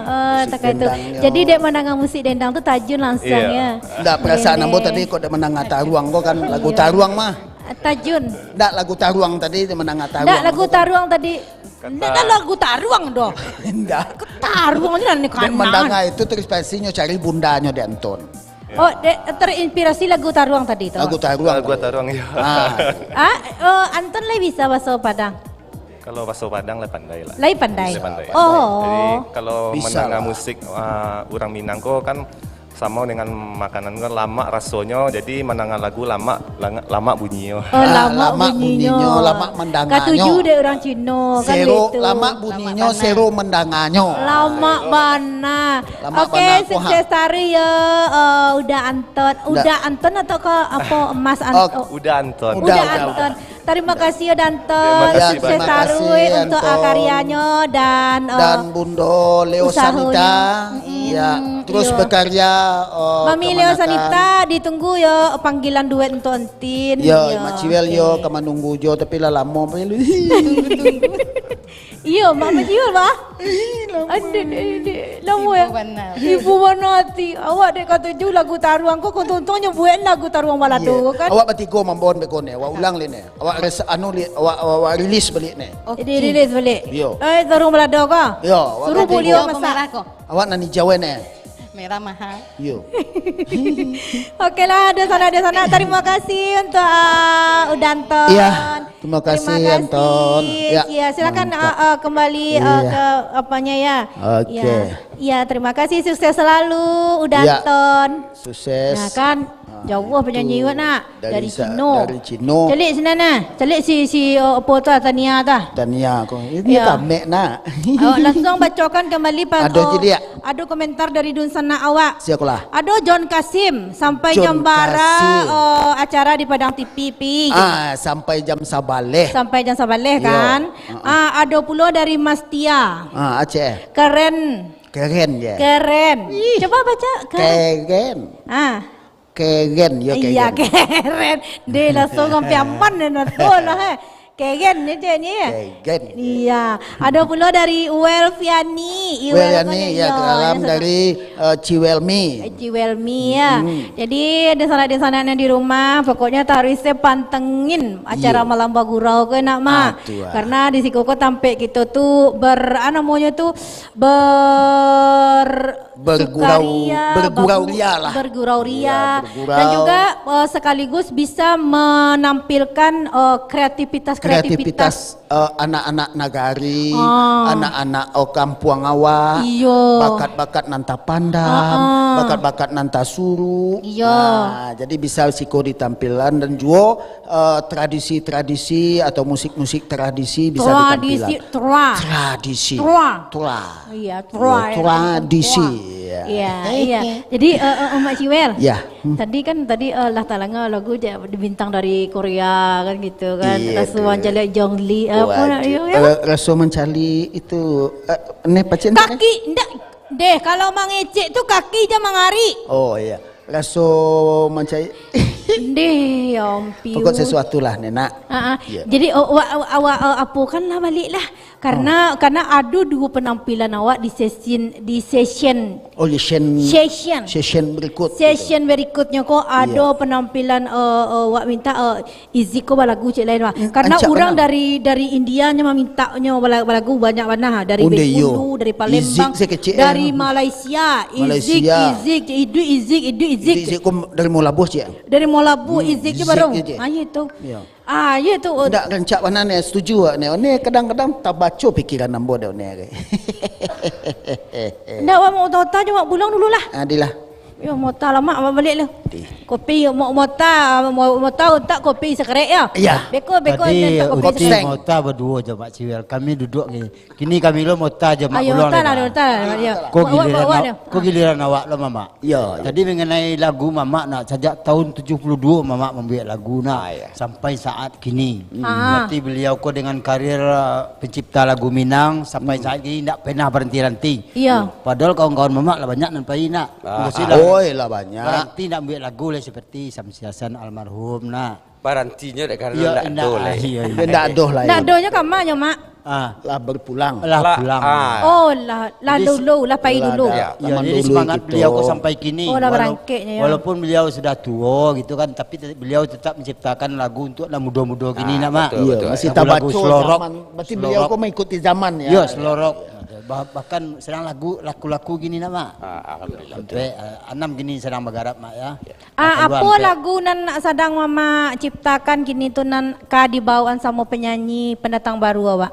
Oh, musik takai tu. Dendangnya. Jadi, dek mandanga musik dendang tu tajun langsung, ya? Ndak, perasaan ambo tadi kok dek mandanga taruang ko kan, lagu taruang mah. Tajun. Ndak, lagu taruang tadi, dek mandanga taruang. Ndak, lagu taruang tadi. Ndak, ndak lagu taruang doh. Ndak. Taruang je lah ni. Dek mandanga itu terinspirasinyo cari bundanyo dek Anton. Oh, dek, terinspirasi lagu taruang tadi tu. Lagu taruang. Lagu taruang, iya. Ah. Ah, oh, Anton lai bisa bahaso Padang? Kalau bahaso Padang lah pandai lah. Lai pandai. Lai pandai. Oh. Jadi kalau mandanga musik, ah, urang Minang ko kan samo dengan makanan kan lamak rasonyo, jadi mandanga lagu lamak, lang-, lamak bunyinyo. Oh, ah, lamak bunyinyo. Lamak bunyinyo, lamak mandanganyo. Katuju dek urang Cino kan. Sero, itu. Lamak bunyinyo, sero mandanganyo. Lamak bana. Lamak bana. Oke, sukses taruih yo, eh, Uda Anton. Uda Anton atau ke apa, Mas Anton? Oh, Uda Anton. Uda, Uda Anton. Terima kasih, Uda Anton. Terima kasih banyak. Sukses taruih untuk, eh, karyanyo dan, eh, dan Bundo Leo Sanita. Ya, terus berkarya, eh, Mami Leo Sanita, ditunggu yo panggilan duet untuk Antin. Ya, Mak Ciwel yo, ka manunggu jo, tapi lah lamo. Iyo, Mak Majiul, Bah. Aduh, dek, dek, lamo yo. Ibu bana. Ibu bana ati. Awak dek katuju lagu taruang ko, untuang-untuangnyo buek lagu taruang balado ko kan. Awak batigo mambao beko ne, awak ulang li ne. Awak res-, anu li, awak, awak, awak rilis baliak ne. Jadi rilis baliak. Iyo. Eh, taruang balado ko. Iyo, awak Suruh batigo. Bolio masak. Awak nan ijau ne. Merah mahal. Iyo. Oke lah, dunsanak-dunsanak. Terima kasih untuk, ah, Udanton. Iya, terima kasih, Anton. Ya, ya, silakan, mantap. Ah, ah, kembali, ah, iya, ke apanya ya. Oke. Ya. Ya, terima kasih. Sukses selalu, Udanton. Ya. Sukses. Nah, kan, ah, jauh itu penyanyi juga, nak. Dari Dari sa-, Cino. Dari Cino. Caliak sinan nah. Caliak si, si, oh, apo tu, Tania tu. Tania ko. Ini kamek nak. Awak langsung bacokan kembali pa-, ado oh, caliak. Ado komentar dari dunsanak awak. Siakolah. Ado John Kasim, sampai John jam bara, Kasim. Oh, acara di Padang T V P. Ah, sampai jam sabaleh. Sampai jam sabaleh, iyo, kan? Heeh. Ah, ado pulo dari Mas Tia. Ah, Aceh. Keren. Keren, ya. Keren. Ih. Coba baca. Keren. Keren. Ah. Keren, yo, iya, keren. Keren. Deh, langsung sampai aman dan betul lah, eh. Keren ni, cek ni, ya. Keren. Iya. Ada pula dari Uel Fiani. Uel Fiani, ya, salam dari, eh, Ciwelmi. Eh, Ciwelmi, ya. Hmm. Jadi, ada sanak-sanak yang di rumah, pokoknya taruih se pantengin acara, iya, Malam Bagurau ke, nak, Mak. Ah, tu, ah. Karena di siko ko tampek kito tu ber-, ah, namanya tu ber-, bergurau, sukaria, bergurau bagu-, ria lah. Bergurau ria. Iya, bergurau. Dan juga, eh, sekaligus bisa menampilkan, eh, kreativitas-kreativitas. Kreativitas, eh, anak-anak nagari, ah, anak-anak, oh, kampuang awak, iyo, bakat-bakat nan tapandam, ah, ah, bakat-bakat nan tasuruk. Iyo. Nah, jadi bisa siko ditampilan dan juo eh, tradisi-tradisi atau musik-musik tradisi bisa ditampilkan. Tradisi, tra. Tradisi. Tra. Tra. Iya, tra. Yo, tradisi. Tra. Iya, iya. Jadi, eh, eh, eh, Mak Ciwel. Ya. Hmm. Tadi kan, tadi, eh, lah talanga lagu je bintang dari Korea kan gitu kan. Iya, Raso tu. Mancaliak Jong Li, eh, apa nak, wajib. Yo, yo. Eh, Raso Mancaliak itu, eh, ne pacik ne? Kaki, ndak. Deh, kalau mangecek tu kaki je mangarik. Oh, iya. Raso mancaliak. Ndeh, ya ampun. Pokok sesuatu lah, Nenak. Ah, ah. Ya. Jadi, oh, awak, awak, awak, eh, apokan lah balik lah. Karena, oh, karena ada dua penampilan awak di session, di session. Oh, session. Session. Session berikut, gitu. Session berikutnya ko ada, iya, penampilan, eh, eh, awak minta, eh, Izik ko balagu cek lain, wah. Hmm, karena rancak urang bana. Dari, dari India nyo mamintaknyo bala-, balagu banyak bana. Dari Bengkulu, iyo. Dari Palembang, Izik sekecek, dari, eh, Malaysia. Izik, Malaysia. Izik, iduik Izik, iduik Izik. Izik, Izik ko dari Mualabuh, cek? Dari Mualabuh, hmm, Izik tu Izik baru. Je, cek. Ah, iyo tu. Iyo. Ah, iyo tu. Ndak rancak bana ne, setuju awak ne. Ne kadang-kadang tabaco pikiran ambo dek ne. Ndak, wak, mau tota je, wak pulang dulu lah. Adilah. Yo, mota lamak, abang balik lu. Di. Kopi, mo-, mota, mo-, mota untak kopi sekerek yo. Iya. Beko, beko, tadi untak kopi kopi sekerek. Mota baduo je, Mak Ciwel. Kami duduk ni. Kini kami lo mota je, Mak, ayo, pulang mota lah, lah, mota lah, ayo. Ko giliran awak, ko giliran awak lo, Mamak. Iya, iya. Tadi mengenai lagu Mamak nak, sajak tahun tujuh puluh dua Mamak mambuek lagu nak. Ah, iya. Sampai saat kini. Hmm. Ah. Berarti beliau ko dengan karir, uh, pencipta lagu Minang sampai, hmm, saat kini ndak pernah berhenti-henti. Iya. Padahal kawan-kawan Mamak lah banyak nan pai nak. Ah. Mesti lah. Oi, lah banyak. Baranti nak buek lagu lah seperti Samsi Hasan almarhum nak. Barantinyo dek karano, iyo, ndak ado lai. Ah, iyo, iyo. Ndak ado lai. Ndak adonyo ka ma nyo, Mak? Ah. Lah berpulang. Lah pulang. Ah. Oh, lah, lah dulu, lah pai dulu. Lah, iyo, jadi dulu semangat beliau ko sampai kini. Oh, lah barangkeknyo, yo. Walaupun beliau sudah tuo gitu kan, tapi te-, beliau tetap menciptakan lagu untuk anak mudo-mudo kini nak, Mak. Ah, betul, betul. Iyo, masih tabaco zaman. Lagu-lagu slorok. Berarti beliau ko mengikuti zaman, ya. Iyo, slorok. Bah-, bahkan sadang lagu, laku-laku gini nak, Mak. Ah, alhamdulillah. Sampai, eh, anam gini sadang bagarap, Mak, ya. Ah, apo lagu nan sadang Mamak ciptakan kini tu nan ka dibawaan samo penyanyi pendatang baru awak?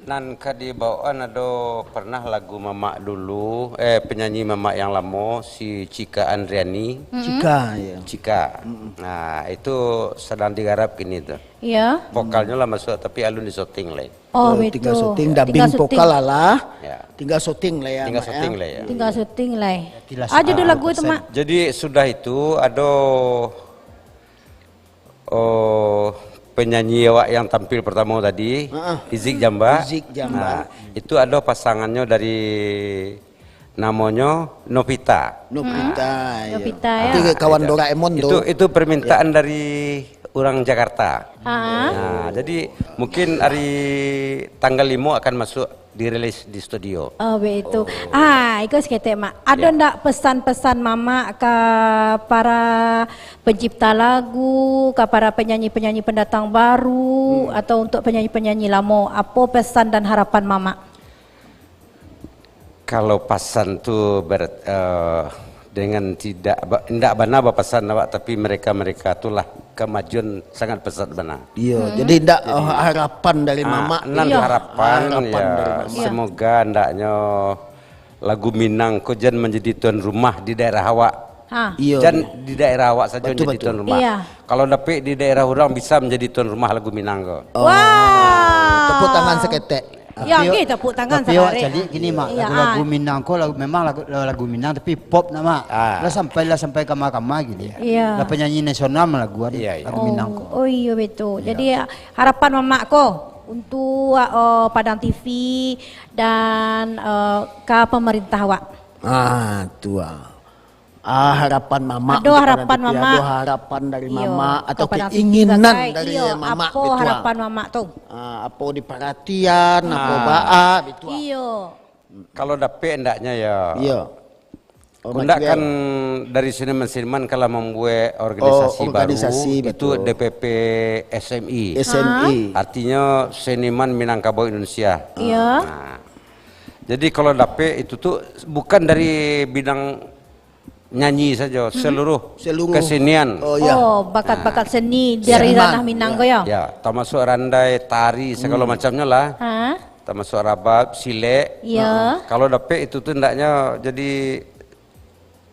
Nan ka dibawaan ado pernah lagu Mamak dulu, eh, penyanyi Mamak yang lamo, si Cika Andriani. Mm-mm. Cika, ya. Cika. Mm-mm. Nah, itu sadang digarap kini tu. Iya. Vokalnyo lah masuk, tapi alun disyuting lai. Oh, tinggal syuting, dubbing vokal alah. Ya. Tinggal syuting lah ya, Mak, ya. Tinggal syuting lah ya. Tinggal syuting lah. Ah, judul lagu tu, Mak? Jadi, sudah itu, ado, oh, penyanyi awak yang tampil pertama tadi, heeh, Izik Jamba. Izik Jamba. Nah, itu ado pasangannyo dari Namonyo Novita. Novita, hmm. Ya. Novita, ya. Itu kawan Doraemon tu. Itu, itu permintaan dari urang Jakarta. Ha. Nah, jadi mungkin hari tanggal limo akan masuk dirilis di studio. Oh, begitu. Ah, iko saketek, Mak. Ado ndak pesan-pesan Mamak ka para pencipta lagu, ka para penyanyi-penyanyi pendatang baru, atau untuk penyanyi-penyanyi lamo? Apo pesan dan harapan Mamak? Kalau pasan tu ber-, eh, dengan tidak ba-, indak bana bapasan awak, tapi mereka-mereka tu lah kamajuan sangat pesat bana. Iyo, jadi ndak, eh, harapan dari Mamak. Nan harapan, harapan dari Mamak. Semoga andaknyo lagu Minang ko jan manjadi tuan rumah di daerah awak. Ha. Iyo. Jan di daerah awak sajo jadi tuan rumah. Iya. Kalau dapek di daerah urang bisa manjadi tuan rumah lagu Minang ko. Oh. Wah. Tepuk tangan saketek. Ya, oke, tepuk tangan. Tapi awak caliak gini, Mak, lagu-lagu Minang ko lagu, memang lagu, lagu Minang tapi pop nak, Mak. Ah. Lah sampai, lah sampai kama-kama gini. Iya. Lah penyanyi nasional mah lagu, iya, iya, lagu Minang ko. Oh, oh, iya, betul. Iya. Jadi, harapan Mamak ko untuk, eh, Padang T V dan, eh, ka pemerintah awak. Ah, tu ah. Ah, harapan Mamak. Ado harapan Mamak. Ado harapan dari Mamak atau keinginan dari Mamak gitu, ah. Apo harapan Mamak tu? Ah, apo diparatian, apo baa, gitu, ah. Iyo. Kalau dapek andaknyo, ya. Iyo. Kundak kan dari seniman-seniman kalau mambuek organisasi baru, itu D P P S M I. S M I. Artinyo Seniman Minangkabau Indonesia. Iyo. Nah. Jadi kalau dapek itu tu bukan dari bidang nyanyi sajo, seluruh kesenian. Oh, iya. Oh, bakat-bakat seni dari ranah Minang ko, ya? Ya, termasuk randai, tari, segala macamnya lah. Ha? Termasuk rabab, silek. Iya. Kalau dapek itu tu hendaknya jadi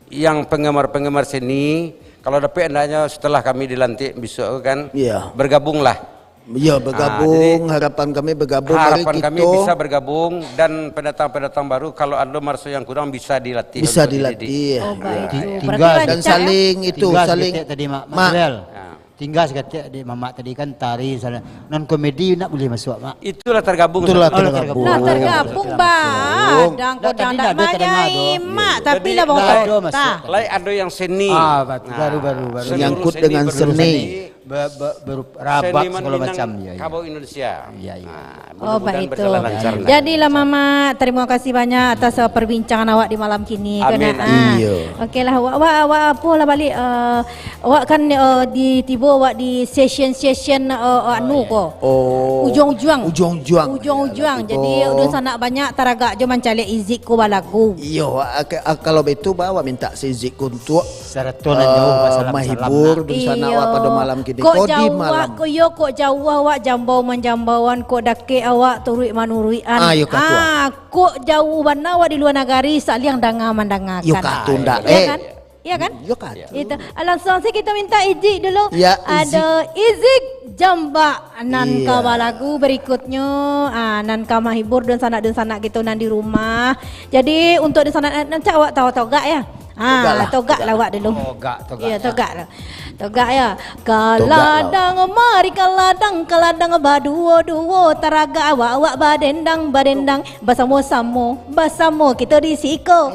yang penggemar-penggemar seni, kalau dapek hendaknya setelah kami dilantik besok tu kan, bergabunglah. Iya, bergabung. Ah, jadi, harapan kami bergabung, mari harapan kami kita bisa bergabung dan pendatang-pendatang baru, kalau ado maraso yang kurang, bisa dilatih, bisa dilatih. Oh, baik. Berarti tinggal lancar, ya? Dan saling itu, tinggal saling saketek tadi, Mak, Mak Rizal. Ya. Tinggal saketek di Mamak tadi kan tari, misalnya. Non komedi nak boleh masuk, Mak? Itulah tergabung. Itulah tergabung. Lah tergabung, bah. Dang kodang dak manyai, Mak, tapi lah bawa ado masuk. Lai ado yang seni. Ah, baru, baru, baru. Nyangkut dengan seni. Be-, be-, berup-, rabab segala macam, ya, ya. Kabau Indonesia. Ya, ya. Ah, mudah-mudahan berjalan lancar. Oh, baik itu. Jadilah, Mamak, terima kasih banyak atas, eh, perbincangan awak di malam kini, kan? Amin, amin. Iya. Oke lah, awak, awak, awak apo lah balik, eh, awak kan, eh, di, tibo awak di session-session, eh, anu ko. Oh. Ujuang-ujuang. Ujuang-ujuang. Ujuang-ujuang. Jadi, dunsanak banyak taragak jo mancaliak Izik ko balagu. Iyo, a-, a-, kalau baitu, bah, awak mintak si Izik ko untuak Sarato nan jauah, eh, basalam-salam, mahibur dunsanak awak pado malam kini. Kok jauah, kok iyo, kok jauah awak jambau manjambauan, kok dakek awak turuik manuruikan. Ah, iyo, ka tu. Ah, kok jauah bana awak di lua nagari, saliang danga mandangakan. Iyo, ka tu ndak, eh. Iya kan? Iya kan? Iyo, ka tu. Itu. Ah, langsung saja kita minta Izik dulu. Ya, Izik. Ada Izik Jambak nan ka balagu berikutnyo, ah, nan ka mahibur dunsanak-dunsanak kito nan di rumah. Jadi, untuk di sana, nan cak awak tahu togak, ya? Ha, togak lah. Togak lah awak dulu. Togak, togak. Iya, togak lah. Togak, ya. Togak lah. Kaladang, mari kaladang, kaladang baduo-duo, taragak awak-awak badendang, badendang, basamo-samo, basamo kito di siko.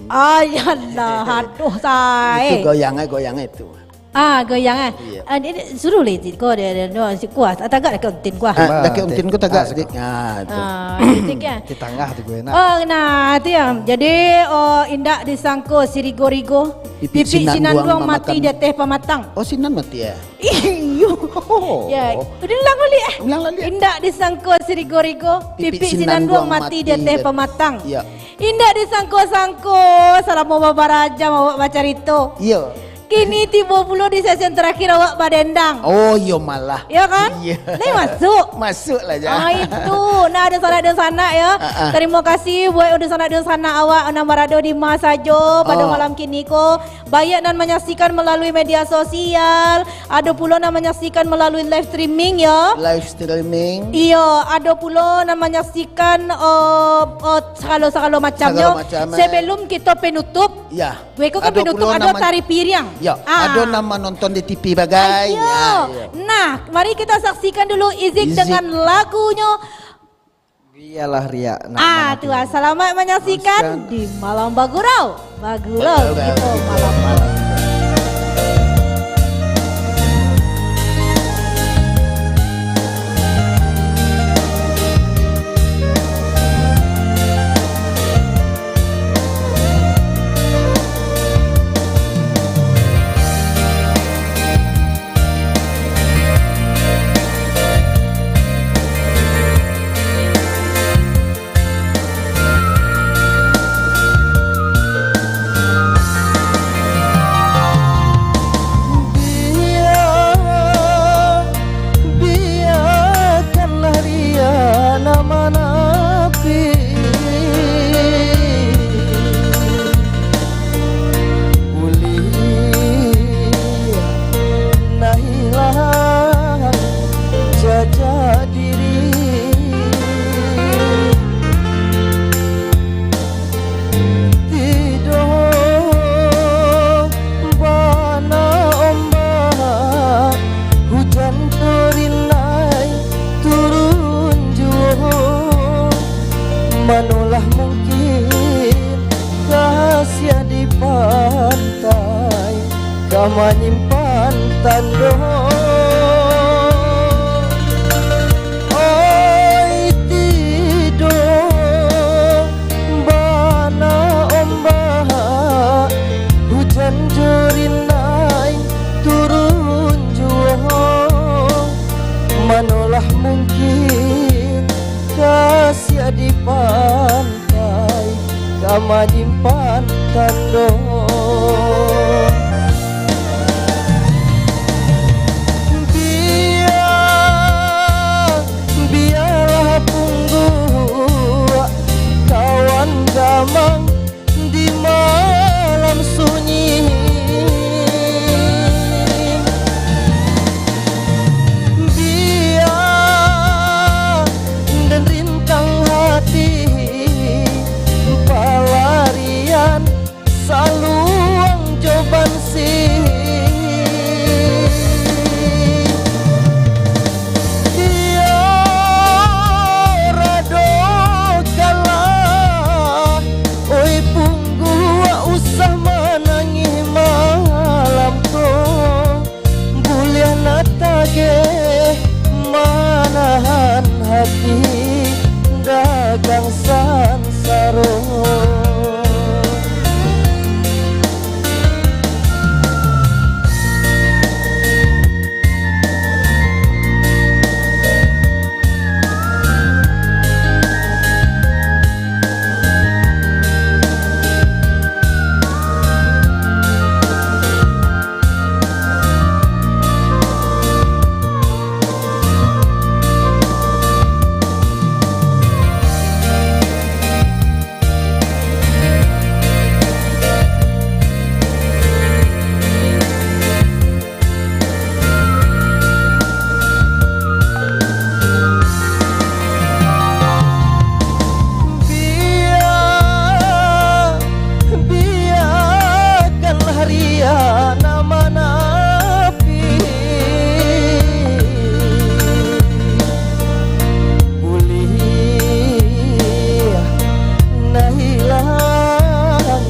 Ayalah, aduh, sai. Itu goyang, eh, goyang itu. Ah, goyang, eh. Iya. Ah, dia, dia suruh lah Izik ko, dia, dia, dia, si kuah. Atagak dakek untin kuah. Ah, dakek untin ko tagak, ah, Zik. Ah, tu. Ah, Izik, ya. Di tangah tu gue nak. Oh, nah, tu ya. Jadi, oh, indak disangko sirigo-rigo. Pipik sinanduang mati di ateh pamatang. Oh, sinan mati, ya? Iyo. Oh. Ya, udah ulang balik, eh. Ulang balik. Indak disangko sirigo-rigo. Pipik sinanduang mati di ateh pamatang. Ya. Indak disangko-sangko, salamo babaraja awak bacarito. Iya. Kini tibo pulo di sesi terakhir awak badendang. Oh, iyo malah. Iya kan? Iya. Lai masuk? Masuk lah, ja. Ah, itu. Nah, dunsanak-dunsanak, ya. Ah, ah. Terima kasih buat dunsanak-dunsanak awak nan barado di ma sajo pada malam kini ko. Banyak nan manyaksikan melalui media sosial, ado pulo nan manyaksikan melalui live streaming, ya. Live streaming. Iyo, ado pulo nan manyaksikan, eh, eh, sagalo-sagalo macamnyo. Sagalo macam, eh. Sebelum kito penutup, ya. Gue ko kan penutup ado tari piriang. Ya, ah. Ado nan manonton di T V bagai. Ayo. Ya, ya. Nah, mari kita saksikan dulu Izik dengan lagunyo. Bialah riak nak. Ah, tu ah, selamat menyaksikan di Malam Bagurau. Bagurau, bagurau. Kita malam-malam. Mungkin kasiah di pantai ka manyimpan tando. Oi, tido bana ombak, hujan jo rinai turun juo. Manolah mungkin kasiah di pantai ka manyimpan tando. Bia, bialah pungguak kawan gamang di malam sunyi. Bia den rintang hati, palarian saluang jo bansi. Iyo, rado kalah, oi pungguak usah manangih malam ko. Buliah nak tageh manahan hati dagang sansaro. Bia, biakanlah riya nan manapik. Buliah nan hilang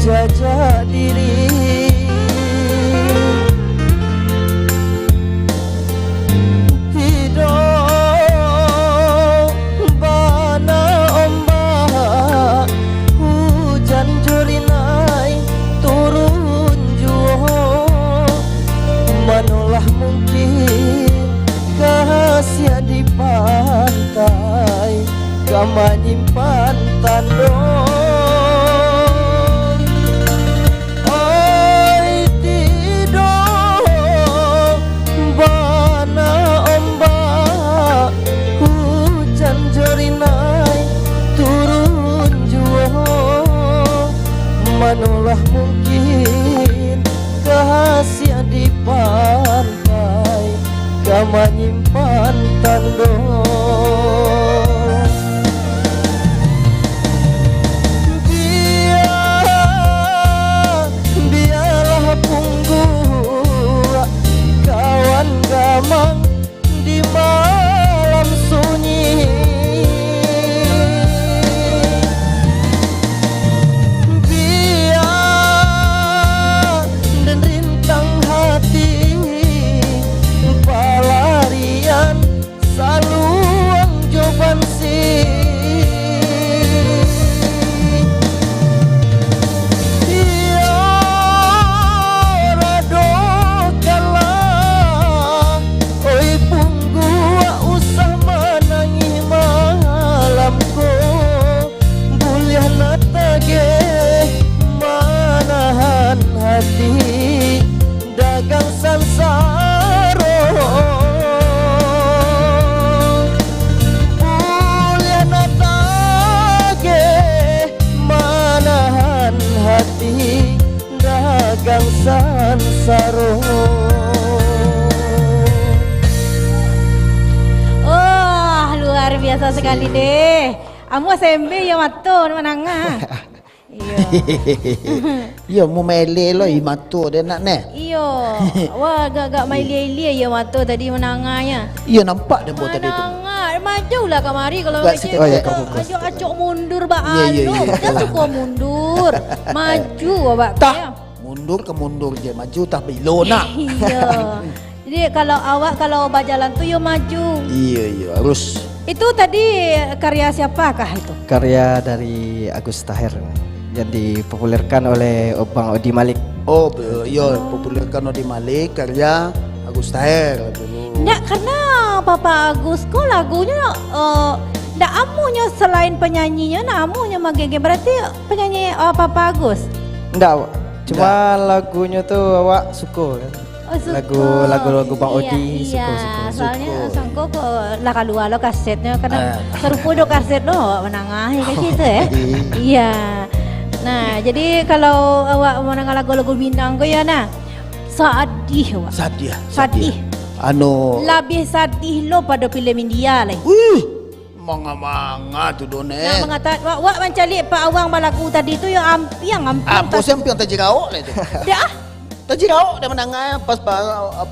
jajak diri. Tido bana ombak, hujan jo rinai turun juo. Manolah mungkin kasiah di pantai ka manyimpan tando. Oi, tido bana ombak, hujan jo rinai turun juo. Manolah mungkin kasiah di pantai ka manyimpan tando. Bia, bialah pungguak kawan gamang di malam sunyi. Bia den rintang hati, palarian saluang jo bansi. Iyo, rado kalah, oi pungguak usah manangih malam ko. Buliah nak tageh manahan hati dagang sansaro. Buliah nak tageh manahan hati dagang sansaro. Wah, luar biasa sekali deh. Amuah sembe yo mato manangah. Iyo. Iyo, mu maele lo i mato deh nak neh. Iyo. Wah, agak-agak mailie-ilie yo mato tadi manangahnyo. Iyo, nampak deh bo tadi tu. Manangah, Maju lah kamari kalau Agak macam sikit. Oh, ya, tu, kampus. Ajo acok mundur ba Iya, iya, anu. Iya, Jan iya. Suko mundur. Maju awak Tah, ya. Mundur ka mundur je, maju tah bilo nak. Iya. Jadi kalau awak kalau bajalan tu yo maju. Iya, iya, harus. Itu tadi karya siapakah itu? Karya dari Agus Taher yang dipopulerkan oleh Bang Odi Malik. Oh, be- yo, populerkan Odi Malik, karya Agus Taher dulu. Ndak, karena Papa Agus ko lagunyo, eh, ndak amuahnyo selain penyanyinyo, ndak amuahnyo magege. Berarti penyanyi, eh, Papa Agus? Ndak, Wak. Cuma Ndak. Lagunyo tu awak suko kan. Oh, suko. Lagu, lagu-lagu Bang Iya, Odi, suko, iya. Suko, suko. Soalnya Suko. Sangko ko lah kalua lo kasetnyo, kan Ah. Sarupo do kaset lo awak manangah, ya, kan, gitu, ya? Iya. Iya. Nah, jadi kalau awak manangah lagu-lagu Minang ko, ya, nah, sadih awak. Sadih, Sadih. sadih. Anu Labiah sadih lo pado filem India lai. Wih, manga-manga tu, Don, Nah, eh. mangata, wak, wak mancaliak Pak Awang balagu tadi tu, yo, ampiang, ampiang Apo tas- sih ampiang tajiraok lah tu? Dah. Tajiraok dah manangah pas, pas,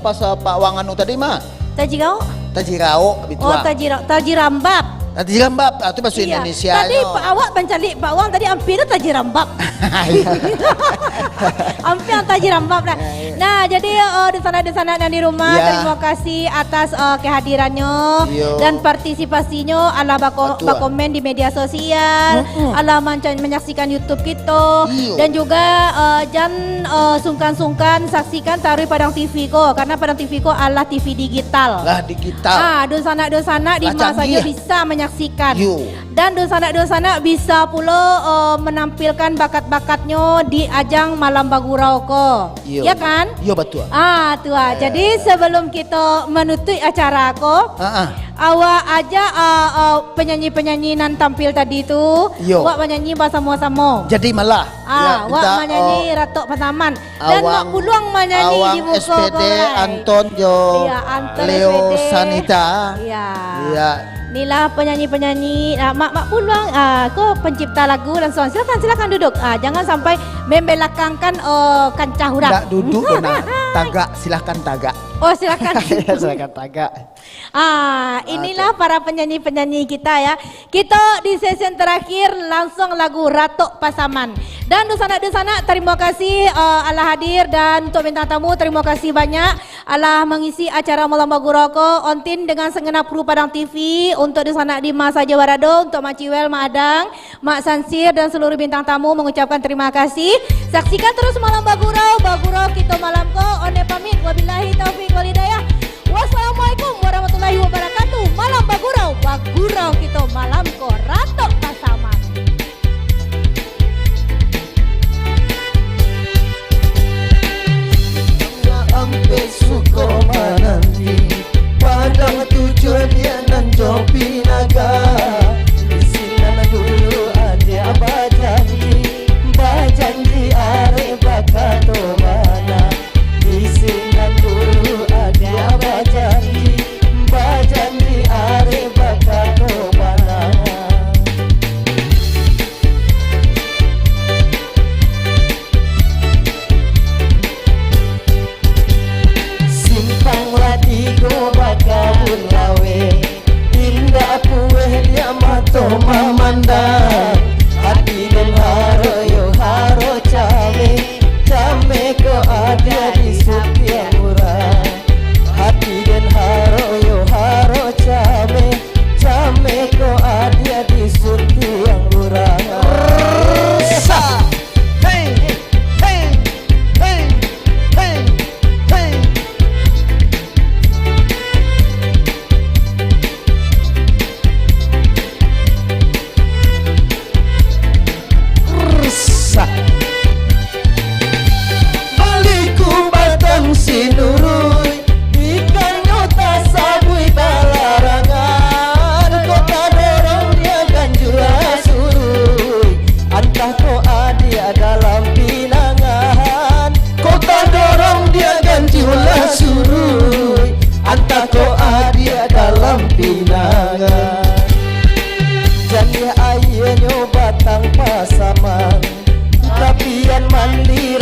pas, uh, Pak Wang anu tadi mah. Tajiraok? Tajiraok, gitu, Oh, ah. tajira-, tajirambap. Ah, tajirambap. Ah, tu bahasa Ya. Indonesia Tadi nyo. Pak awak mancaliak Pak Wang tadi ampia tu tajirambap. Ampia tajirambap lah. Ya, ya. Nah, jadi, uh, dunsanak-dunsanak nan di rumah, Ya. terima kasih atas, uh, kehadirannyo Iyo. dan partisipasinyo, alah bako-, Batua. bakomen di media sosial, Mm-mm. alah manca-, manyaksikan YouTube kito, Iyo. dan juga, uh, jan, uh, sungkan-sungkan saksikan taruih Padang T V ko, karena Padang T V ko alah T V digital. Lah digital. Ah, dunsanak-dunsanak di Lah ma sajo canggih. bisa manyaksikan. Yo. Dan dunsanak-dunsanak bisa pulo, uh, menampilkan bakat-bakatnyo di ajang Malam Bagurau ko. Iyo. Ya kan? Iyo, batua. Ah, tu ah. Eh. Jadi, sebelum kito manutuik acara ko, Ah, ah. awak ajak, ah, ah, penyanyi-penyanyi nan tampil tadi tu, Iyo. awak manyanyi basamo-samo. Jadi malah, Ah, ya, wak minta, manyanyi oh, Ratok Pasaman. Dan Awang, Mak Puluang manyanyi Awang di muko S P D, ko, lai. Anton jo Iya, Anton Leo S P D. Sanita. Iya. Iya. Inilah penyanyi-penyanyi, ah, Mak, Mak Puluang, ah, ko pencipta lagu langsung. Silakan, silakan duduk. Ah, jangan sampai membelakangkan, oh, kancah urang. Ndak duduk, nak tagak, silakan tagak. Oh, silakan. Silakan tagak. Ah, Ah, inilah tu. para penyanyi-penyanyi kita, ya. Kito di sesi terakhir langsung lagu Ratok Pasaman. Dan dunsanak-dunsanak, terima kasih, eh, alah hadir, dan untuk bintang tamu, terima kasih banyak alah mengisi acara Malam Bagurau ko. Ontin dengan segenap kru Padang T V, untuk dunsanak di ma sajo barado, untuk Mak Ciwel, Mak Adang, Mak Sansir dan seluruh bintang tamu mengucapkan terima kasih. Saksikan terus Malam Bagurau, Bagurau Kito Malam ko. Onde pamit, wabillahi taufik wal hidayah. Wassalamualaikum warahmatullahi wabarakatuh. Malam Bagurau, Bagurau Kito Malam ko, Ratok Pasaman. Ampek suko mananti, Padang Tujuah Diak nan jo Pinaga. Di sinan dulu adiak bajanji, bajanji arek bakato bana. Di sinan dulu adiak bajanji, bajanji arek bakato bana. Simpang lah tigo bakabun laweh, indak pueh diak mato mamandang. Hati den haro yo haro cameh, cameh ko adiak di sutiang urang. Hati den haro yo haro cameh, cameh ko adiak di sutiang urang. Sa. Hei, hei, hei, hei, hei. Rusak. Baliku batang sinurui, ikanyo tasabuik balarangan. Kota dorong dia ganjua surui, antah ko adiak dalam pinangan. Kota dorong dia ganjua surui, antah ko adiak dalam pinangan. Janiah aianyo batang pasaman, tapian mandi